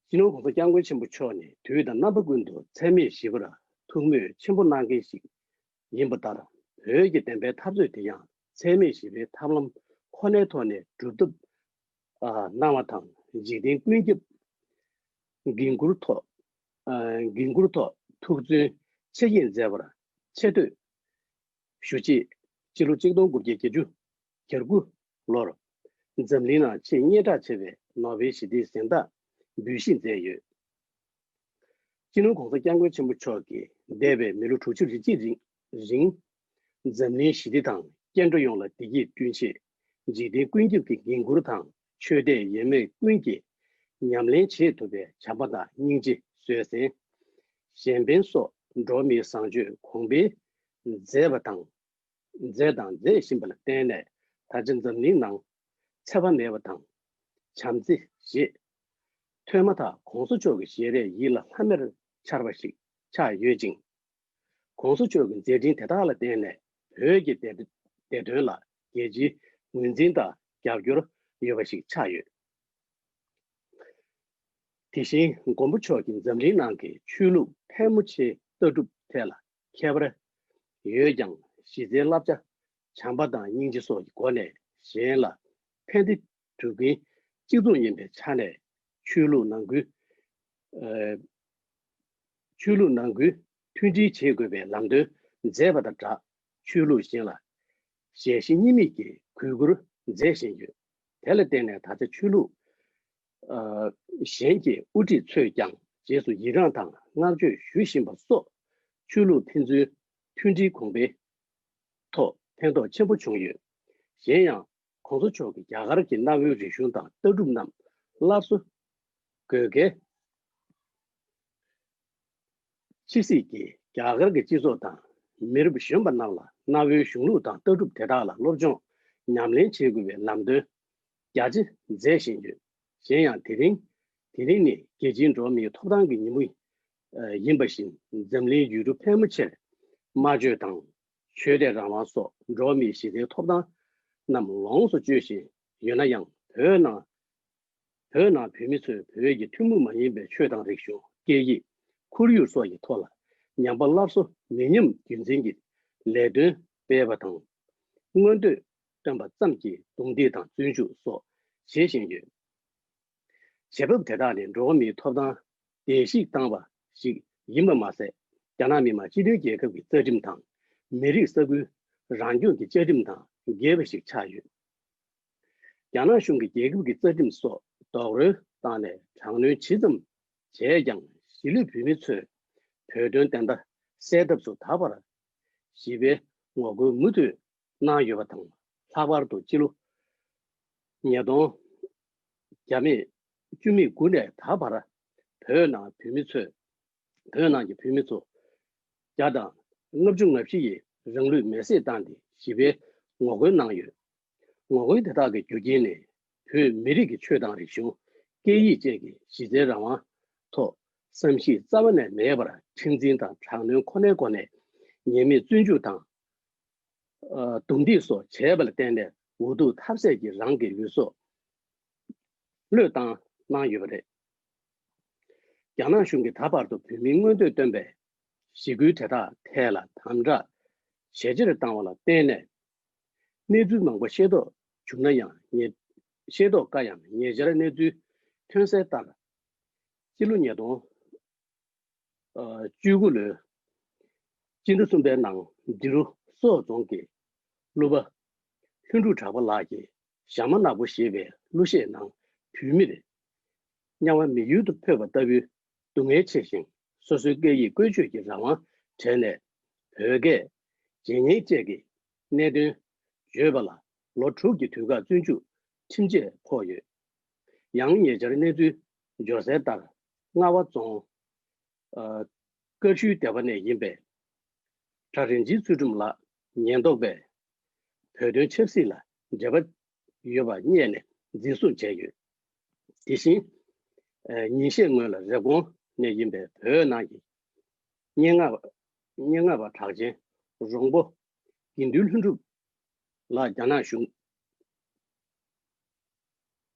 སྤྱི་ནོར་ྋགོང་ས་ྋསྐྱབས་མགོན་ཆེན་པོ་མཆོག་ནི་དུས་དང་རྣམ་པ་ཀུན་ཏུ་ཚད་མེད་བཞི་པར་ཐུགས་མོས་ཆེན་པོ་གནང་མཁན་ཞིག་ཡིན་པ་ལྟར། བོད་ཀྱི་བདེན་པའི་འཐབ་རྩོད་དེ་ཡང་ཚད་མེད་བཞི་པའི་ཐབས་ལམ་ཁོ་ནའི་ཐོག་ནས་སྒྲུབ་ཐབས། ཨ། གནང་བ་དང་། འཇིག་རྟེན་ཀུན་ཁྱབ་འགན་འཁུར་ཐོག་ཨ། འགན་འཁུར་ཐོག་ཐུགས་བརྩོན་ཆེ་བསྐྱེད་མཛད་པར་ཆེ་བསྟོད་ཞུ་ཆེད། སྤྱི་ལོ་ཆིག་སྟོང་དགུ་བརྒྱ་བརྒྱད་ཅུ་གྱ་དགུ་ལོར་འཛམ་གླིང་ནང་ཆེས་སྙན་གྲགས་ཆེ་བའི་ནོ་བེལ་ཞི་བདེའི་གཟེངས་རྟགས་འབུལ་བཞེས་མཛད་ཡོད། སྤྱི་ནོར་ྋགོང་ས་ྋསྐྱབས་མགོན་ཆེན་པོ་མཆོག་གིས་འདས་པའི་མི་ལོ་དྲུག་ཅུ་རེ་གཅིག་རིང་རིང་། འཛམ་གླིང་ཞི་བདེ་དང་སྐྱེ་འགྲོ་ཡོངས་ལ་བདེ་སྐྱིད་བསྐྲུན་ཆེད། འཇིག་རྟེན་ཀུན་ཁྱབ་ཀྱི་འགན་འཁུར་དང་ཆོས་དད་ཡོད་མེད་ཀུན་གྱིས་ཉམས་ལེན་བྱེད་ཐུབ་པའི་བྱམས་པ་དང་སྙིང་རྗེ། བཟོད་བསྲན། གཞན་ཕན་སོགས་འགྲོ་བ་མིའི་བཟང་སྤྱོད་གོང་འཕེལ་མཛད་པ་དང་། མཛད་དང་མཛད་བཞིན་པ་ལ་བརྟེན་ནས། ད་ཆ་འཛམ་གླིང་ནང་ཚེ་དཔག་མེད་པ་དང་། བྱམས་བརྩེ་ཞེས་ཐོས་མ་ཐག་ྋགོང་ས་མཆོག་གི་ཞལ་རས་ཡིད་ལ་ལྷམ་མེར་འཕྱར་བ་ཞིག་ཆགས་ཡོད་ཅིང་། ྋགོང་ས་མཆོག་གི་མཛད་འཕྲིན་དེ་དག་ལ་བརྟེན་ནས། བོད་ཀྱི་བདེ་བདེ་དོན་ལ་རྒྱལ་སྤྱིའི་ངོས་འཛིན་དང་རྒྱབ་སྐྱོར་ཡོད་པ་ཞིག་ཆགས་ཡོད། དེ་བཞིན་མགོན་པོ་མཆོག་གིས་འཛམ་གླིང་ནང་གི་ཆོས་ལུགས་ཕལ་མོ་ཆེའི་ལྟ་གྲུབ་ཐད་ལ་ཁྱད་པར་ཡོད་ཀྱང་། གཞི་རྩའི་བསླབ་བྱ་བྱམས་པ་དང་སྙིང་རྗེ་སོགས་ཀྱི་སྒོ་ནས་གཞན་ལ་ཕན་བདེ་སྒྲུབ་མཁན་གཅིག་མཚུངས་ཡིན་པའི་ཆ་ནས། ཆོས་ལུགས་ནང་ཁུལ། ཨ། ཆོས་ལུགས་ནང་ཁུལ་མཐུན་སྒྲིལ་བྱེད་དགོས་པའི་ལམ་སྟོན་མཛད་པ་དང་སྦྲགས། ཆོས་ལུགས་གཞན་ལ་ཞལ་བཞེས་གཉིས་མེད་ཀྱི་གུས་བཀུར་མཛད་བཞིན་ཡོད། དེ་ལ་བརྟེན་ནས་ད་ཆ་ཆོས་ལུགས། ཨ། གཞན་གྱི་དབུ་ཁྲིད་ཚོས་ཀྱང་རྗེས་སུ་ཡི་རངས་དང་བསྔགས་བརྗོད་ཞུ་བཞིན་པ་སོགས། ཆོས་ལུགས་ཕན་ཚུན་མཐུན་སྒྲིལ་གོང་འཕེལ་ཐོག་ཕན་ཐོགས་ཆེན་པོ་བྱུང་ཡོད། གཞན་ཡང་། ྋགོང་ས་མཆོག་གིས་རྒྱ་གར་གྱི་གནའ་བོའི་རིག་གཞུང་དང་ལྟ་གྲུབ་རྣམས་སླར་གསོ་དགོས་གལ། ཕྱི་སྲིད་ཀྱིས་རྒྱ་གར་གྱི་སྤྱི་ཚོགས་དང་མི་རབས་གཞོན་པ་རྣམས་ལ་གནའ་བོའི་གཞུང་ལུགས་དང་ལྟ་གྲུབ་དེ་དག་ལ་སློབ་སྦྱོང་ཉམས་ལེན་བྱེད་དགོས་པའི་ལམ་སྟོན་རྒྱ་ཆེ་མཛད་བཞིན་ཡོད། གཞན་ཡང་། དེ་རིང་། དེ་རིང་ནི་རྒྱལ་སྤྱིའི་འགྲོ་བ་མིའི་ཐོབ་ཐང་གི་ཉིན་མོ་ཡིན་པ་བཞིན། འཛམ་གླིང་ཡུལ་གྲུ་ཕལ་མོ་ཆེར་སྨྲ་བརྗོད་དང་ཆོས་དད་རང་དབང་སོགས་འགྲོ་བ་མིའི་གཞི་རྩའི་ཐོབ་ཐང་རྣམས་ལོངས་སུ་སྤྱོད་བཞིན་ཡོད་ན་ཡང་། བོད་ནང་བོད་ནང་བོད་མི་ཚོས་བོད་ཀྱི་ཐུན་མོང་མ་ཡིན་པའི་ཆོས་དང་རིག་གཞུང་། སྐད་ཡིག་ཁོར་ཡུག་སོགས་ཀྱི་ཐོག་ལ་ཉམས་པ་སླར་གསོ་མི་ཉམས་རྒྱུན་འཛིན་གྱི་ལས་དོན་སྤེལ་བ་དང་། མངོན་འདོད་བཏོན་པ་ཙམ་གྱིས་རྡུང་རྡེག་དང་བཙོན་འཇུག་སོགས་བྱེད་བཞིན་ཡོད། བྱེད་བབ་དེ་དག་ནི་འགྲོ་བ་མིའི་ཐོབ་ཐང་བརྡལ་བཤིག་བཏང་བ་ཞིག་ཡིན་པ་མ་ཟད། རྒྱ་ནག་མི་དམངས་སྤྱི་མཐུན་རྒྱལ་ཁབ་ཀྱི་རྩ་ཁྲིམས་དང་། མི་རིགས་ས་ཁུལ་རང་སྐྱོང་གི་བཅའ་ཁྲིམས་དང་འགལ་བ་ཞིག་ཆགས་ཡོད། རྒྱ་ནག་གཞུང་གིས་རྒྱལ་ཁབ་ཀྱི་རྩ་ཁྲིམས་སོགས་རྡོག་རོལ་བཏང་ནས་དྲག་གནོན་ཇི་ཙམ་བྱས་ཀྱང་། གཞིས་ལུས་བོད་མི་ཚོས་བོད་དོན་བདེན་མཐའ་གསལ་ཐབས་སུ་ད་བར་བྱིས་པའི་ངོ་རྒོལ་མུ་མཐུད་གནང་ཡོད་པ་དང་། ལྷག་པར་དུ་སྤྱི་ལོ་ཉིས་སྟོང་བརྒྱ་མེད་བཅུ་མེད་དགུ་ནས་ད་བར་བོད་ནང་བོད་མི་ཚོས། བོད་ནང་གི་བོད་མི་ཚོ་བརྒྱ་དང་ལྔ་བཅུ་ང་བཞི་ཡིས་ རང་ལུས་མེར་སྲེག་བཏང་སྟེ་ཞི་བའི་ངོ་རྒོལ་གནང་ཡོད། ངོ་རྒོལ་དེ་དག་གི་རྒྱུ་རྐྱེན་ནི་བོད་མི་རིགས་ཀྱི་ཆོས་དང་རིག་གཞུང་སྐད་ཡིག་བཅས་ཀྱི་གཞི་རྩའི་རང་དབང་ཐོག་བསམ་གཞིག་རྩ་བ་ནས་མེད་པར་ཁྲིམས་འཛིན་དང་དྲག་གནོན་ཁོ་ནའི་སྒོ་ནས་ཉེས་མེད་བཙོན་འཇུག་དང་། རྡུང་རྡེག་སོགས་བྱས་པ་ལ་བརྟེན་ནས་འུ་ཐུག་ཐབས་ཟད་ཀྱིས་རང་གི་ལུས་སྲོག་བློས་བཏང་གནང་ཡོད་པ་རེད། རྒྱ་ནག་གཞུང་གིས་ད་བར་དུ་བོད་མིའི་མངོན་འདོད་སྟོན་པའི་ཞི་རྒོལ་དེ་དག་ཐད་ལ་དམ་དྲག་ཇེ་ཆེར་བཏང་བ་ལ་བརྟེན་ནས། གནས་ཚུལ་མང་པོ་ཤེས་རྟོགས་བྱུང་ན་ཡང་ཉེ་ཤེས་རྟོགས་དཀའ་ཡང་ཉེ་ཆར་གནས་ཚུལ་ཐོན་གསལ་ལྟར། སྤྱི་ལོ་ཉིས་སྟོང་བཅུ་དགུ་ལོའི་སྤྱི་ཟླ་གསུམ་པའི་ནང་འབྲི་རུ་སོག་རྫོང་གི་གླུ་པ་ལྷུན་གྲུབ་གྲགས་པ་ལགས་ཀྱིས་ཞྭ་དམར་ནག་པོ་ཞེས་པའི་གླུ་གཞས་ནང་བོད་མིར་དམྱལ་བ་མི་ཡུལ་དུ་འཕོས་པ་ལྟ་བུའི་སྡུག་བསྔལ་ཆེ་ཞིང་སོ་སོའི་སྐད་ཡིག་བཀོལ་སྤྱོད་ཀྱི་རང་དབང་བྲལ་ནས་བོད་སྐད་བརྗེད་ཉེས་བཅས་ཀྱི་གནད་དོན་བརྗོད་པ་ལ་ལོ་དྲུག་གི་དུས་བཀག་བཙོན་འཇུག་ཁྲིམས་ཆད་ཕོག་ཡོད། ཡང་ཉེ་ཆར་གནས་ཚུལ་འབྱོར་གསལ་ལྟར་རྔ་བ་རྫོང་ཀར་ཤུལ་སྡེ་པ་ནས་ཡིན་པའི་གྲྭ་རིན་ཆེན་ཚུལ་ཁྲིམས་ལགས་ཉེན་རྟོག་པས་བོད་དོན་ཆབ་སྲིད་ལ་འབྲེལ་བ་ཡོད་པ་རྙེད་ནས་འཛིན་བཟུང་བྱས་ཡོད། དེ་བཞིན། ཉིན་ཤས་སྔོན་ལ་རེབ་གོང་ནས་ཡིན་པའི་བོད་ནང་གི་སྙན་ངག་སྙན་ངག་པ་གྲགས་ཅན་རོང་པོ་དགེ་འདུན་ལྷུན་གྲུབ་ལགས་རྒྱ་ནག་གཞུང་།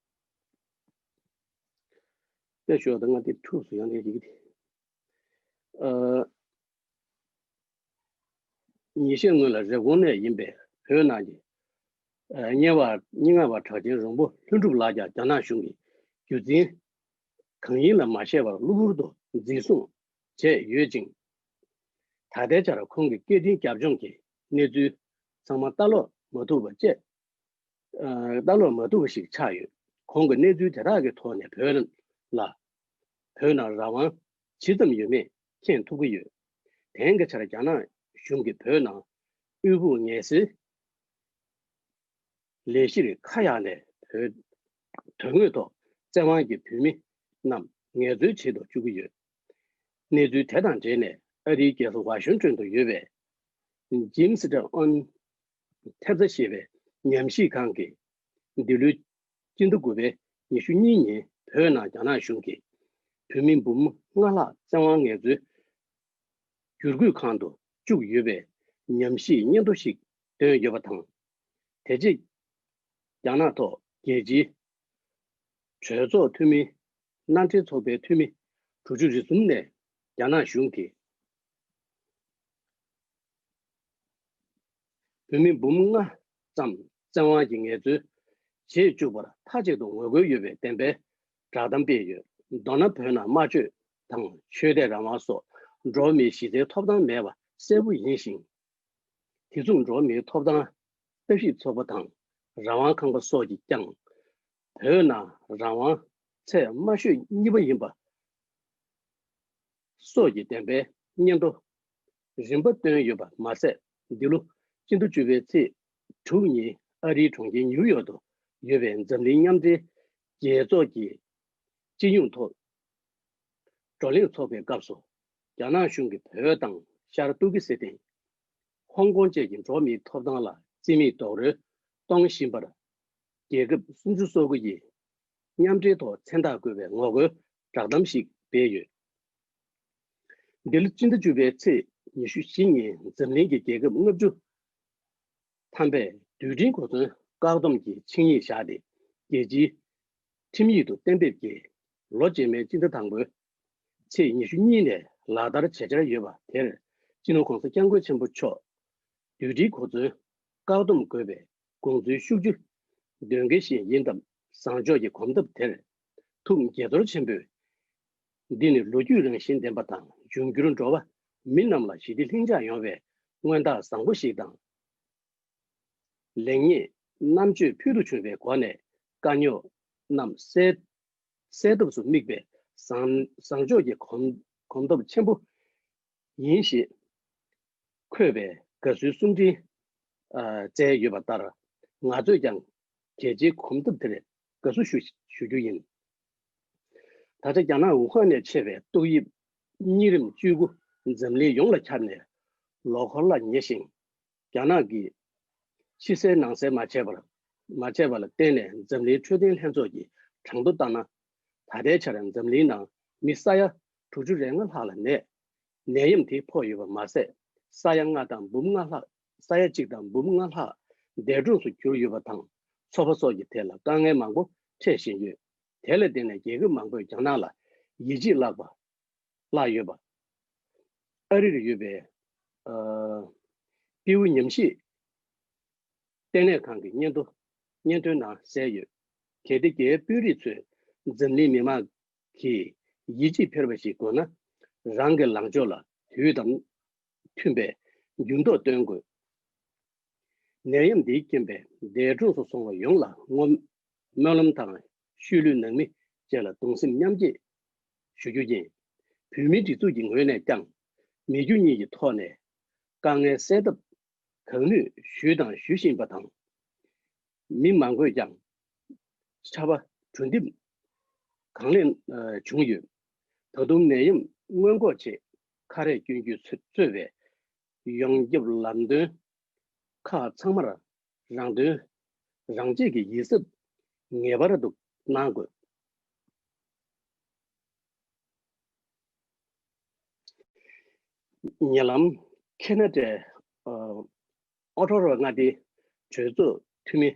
དཔེ་ཞོག་ད་ང་དེ་ཐུགས་སུ་ཡང་ནས་ཡིག་དེ། ཉིན་ཤས་སྔོན་ལ་རེབ་གོང་ནས་ཡིན་པའི་བོད་ནང་གི་སྙན་པ་སྙན་ངག་པ་གྲགས་ཅན་རོང་པོ་ལྷུན་གྲུབ་ལགས་ཀྱང་རྒྱ་ནག་གཞུང་གིས་རྒྱུ་མཚན་གང་ཡིན་ལ་མ་ཤེས་པར་གློ་བུར་དུ་འཛིན་བཟུང་བྱས་ཡོད་ཅིང་། ད་ལྟའི་ཆར་ཁོང་གི་སྐད་འཕྲིན་རྒྱབ་ལྗོངས་ཀྱི་གནས་ཚུལ་ཚང་མ་ལྟ་ཀློག་མ་ཐུབ་པ་བཅས། ལྟ་ཀློག་མ་ཐུབ་པ་ཞིག་ཆགས་ཡོད། ཁོང་གི་གནས་ཚུལ་དེ་དག་གི་ཐོག་ནས་བོད་ལ་བོད་ནང་རང་དབང་ཇི་ཙམ་ཡོད་མེད་མཁྱེན་ཐུབ་ཀྱི་ཡོད། དེང་གི་ཆར་རྒྱ་ནག་གཞུང་གིས་བོད་ནང་དབུལ་ཕོངས་ངལ་སེལ་ལས་གཞིར་ཁ་གཡར་ནས་བོད་དོན་དངོས་ཐོག་བཙན་དབང་གིས་བོད་མི་རྣམས་ངལ་རྩོལ་བྱེད་དུ་བཅུག་གི་ཡོད། གནས་ཚུལ་དེ་དང་འབྲེལ་ནས་ཨ་རིའི་རྒྱལ་ས་ཝ་ཤིང་ཏོན་དུ་ཡོད་པའི་ཇེམ་སི་ཏྲ་ཨོན་ཐེབས་རྩ་ཞེས་པའི་ཉམས་ཞིབ་ཁང་གིས་འདི་ལོའི་སྤྱི་ཟླ་དགུ་པའི་ཉི་ཤུ་གཉིས་ཉིན་བོད་ནང་རྒྱ་ནག་གཞུང་གིས་བོད་མི་འབུམ་ལྔ་ལྷག་བཙན་དབང་ངལ་རྩོལ་བསྒྱུར་བཀོད་ཁང་དུ་བཅུག་ཡོད་པའི་ཉམས་ཞིབ་སྙན་ཐོ་ཞིག་བཏོན་ཡོད་པ་དང་། དེ་རྗེས་རྒྱ་ནག་ཐོག་རྒྱལ་སྤྱིའི་གྲོས་ཚོགས་འཐུས་མི་མནའ་འབྲེལ་ཚོགས་པའི་འཐུས་མི་དྲུག་ཅུ་རེ་གསུམ་ནས་རྒྱ་ནག་གཞུང་གིས་བོད་མི་འབུམ་ལྔ་ཙམ་བཙན་དབང་གིས་ངལ་རྩོལ་བྱེད་བཅུག་པར་མཐའ་གཅིག་ཏུ་ངོ་རྒོལ་ཡོད་པའི་བདེན་པའི་བསྒྲགས་གཏམ་སྤེལ་ཡོད། མདོར་ན་བོད་ནང་སྨྲ་བརྗོད་དང་ཆོས་དད་རང་དབང་སོགས་འགྲོ་བ་མིའི་གཞི་རྩའི་ཐོབ་ཐང་མེད་པ་གསལ་པོ་ཡིན་ཞིང་། དེ་མཚུངས་འགྲོ་བ་མིའི་ཐོབ་ཐང་ལྟ་ཞིབ་ཚོགས་པ་དང་རང་དབང་ཁང་པ་སོགས་ཀྱིས་ཀྱང་བོད་ནང་རང་དབང་ཚད་དམའ་ཤོས་གཉིས་པ་ཡིན་པ་སོགས་ཀྱི་བདེན་པའི་སྙན་ཐོ་རིམ་པ་བཏོན་ཡོད་པ་མ་ཟད། འདི་ལོ་སྤྱི་ཟླ་བཅུ་པའི་ཚེས་དྲུག་ཉིན་ཨ་རིའི་གྲོང་ཁྱེར་ནིའུ་ཡོག་ཏུ་ཡོད་པའི་འཛམ་གླིང་མཉམ་འབྲེལ་རྒྱལ་ཚོགས་ཀྱི་སྤྱི་ཡོངས་ཐོག་བགྲོ་གླེང་ཚོགས་པའི་སྐབས་སུ། རྒྱ་ནག་གཞུང་གིས་བོད་དང་ཤར་ཏུར་ཀི་སི་ཐན། ཧོང་ཀོང་བཅས་ཀྱི་འགྲོ་བ་མིའི་ཐོབ་ཐང་ལ་བརྩི་མེད་རྡོག་རོལ་གཏོང་བཞིན་པར། རྒྱལ་ཁབ་སུམ་ཅུ་སོ་དགུ་ཡིས་མཉམ་འབྲེལ་ཐོག་མཚན་རྟགས་བཀོད་པའི་ངོ་རྒོལ་བསྒྲགས་གཏམ་ཞིག་སྤེལ་ཡོད། འདི་ལོ་སྤྱི་ཟླ་བཅུ་པའི་ཚེས་ཉི་ཤུ་བཞི་ཉིན་འཛམ་གླིང་གི་རྒྱལ་ཁབ་ལྔ་བཅུ་ཐམ་པས་རྡུལ་ཕྲན་གོ་མཚོན་བཀག་སྡོམ་གྱི་ཆིངས་ཡིག་བཞག་སྟེ། རྒྱལ་སྤྱིའི་ཁྲིམས་ཡིག་ཏུ་གཏན་འབེབས་ཀྱིས་ལོ་རྗེས་མའི་སྤྱི་ཟླ་དང་པོའི་ཚེས་ཉི་ཤུ་གཉིས་ནས་ལག་བསྟར་བྱེད་འཆར་ཡོད་པ་དེར། སྤྱི་ནོར་༸གོང་ས་༸སྐྱབས་མགོན་ཆེན་པོ་མཆོག་རྡུལ་ཕྲན་གོ་མཚོན་བཀག་སྡོམ་དགོས་པའི་དགོངས་ཚུལ་ཤུགས་ཆེ་འདོན་མཁན་ཞིག་ཡིན་སྟབས། བཟང་ཕྱོགས་ཀྱི་གོམ་སྟབས་དེར་ཐུགས་དགྱེས་ཚོར་ཆེན་པོས། འདི་ནི་ལོ་རྒྱུས་རང་བཞིན་ལྡན་པ་དང་། འབྱུང་འགྱུར་འགྲོ་བ་མི་རྣམས་ལ་ཞི་བདེ་ལྷིང་འཇགས་ཡོང་བའི་མངོན་རྟགས་བཟང་པོ་ཞིག་དང་། ལེགས་ཉེས་རྣམ་དཔྱོད་ཕུལ་དུ་བྱུང་བའི་སྒོ་ནས་དཀའ་རྙོག་རྣམས་སེལ་སེལ་ཐབས་སུ་དམིགས་པའི་བཟང་བཟང་ཕྱོགས་ཀྱི་གོམ་གོམ་སྟབས་ཆེན་པོ་ཡིན་ཞེས་འཁོད་པའི་དགའ་བསུའི་གསུང་འཕྲིན་ཨ་བསྩལ་ཡོད་པ་ལྟར། ང་ཚོས་ཀྱང་གལ་ཆེའི་གོམ་སྟབས་དེར་དགའ་བསུ་ཞུ་ཞུ་རྒྱུ་ཡིན། ད་ཆ་རྒྱ་ནག་ཝུ་ཧན་ནས་མཆེད་པའི་ཏོག་དབྱིབས་གཉན་རིམས་བཅུ་དགུ་འཛམ་གླིང་ཡོངས་ལ་ཁྱབ་ནས་ལོ་འཁོར་ལ་ཉེ་ཞིང་ རྒྱ་ནག་གིས་ཕྱི་གསལ་ནང་གསལ་མ་བྱས་པར་མ་བྱས་པ་ལ་བརྟེན་ནས། འཛམ་གླིང་འཕྲོད་བསྟེན་ལྷན་ཚོགས་ཀྱི་གྲངས་ཐོ་ལྟར་ན། ད་ལྟའི་ཆར་འཛམ་གླིང་ནང་མི་ས་ཡ་དྲུག་ཅུ་རེ་ལྔ་ལྷག་ལ་ནད་ནད་ཡམས་དེ་ཕོག་ཡོད་པ་མ་ཟད། ས་ཡ་ལྔ་དང་འབུམ་ལྔ་ལྷག་ས་ཡ་གཅིག་དང་འབུམ་ལྔ་ལྷག་འདས་གྲོངས་སུ་གྱུར་ཡོད་པ་དང་། འཚོ་བ་སོགས་ཀྱི་ཐད་ལ་དཀའ་ངལ་མང་པོ་འཕྲད་བཞིན་ཡོད། དེ་ལ་བརྟེན་ནས་རྒྱལ་ཁབ་མང་པོས་རྒྱ་ནག་ལ་ཡིད་ཆེས་བརླག་པ། བརླག་ཡོད་པ། ཨ་རིར་ཡོད་པའི་ཨ་པིའུ་ཉམས་ཞིབ་ལྟེ་གནས་ཁང་གི་སྙན་ཐོ་སྙན་ཐོའི་ནང་གསལ་ཡོད། གལ་ཏེ་རྒྱའི་དཔོན་རིགས་ཚོས་འཛམ་གླིང་མི་མང་གིས་ཡིད་ཆེས་འཕེར་བ་ཞིག་དགོས་ན། རང་གི་ལངས་ཕྱོགས་ལ་དུས་དང་མཐུན་པའི་འགྱུར་ལྡོག་སྟོན་དགོས། ནད་ཡམས་འདིའི་རྐྱེན་པས་འདས་གྲོངས་སུ་སོང་བ་ཡོངས་ལ་བསྔོ་སྨོན་ལམ་དང་ཤུལ་ལུས་ནང་མི་བཅས་ལ་གདུང་སེམས་མཉམ་སྐྱེད་ཞུ་རྒྱུ་ཡིན། བོད་མིའི་སྒྲིག་འཛུགས་ཀྱི་ངོས་ནས་ཀྱང་མི་རྒྱུ་གཉིས་ཀྱི་ཐོག་ནས་དཀའ་ངལ་སེལ་ཐབས་གང་ནུས་ཞུས་དང་ཞུ་བཞིན་པ་དང་། མི་མང་པོས་ཀྱང་ཕྱར་བ་གྲུ་འདེབས་གང་ལེགས་བྱུང་ཡོད། ད་དུང་ནད་ཡམས་སྔོན་འགོག་ཆེད་ཁ་རས་གྱོན་རྒྱུས་གཙོས་པའི་ཡོངས་ཁྱབ་ལམ་སྟོན་ཁག་ཚང་མར་རང་དོན་རང་གཅེས་ཀྱི་ཡིད་གཟབ་ངེས་པར་དུ་གནང་དགོས། ཉེ་ལམ་ཁེ་ན་ཌའི་ཨོ་ཨོ་ཊོ་རོ་མངའ་སྡེའི་གྲོས་ཚོགས་འཐུས་མི་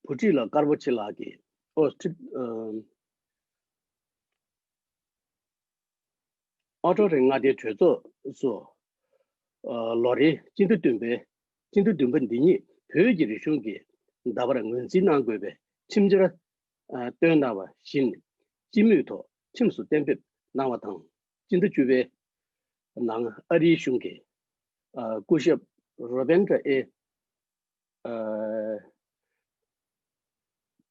བུ་ཁྲིད་ལགས་དཀར་པོ་ཆེ་ལགས་ཀྱིས་ཨོ་སི་ཁྲི་ཨ་ཨོ་ཊོ་རོ་མངའ་སྡེའི་གྲོས་ཚོགས་སུ་ཨ་ལོ་རེའི་སྤྱི་ཟླ་བདུན་པའི་སྤྱི་ཟླ་བདུན་པ་འདི་ཉིད་བོད་ཀྱི་རིག་གཞུང་གི་ཟླ་བར་ངོས་འཛིན་གནང་དགོས་པའི་ཁྲིམས་འཆར་ཨ་བཏོན་གནང་བ་བཞིན་སྤྱི་མོས་ཐོག་ཁྲིམས་སུ་གཏན་འབེབས་གནང་བ་དང་། སྤྱི་ཟླ་བཅུ་པའི་ནང་ཨ་རིའི་གཞུང་གིས་ཨ་སྐུ་ཞབས་རོ་བན་དྲ་ཨེ་ཨ་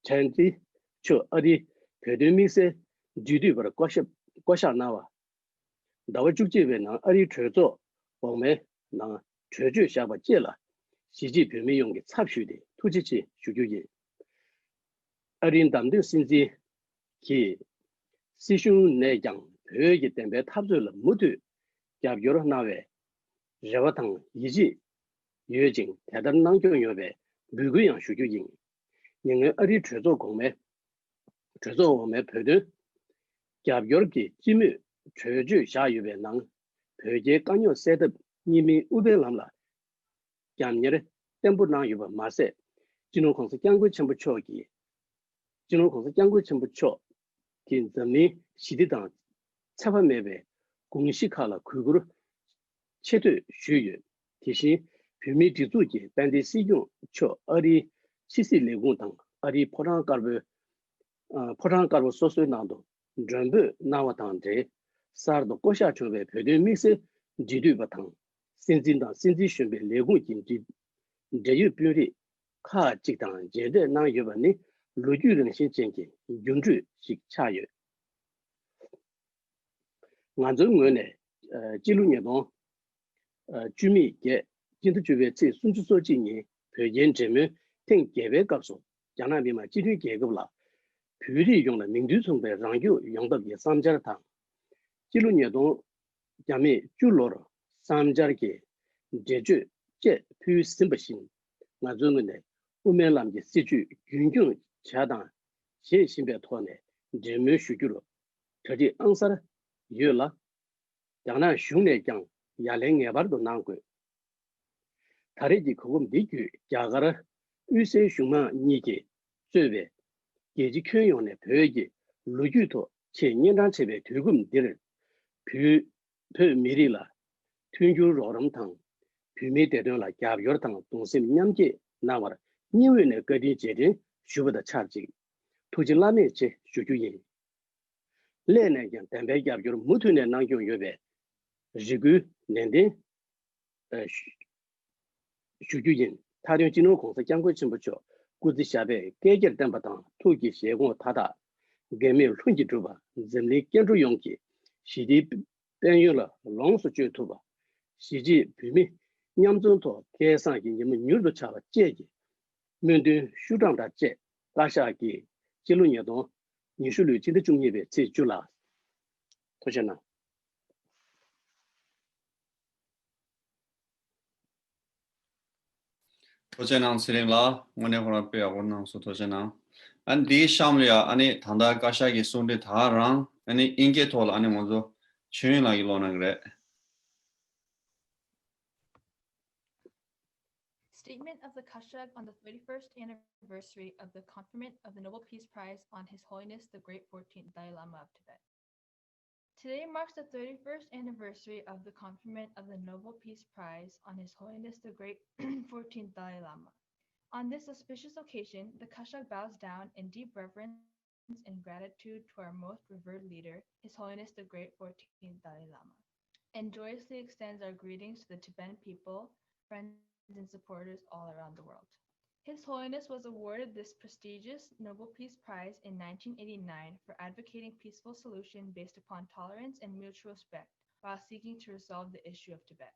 ཆན་ཏི་མཆོག་ཨ་རིའི་བོད་དོན་དམིགས་བསལ་འབྲེལ་མཐུད་པར་བསྐོ་གཞག་བསྐོ་གཞག་གནང་བ། ཟླ་བ་བཅུ་གཅིག་པའི་ནང་ཨ་རིའི་གྲོས་ཚོགས་འོག་མའི་ནང་གྲོས་ཆོད་བཞག་པ་བཅས་ལ་གཞིས་བྱེས་བོད་མི་ཡོངས་ཀྱི་ཚབ་ཞུས་ཏེ་ཐུགས་རྗེ་ཆེ་ཞུ་རྒྱུ་ཡིན། ཨ་རིའི་བདམས་ཐོན་སྲིད་འཛིན་གྱིས་སྲིད་གཞུང་ནས་ཀྱང་བོད་ཀྱི་བདེན་པའི་འཐབ་རྩོད་ལ་མུ་མཐུད་རྒྱབ་སྐྱོར་གནང་བའི་རེ་བ་དང་ཡིད་ཆེས་ཡོད་ཅིང་། དེ་ལྟར་གནང་སྐྱོང་ཡོང་བའི་འབོད་སྐུལ་ཡང་ཞུ་རྒྱུ་ཡིན། ཉེ་སྔོན་ཨ་རིའི་གྲོས་ཚོགས་གོང་མའི་གྲོས་ཚོགས་འོག་མའི་བོད་དོན་རྒྱབ་སྐྱོར་གྱི་སྤྱི་མོས་གྲོས་ཆོད་བཞག་ཡོད་པའི་ནང་། བོད་རྒྱའི་དཀའ་རྙོག་སེལ་ཐབས་གཉིས་སྨན་དབུ་མའི་ལམ་ལ་རྒྱབ་གཉེར་བརྟན་པོ་གནང་ཡོད་པ་མ་ཟད། སྤྱི་ནོར་༸གོང་ས་༸སྐྱབས་མགོན་ཆེན་པོ་མཆོག་གིས། སྤྱི་ནོར་༸གོང་ས་༸སྐྱབས་མགོན་ཆེན་པོ་མཆོག་གིས་འཛམ་གླིང་ཞི་བདེ་དང་ཚད་པ་མེད་པའི་དགོངས་གཞི་ཁག་ལ་གུས་བཀུར་ཆེ་བསྟོད་ཞུས་ཡོད། དེ་བཞིན་བོད་མིའི་སྒྲིག་འཛུགས་ཀྱི་དཔལ་ལྡན་སྲིད་སྐྱོང་མཆོག་ཨ་རིའི་ཕྱི་སྲིད་ལས་ཁུངས་དང་ཨ་རིའི་ཕོ་བྲང་དཀར་པོའི་ཨ་ཕོ་བྲང་དཀར་པོ་སོ་སོའི་ནང་དུ་མགྲོན་འབོད་གནང་བ་དང་འབྲེལ། གསར་དུ་བསྐོ་གཞག་བྱུང་བའི་བོད་དོན་དམིགས་བསལ་འབྲེལ་མཐུད་པ་དང་། སྲིད་འཛིན་དང་སྲིད་འཛིན་གཞོན་པའི་ལས་ཁུངས་ཀྱི་འབྲེལ་འབྲེལ་ཡོད་དཔོན་རིགས་ཁག་ཅིག་དང་མཇལ་འཕྲད་གནང་ཡོད་པ་ནི་ལོ་རྒྱུས་རང་བཞིན་ཅན་གྱི་འགྱུར་འགྲོས་ཤིག་ཆགས་ཡོད། ང་ཚོའི་ངོས་ནས་ཨ་སྤྱི་ལོ་ཉིས་སྟོང་ཨ་བཅུ་མེད་བརྒྱད་སྤྱི་ཟླ་བཅུ་པའི་ཚེས་སུམ་ཅུ་སོ་གཅིག་ཉིན་བོད་རྒྱའི་འབྲེལ་མོལ་ཐེངས་བརྒྱད་པའི་སྐབས་སུ། རྒྱ་ནག་མི་དམངས་སྤྱི་མཐུན་རྒྱལ་ཁབ་ལ་བོད་རིགས་ཡོངས་ལ་མིང་དོན་མཚུངས་པའི་རང་སྐྱོང་ཡོང་ཐབས་ཀྱི་བསམ་འཆར་དང་། སྤྱི་ལོ་ཉིས་སྟོང་བརྒྱ་མེད་བཅུ་ལོར་བསམ་འཆར་གྱི་འགྲེལ་བརྗོད་བཅས་ཕུལ་ཟིན་པ་བཞིན། ང་ཚོའི་ངོས་ནས་དབུ་མའི་ལམ་གྱི་སྲིད་བྱུས་རྒྱུན་འཁྱོངས་བྱས་དང་བྱེད་བཞིན་པའི་ཐོག་ནས་འབྲེལ་མོལ་ཞུ་རྒྱུར་གྲ་སྒྲིག་ཨང་གསར་ཡོད་ལ། རྒྱ་ནག་གཞུང་ནས་ཀྱང་ཡ་ལན་ངེས་པར་དུ་གནང་དགོས། ད་རེས་ཀྱི་གོ་སྐབས་འདི་བརྒྱུད། རྒྱ་གར་དབུས་སའི་གཞུང་མང་གཉིས་ཀྱིས་གཙོས་པའི་རྒྱལ་སྤྱི་ཁྱོན་ཡོངས་ནས་བོད་ཀྱི་ལོ་རྒྱུས་ཐོག་ཆེས་སྙན་གྲགས་ཆེ་བའི་དུས་སྐབས་འདིར། བོད་བོད་མི་རིགས་ལ་མཐུན་འགྱུར་རོགས་རམ་དང་། བོད་མིའི་བདེ་དོན་ལ་རྒྱབ་སྐྱོར་དང་གདུང་སེམས་མཉམ་སྐྱེད་གནང་བར་སྙིང་དབུས་ནས་བཀའ་དྲིན་རྗེས་དྲན་ཞུ་བ་དང་ཆབས་ཅིག། ཐུགས་རྗེ་བླ་མེད་ཆེ་ཞུ་རྒྱུ་ཡིན། སླད་ནས་ཀྱང་བདེན་པའི་རྒྱབ་སྐྱོར་མུ་མཐུད་ནས་གནང་སྐྱོང་ཡོད་པའི་རེ་སྐུལ་ནན་ཏན་ཨ་ཞུ་ཞུ་རྒྱུ་ཡིན། མཐའ་དོན་སྤྱི་ནོར་༸གོང་ས་༸སྐྱབས་མགོན་ཆེན་པོ་མཆོག་སྐུ་ཚེ་ཞབས་པད་བསྐལ་བརྒྱར་བརྟན་པ་དང་། ཐུགས་ཀྱི་བཞེད་དགོངས་མཐའ་དག་འགལ་མེད་ལྷུན་གྱིས་གྲུབ་པ། འཛམ་གླིང་སྐྱེ་འགྲོ་ཡོངས་ཀྱི་ཞི་བདེའི་དཔལ་ཡོན་ལ་ལོངས་སུ་སྤྱོད་ཐུབ་པ། གཞིས་བྱེས་བོད་མི་མཉམ་འཛོམས་ཐོག་སྐལ་བཟང་གི་ཉིན་མོ་མྱུར་དུ་འཆར་བ་བཅས་ཀྱི་སྨོན་འདུན་ཤུགས་དྲག་དང་བཅས་བཀའ་ཤག་གིས་སྤྱི་ལོ་ཉིས་སྟོང་ཉི་ཤུ་ལོའི་སྤྱི་ཟླ་བཅུ་གཉིས་པའི་ཚེས་བཅུ་ལ། ཐུགས་རྗེ་གནང་། ཐུགས་རྗེ་གནང་། ཚེ་རིང་ལགས་དངོས་གནས་ཁོ་རང་དཔེ་ཡག་པོ་གནང་སོང་། ཐུགས་རྗེ་གནང་། ཨ་ནི་དེའི་གཤམ་ལ་ཡ་ཨ་ནི་ད་ལྟ་བཀའ་ཤག་གི་གསུང་འདི་ད་རང་ཨ་ནི་ཨིན་སྐད་ཐོག་ལ་ཨ་ནི་ང་ཚོ་ཆོས་དབྱིངས་ལགས་ཀྱིས་ཀློག་གནང་གི་རེད། Statement of the Kashag on the thirty-first anniversary of the conferment of the Nobel Peace Prize on His Holiness the Great fourteenth Dalai Lama of Tibet. Today marks the thirty-first anniversary of the conferment of the Noble Peace Prize on His Holiness the Great fourteenth Dalai Lama. On this auspicious occasion, the Kashag bows down in deep reverence and gratitude to our most revered leader, His Holiness the Great fourteenth Dalai Lama, and joyously extends our greetings to the Tibetan people, friends, and supporters all around the world. His Holiness was awarded this prestigious Nobel Peace Prize in nineteen eighty-nine for advocating peaceful solution based upon tolerance and mutual respect while seeking to resolve the issue of Tibet.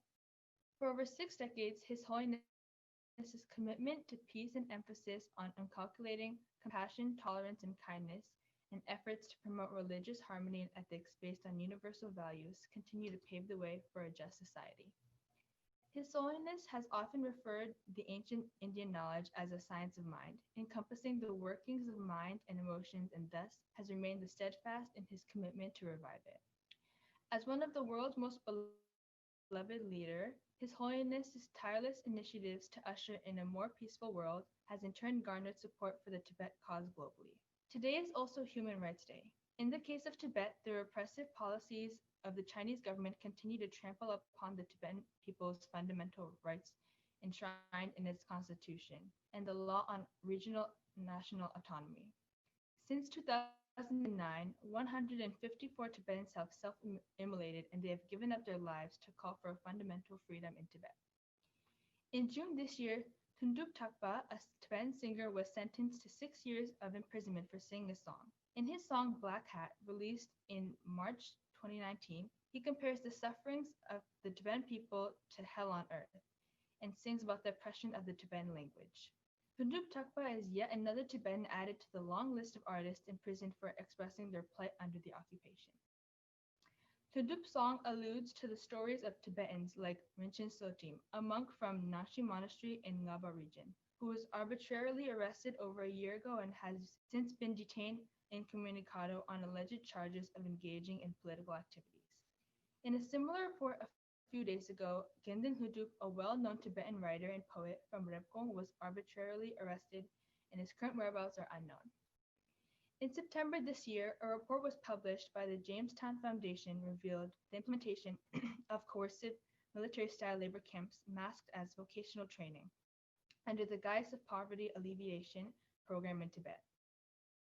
For over six decades, His Holiness's commitment to peace and emphasis on inculcating compassion, tolerance, and kindness, and efforts to promote religious harmony and ethics based on universal values continue to pave the way for a just society. His Holiness has often referred the ancient Indian knowledge as a science of mind, encompassing the workings of mind and emotions, and thus has remained the steadfast in his commitment to revive it. As one of the world's most beloved leader, His Holiness's tireless initiatives to usher in a more peaceful world has in turn garnered support for the Tibet cause globally. Today is also Human Rights Day. In the case of Tibet, the repressive policies of the Chinese government continue to trample upon the Tibetan people's fundamental rights enshrined in its constitution and the law on regional national autonomy. Since two thousand nine, one hundred fifty-four Tibetans have self immolated and they have given up their lives to call for fundamental freedom in Tibet. In June this year, Thundup Takpa, a Tibetan singer, was sentenced to six years of imprisonment for singing a song. In his song Black Hat, released in March twenty nineteen, he compares the sufferings of the Tibetan people to hell on earth and sings about the oppression of the Tibetan language. Thundup Takpa is yet another Tibetan added to the long list of artists imprisoned for expressing their plight under the occupation. Thundup's song alludes to the stories of Tibetans like Rinchen Sotim, a monk from Nashi Monastery in Ngaba region, who was arbitrarily arrested over a year ago and has since been detained incommunicado on alleged charges of engaging in political activities. In a similar report a few days ago, Gendin Hudup, a well-known Tibetan writer and poet from Rebkong, was arbitrarily arrested and his current whereabouts are unknown. In September this year, a report was published by the Jamestown Foundation revealed the implementation of coercive military-style labor camps masked as vocational training under the guise of poverty alleviation program in Tibet.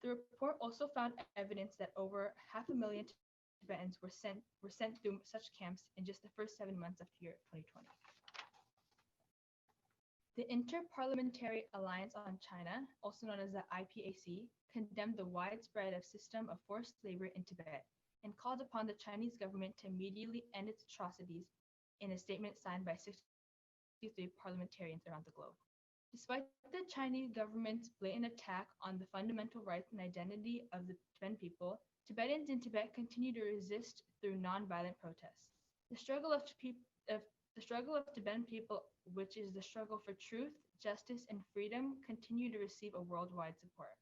The report also found evidence that over half a million Tibetans were sent, were sent through such camps in just the first seven months of the year twenty twenty. The Inter-Parliamentary Alliance on China, also known as the I P A C, condemned the widespread of system of forced labor in Tibet and called upon the Chinese government to immediately end its atrocities in a statement signed by sixty-three parliamentarians around the globe. Despite the Chinese government's blatant attack on the fundamental rights and identity of the Tibetan people, Tibetans in Tibet continue to resist through non-violent protests. The struggle of, of the struggle of Tibetan people, which is the struggle for truth, justice, and freedom, continue to receive a worldwide support.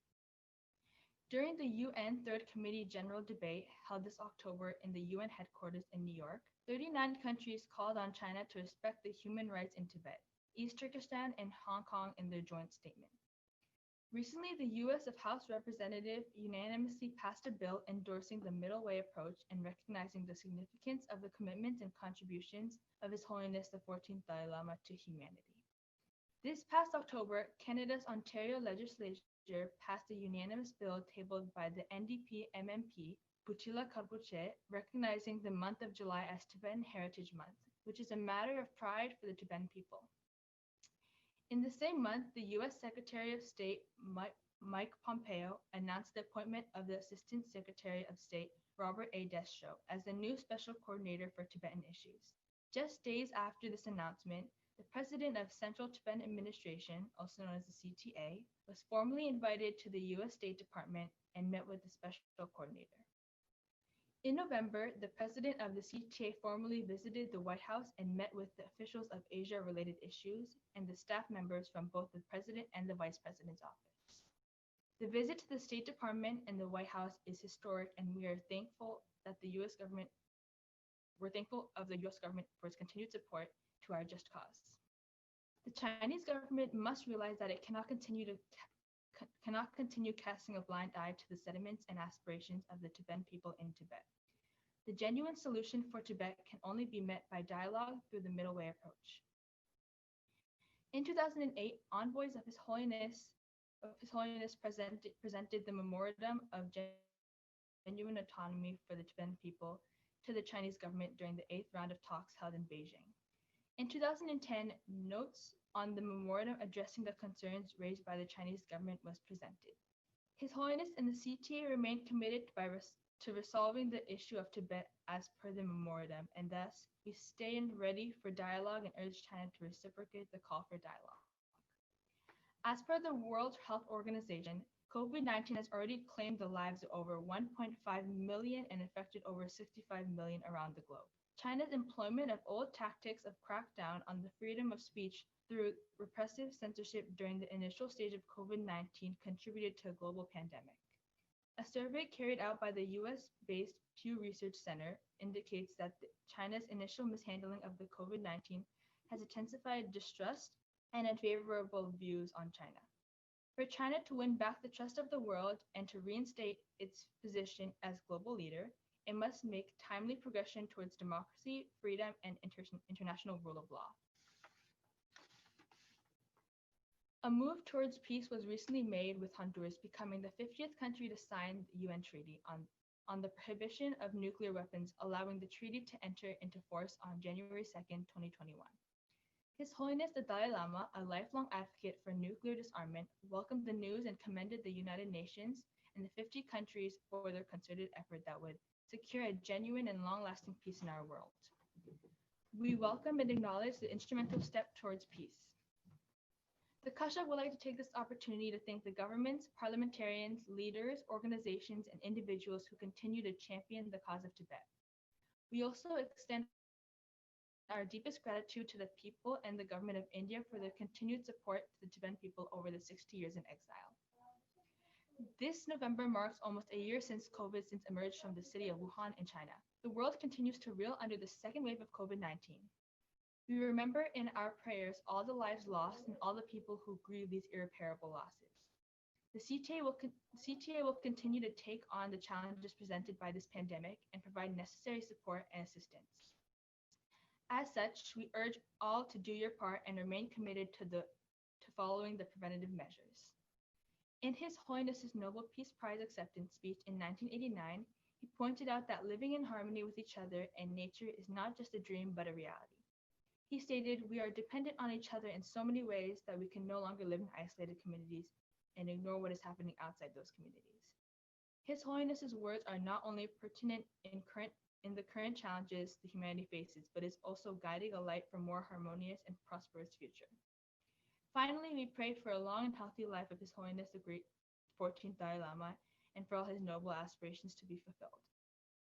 During the U N Third Committee General Debate held this October in the U N headquarters in New York, thirty-nine countries called on China to respect the human rights in Tibet. East Turkestan and Hong Kong in their joint statement. Recently, the U S of House Representatives unanimously passed a bill endorsing the middle way approach and recognizing the significance of the commitments and contributions of His Holiness the fourteenth Dalai Lama to humanity. This past October, Canada's Ontario legislature passed a unanimous bill tabled by the N D P M M P Buttigieg Kharbuche, recognizing the month of July as Tibetan Heritage Month, which is a matter of pride for the Tibetan people. In the same month, the U S Secretary of State Mike, Mike Pompeo announced the appointment of the Assistant Secretary of State Robert A. Desho as the new special coordinator for Tibetan issues. Just days after this announcement, the president of Central Tibetan Administration, also known as the C T A, was formally invited to the U S State Department and met with the special coordinator. In November, the president of the C T A formally visited the White House and met with the officials of Asia-related issues and the staff members from both the president and the vice president's office. The visit to the State Department and the White House is historic, and we are thankful that the U S government, we're thankful of the U S government for its continued support to our just cause. The Chinese government must realize that it cannot continue to ca-, cannot continue casting a blind eye to the sentiments and aspirations of the Tibetan people in Tibet. The genuine solution for Tibet can only be met by dialogue through the middle way approach. In two thousand eight, envoys of His Holiness, of His Holiness presented, presented the Memorandum of Genuine Autonomy for the Tibetan People to the Chinese government during the eighth round of talks held in Beijing. In two thousand ten, notes on the memorandum addressing the concerns raised by the Chinese government was presented. His Holiness and the C T A remain committed by res-, to resolving the issue of Tibet as per the memorandum, and thus we stand ready for dialogue and urge China to reciprocate the call for dialogue. As per the World Health Organization, COVID nineteen has already claimed the lives of over one point five million and infected over sixty-five million around the globe. China's employment of old tactics of crackdown on the freedom of speech through repressive censorship during the initial stage of COVID nineteen contributed to a global pandemic. A survey carried out by the U S-based Pew Research Center indicates that the, China's initial mishandling of the COVID nineteen has intensified distrust and unfavorable views on China. For China to win back the trust of the world and to reinstate its position as global leader, it must make timely progression towards democracy, freedom, and inter-, international rule of law. A move towards peace was recently made, with Honduras becoming the fiftieth country to sign the U N Treaty on, on the Prohibition of Nuclear Weapons, allowing the treaty to enter into force on January second, twenty twenty-one. His Holiness the Dalai Lama, a lifelong advocate for nuclear disarmament, welcomed the news and commended the United Nations and the fifty countries for their concerted effort that would secure a genuine and long-lasting peace in our world. We welcome and acknowledge the instrumental step towards peace. The Kashak would like to take this opportunity to thank the governments, parliamentarians, leaders, organizations, and individuals who continue to champion the cause of Tibet. We also extend our deepest gratitude to the people and the government of India for their continued support to the Tibetan people over the sixty years in exile. This November marks almost a year since COVID since emerged from the city of Wuhan in China. The world continues to reel under the second wave of COVID nineteen. We remember in our prayers all the lives lost and all the people who grieve these irreparable losses. The C T A will con-, C T A will continue to take on the challenges presented by this pandemic and provide necessary support and assistance. As such, we urge all to do your part and remain committed to the, to following the preventative measures. In His Holiness's Nobel Peace Prize acceptance speech in nineteen eighty-nine, he pointed out that living in harmony with each other and nature is not just a dream but a reality. He stated, "We are dependent on each other in so many ways that we can no longer live in isolated communities and ignore what is happening outside those communities." His Holiness's words are not only pertinent in current, in the current challenges the humanity faces, but is also guiding a light for more harmonious and prosperous future. Finally, we pray for a long and healthy life of His Holiness the Great fourteenth Dalai Lama and for all his noble aspirations to be fulfilled.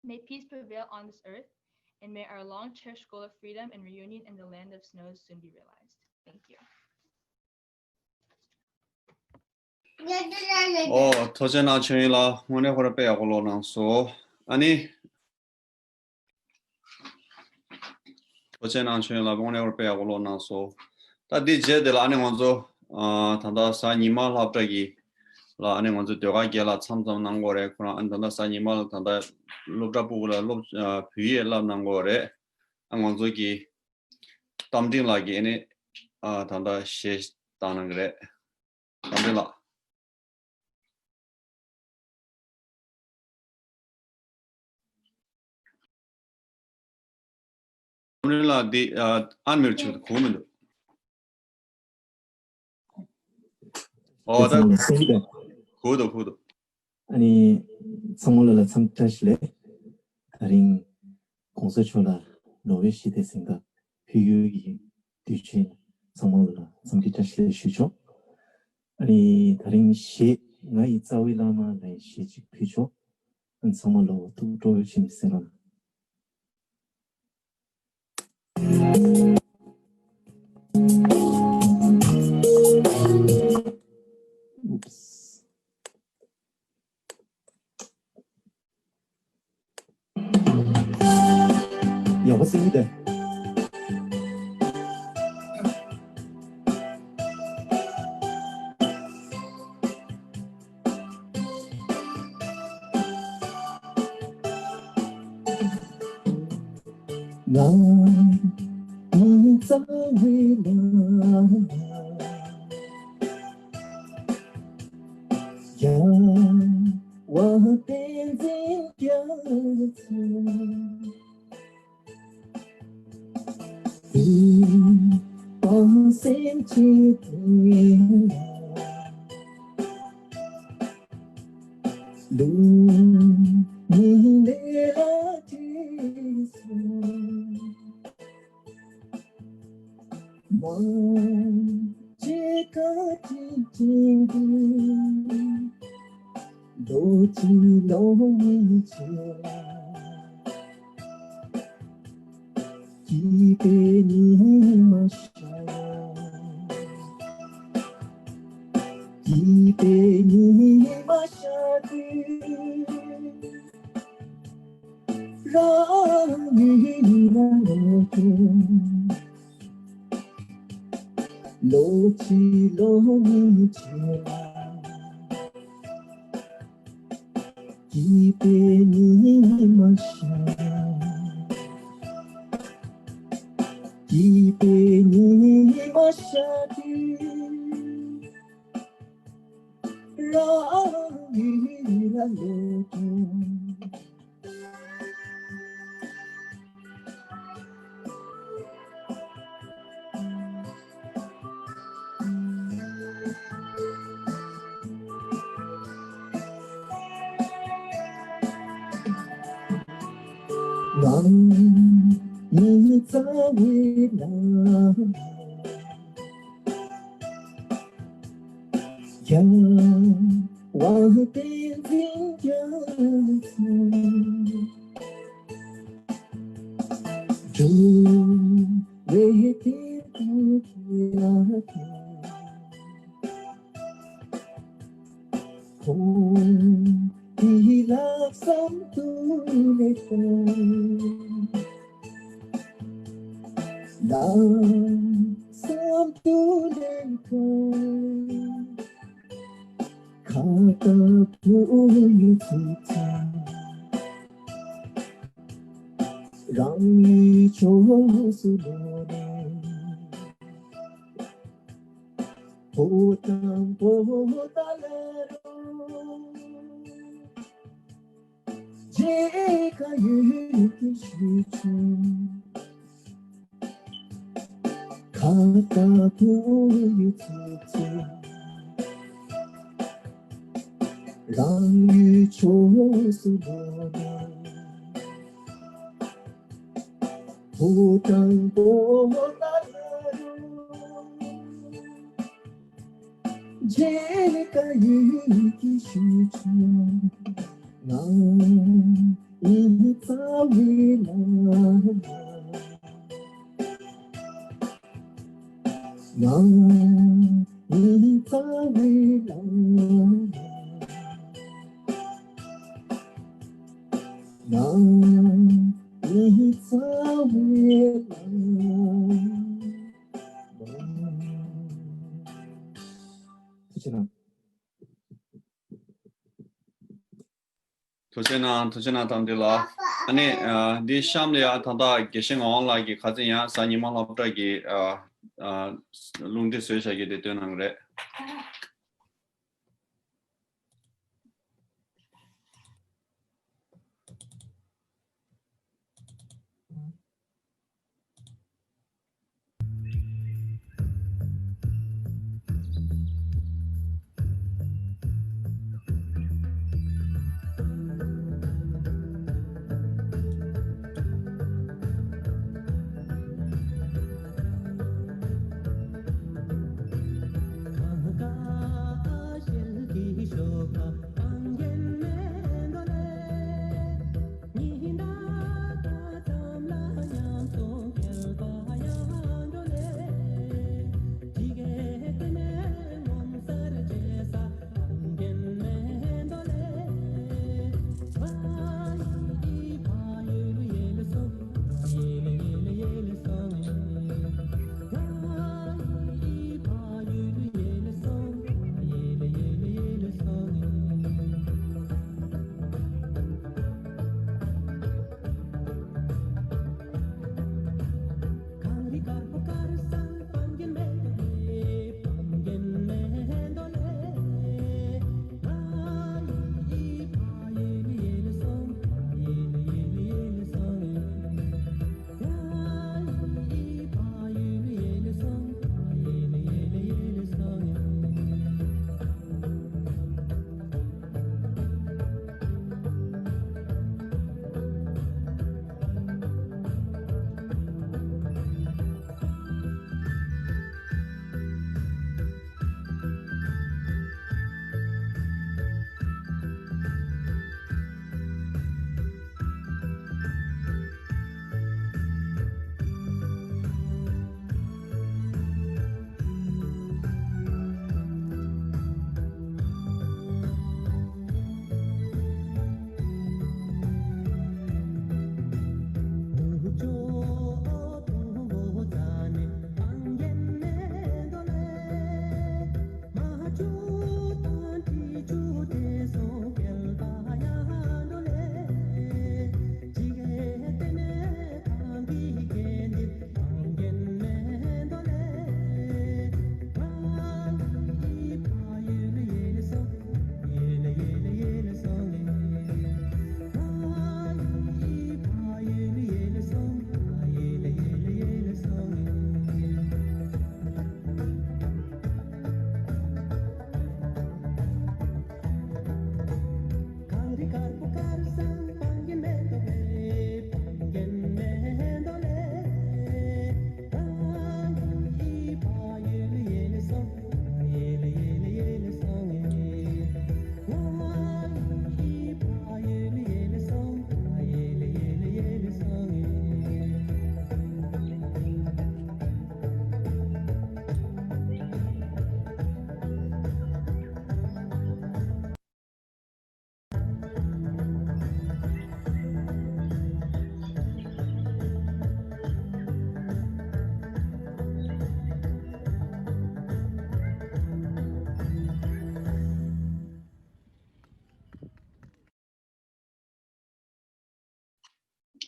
May peace prevail on this earth, and may our long-cherished goal of freedom and reunion in the land of snows soon be realized. Thank you. ཨོ། ཐུགས་རྗེ་གནང་། ཆོས་དབྱིངས་ལགས་དངོས་གནས་ཁོ་རང་དཔེ་ཡག་པོ་ཀློག་གནང་སོང་། ཨ་ནི། ཐུགས་རྗེ་གནང་། ཆོས་དབྱིངས་ལགས་དངོས་གནས་ཁོ་རང་དཔེ་ཡག་པོ་ཀློག་གནང་སོང་། ད་འདི་རྗེས་དེ་ལ་ཨ་ནི་ང་ཚོ་ཨ་ད་ལྟ་གཟའ་ཉི་མ་སློབ་གྲྭ་གི་ལ་ཨ་ནི་ང་ཚོ་ཟློས་གར་རྒྱལ་ལགས་མཚམས་མཚམས་གནང་གི་ཡོད་རེད། ཁོ་རང་ཨ་ནི་ད་ལྟ་གཟའ་ཉི་མ་ལ་ད་ལྟ་སློབ་གྲྭ་ཕྲུ་གུ་ལ་སློབ་ཨ་བོད་ཡིག་བསླབ་གནང་གི་ཡོད་རེད། ཨ་ང་ཚོ་གི་རྟ་མགྲིན་ལགས་ཀྱིས་ཨ་ནི་ཨ་ད་ལྟ་གཞས་བཏང་གནང་གི་རེད། རྟ་མགྲིན་ལགས། རྟ་མགྲིན་ལགས་འདི་ཨ་ཨན་མིའུཊ་བྱེད་དུ་གོ་མི་འདུག་ཨོ་ད། གོ་འདུག་གོ་འདུག་ཨ་ནི་ཚང་མ་ལ་ལ་འཚམས་འདྲི་བཀྲ་ཤིས་བདེ་ལེགས། ད་རིང་གོང་ས་མཆོག་ལ་ནོ་བེལ་ཞི་བདེའི་གཟེངས་རྟགས་ཕུལ་རྒྱུ་གི་དུས་ཆེན་ཚང་མ་ལ་ལ་འཚམས་འདྲི་བཀྲ་ཤིས་བདེ་ལེགས་ཞུ་ཆོག་ཨ་ནི་ད་རིང་གཞས་ང་ཡི་རྩ་བའི་བླ་མ་ལ་གཞས་གཅིག་ཕུལ་ཆོག་ཚང་མ་ལ་ཐུགས་སྤྲོ་ཞིམ་ཟེར་རམ། Oops. ཡག་པོ་སེང་གི་དེ། ང་ནི་རྩ་བའི་ལམ་ཡང་བ་བསྟན་འཛིན་རྒྱ་མཚོ། དེ་བ་སེམས་ཀྱི་དེ་ལ། ལུང་ཉིད་ལས་ལ་བྲིས་སོང་། མ་བརྗེད་བཀའ་དྲིན་དྲིན་དུ། ལོ་གཅིག་ལོ་གཉིས་བྱས་ལ། སྐྱིད་པའི་ཉི་མ་ཤར་ཡ། སྐྱིད་པའི་ཉི་མ་ཤར་དུས། རང་ཉིད་ལ་ལོ་ཆུང་། ལོ་གཅིག་ལོ་གཉིས་བྱས་ལ། སྐྱིད་པའི་ཉི་མ་ཤར། སྐྱིད་པའི་ཉི་མ་ཤར་དུས། རང་ཉིད་ལ་ལོ་ཆུང་། ང་ནི་རྩ་བའི་ལམ་ཡང་བ་བསྟན་འཛིན་རྒྱ་མཚོ། འགྲོ་བའི་དོན་དུ་ཁྱེད་ལ་ཐོས། ཁོང་གི་ལྷག་བསམ་དུ་ལེགས་པར། ལྷག་བསམ་དུ་ལེགས་པར། ཁ་བཏགས་བུ་ཡུག་ཚིག་ཚིག་རང་ཡུལ་ཕྱོགས་སུ་ལོག་ནས། ཕོ་དང་པོ་ད་ལ་རུ། རྗེས་ཁ་ཡོད་ཀྱི་ཞུ་ཆུང་། ཁ་བཏགས་བུ་ཡུག་ཚིག་ཚིག་རང་ཡུལ་ཕྱོགས་སུ་ལོག་ནས། ཕོ་དང་པོ་ད་ལ་རུ། རྗེས་ཁ་ཡོད་ཀྱི་ཞུ་ཆུང་། ང་ནི་རྩ་བའི་ལམ། ང་ནི་རྩ་བའི་ལམ། ང་ནི་རྩ་བའི་ལམ། ཐུགས་རྗེ་གནང་། ཐུགས་རྗེ་གནང་། ཐུགས་རྗེ་གནང་། དམ་འདི་ལ། ཨ་ནི་ཨ། འདི་གཤམ་ལ་ཡ་ད་ལྟ་དགེ་བཤེས་ངག་དབང་ལགས་ཀྱིས་ཁ་སང་ཡང་གཟའ་ཉི་མ་སློབ་གྲྭ་གི་ཨ། ཨ། རླུང་འདི་བཟོས་བཞག་གི་དེ་སྟོན་གནང་གི་རེད།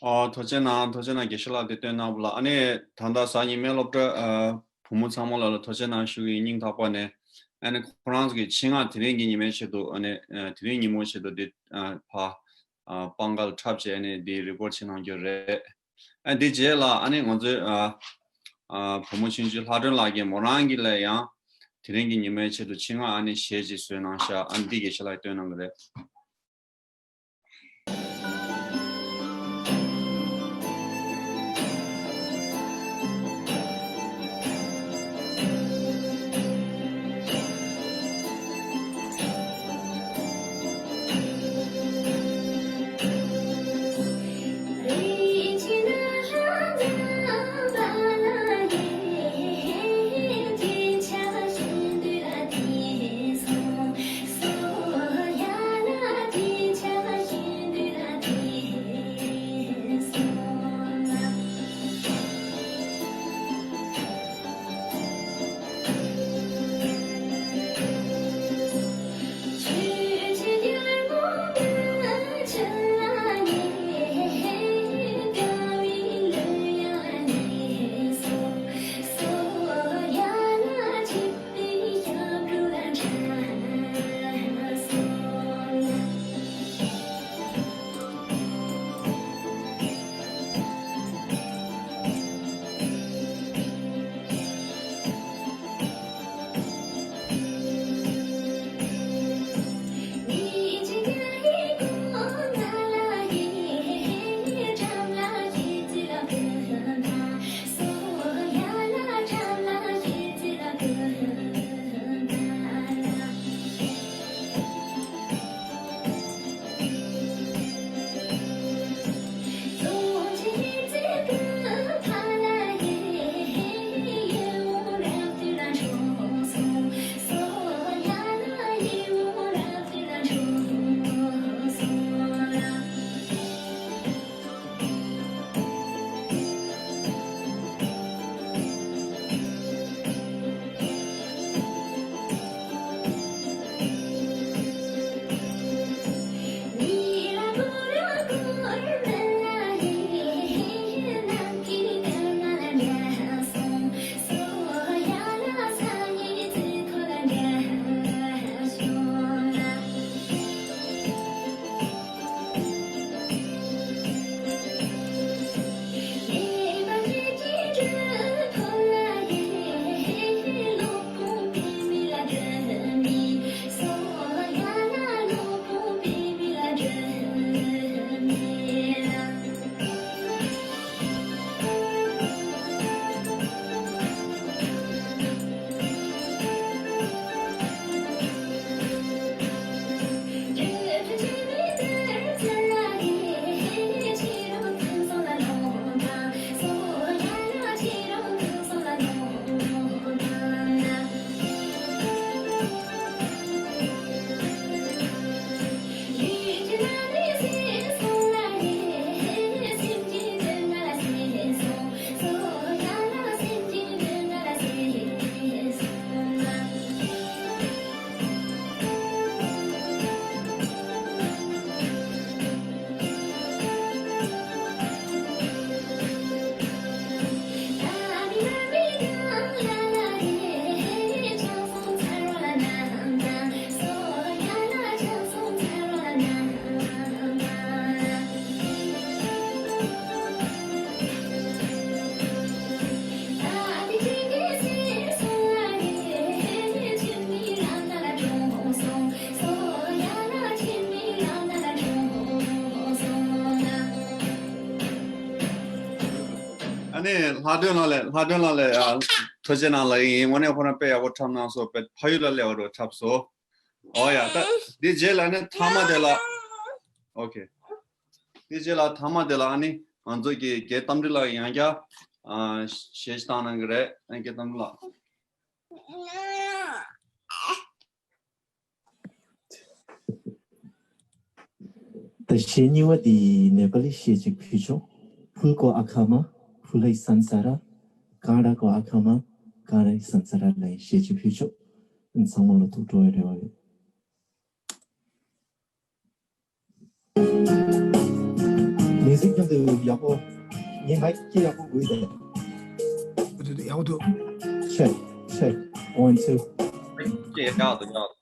ཨོ། ཐུགས་རྗེ་གནང་། ཐུགས་རྗེ་གནང་། དགེ་བཤེས་ལགས་དེ་བཏོན་གནང་བ་ལ། ཨ་ནི་ད་ལྟ་གཟའ་ཉི་མའི་སློབ་གྲྭ་ཨ་བུ་མོ་ཚང་མ་ལ་ལ་ཐུགས་རྗེ་གནང་ཞུ་གི་ཡིན། སྙིང་ཐག་པ་ནས། ཨ་ནི་ཁོ་རང་ཚོ་གི་ཆེད་མངགས་དེ་རིང་གི་ཉི་མའི་ཆེད་དུ། ཨ་ནི་ཨ་དེ་རིང་ཉིན་མོའི་ཆེད་དུ་འདི་ཨ་ཕ་ཨ་པང་གལ་འཁྲབ་བྱས། ཨ་ནི་འདི་རི་ཀོཌ་བྱེད་གནང་རྒྱུ་རེད། ཨ་འདི་རྗེས་ལ་ཨ་ནི་ང་ཚོའི་ཨ་ཨ་བུ་མོ་ཆུང་ཆུང་ལྷ་སྒྲོན་ལགས་ཀྱིས་མོ་རང་གི་ལ་ཡང་དེ་རིང་གི་ཉི་མའི་ཆེད་དུ་ཆེད་མངགས་ཨ་ནི་གཞས་ཅིག་བཟོས་གནང་ཤག་ཨ་འདི་དགེ་བཤེས་ལགས་བཏོན་གནང་གི་རེད། ཨ་ནི་ལྷ་སྒྲོན་ལགས་ལ། ལྷ་སྒྲོན་ལགས་ལ་ཨ་ཐུགས་རྗེ་གནང་ལ་ཡིན། དངོས་གནས་ཁོ་རང་དཔེ་ཡག་པོ་འཁྲབ་གནང་སོང་། དཔེ་ཕ་ཡུལ་ལ་སླེབས་པ་འདྲ་འཁྲབ་སོང་། ཨོ་ཡ། ད་འདི་རྗེས་ལ་ནི་ཐ་མ་དེ་ལ། ཨོ་ཁེ། འདི་རྗེས་ལ་ཐ་མ་དེ་ལ་ཨ་ནི་ང་ཚོ་གི་རྒན་རྟ་མགྲིན་ལགས་ཡང་བསྐྱར་ཨ་གཞས་ཤིག་བཏང་གནང་གི་རེད། ཨ་རྒན་རྟ་མགྲིན་ལགས། ད་གཞས་གཉིས་པ་འདི་ནེ་པ་ལི་གཞས་ཅིག་ཕུལ་ཆོག། ཕུལ་གོ་ཨ་ཁ་མ། ཕུལ་ལེ་སན་ས་ར། ཀ་ར་གོ་ཨ་ཁ་མ། ཀ་ར་སན་ས་ར་ལ་གཞས་ཅིག་ཕུལ་ཆོག། ཚང་མ་ལ་ཐུགས་སྤྲོ་བའི་རེ་བ་ཡོད། གཟིགས་རྒྱུ་འདུག་ཡག་པོ། ངས་མའིག་ཅིག་ཡག་པོ་དགོས་དེ། འདུག་འདུག་ཡག་པོ་འདུག Check, check, one, two. ཅེས་ཡག་འདུག་ཡག་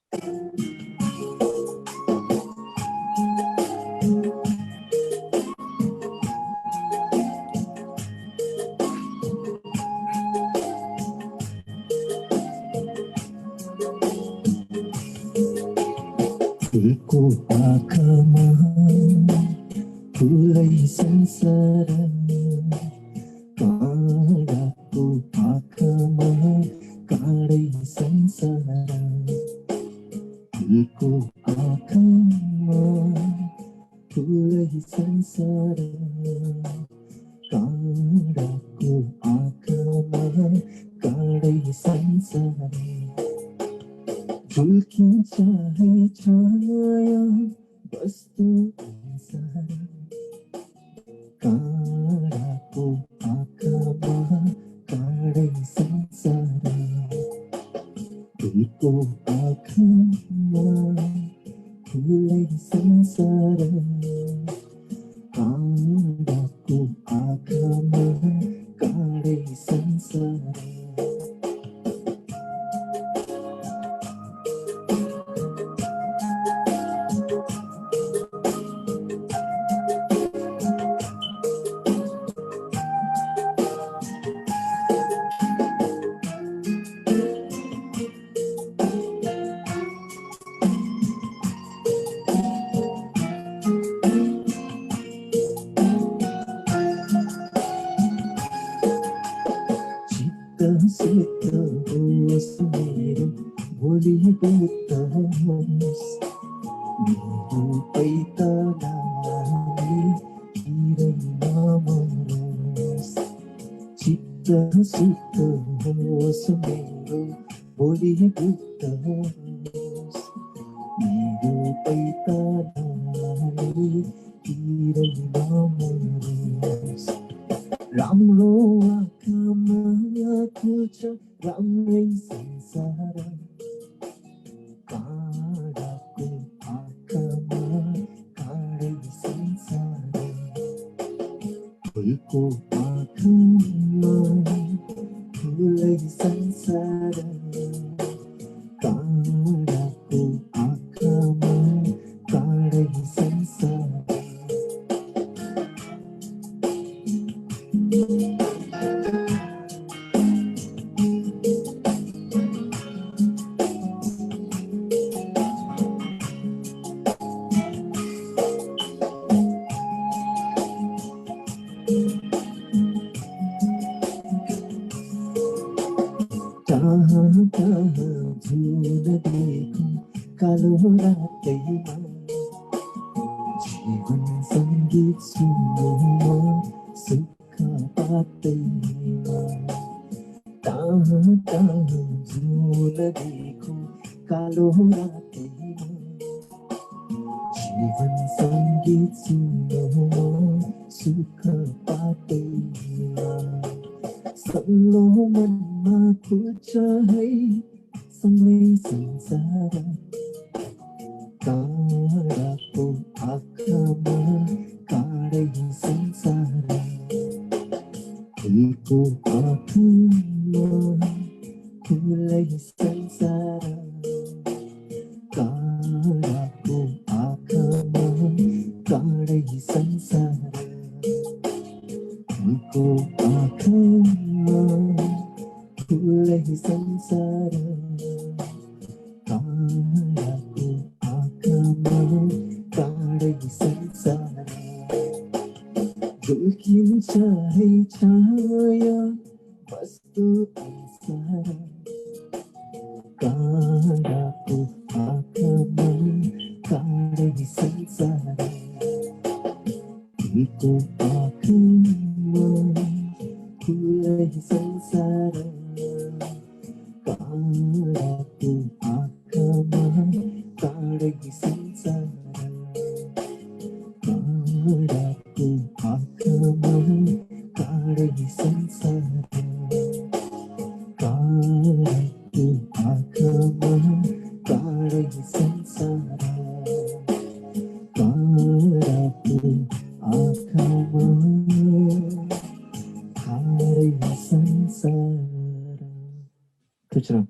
ཐུགས་རྗེ་གནང་།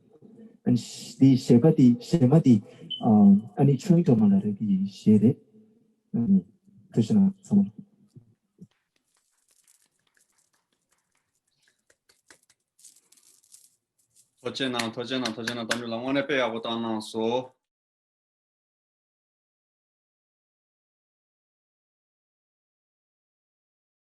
ཨ་ནི་འདི་གཞས་པ་འདི་གཞས་མ་འདི་ཨ་ནི་ཆོས་དབྱིངས་སྒྲོལ་མ་ལགས་རང་གི་གཞས་རེད། ཨ་ནི་ཐུགས་རྗེ་གནང་ཚང་མ་ལ། ཐུགས་རྗེ་གནང་། ཐུགས་རྗེ་གནང་། ཐུགས་རྗེ་གནང་། གཏམ་རྒྱུད་ལ་དངོས་གནས་དཔེ་ཡག་པོ་བཏང་གནང་སོང་།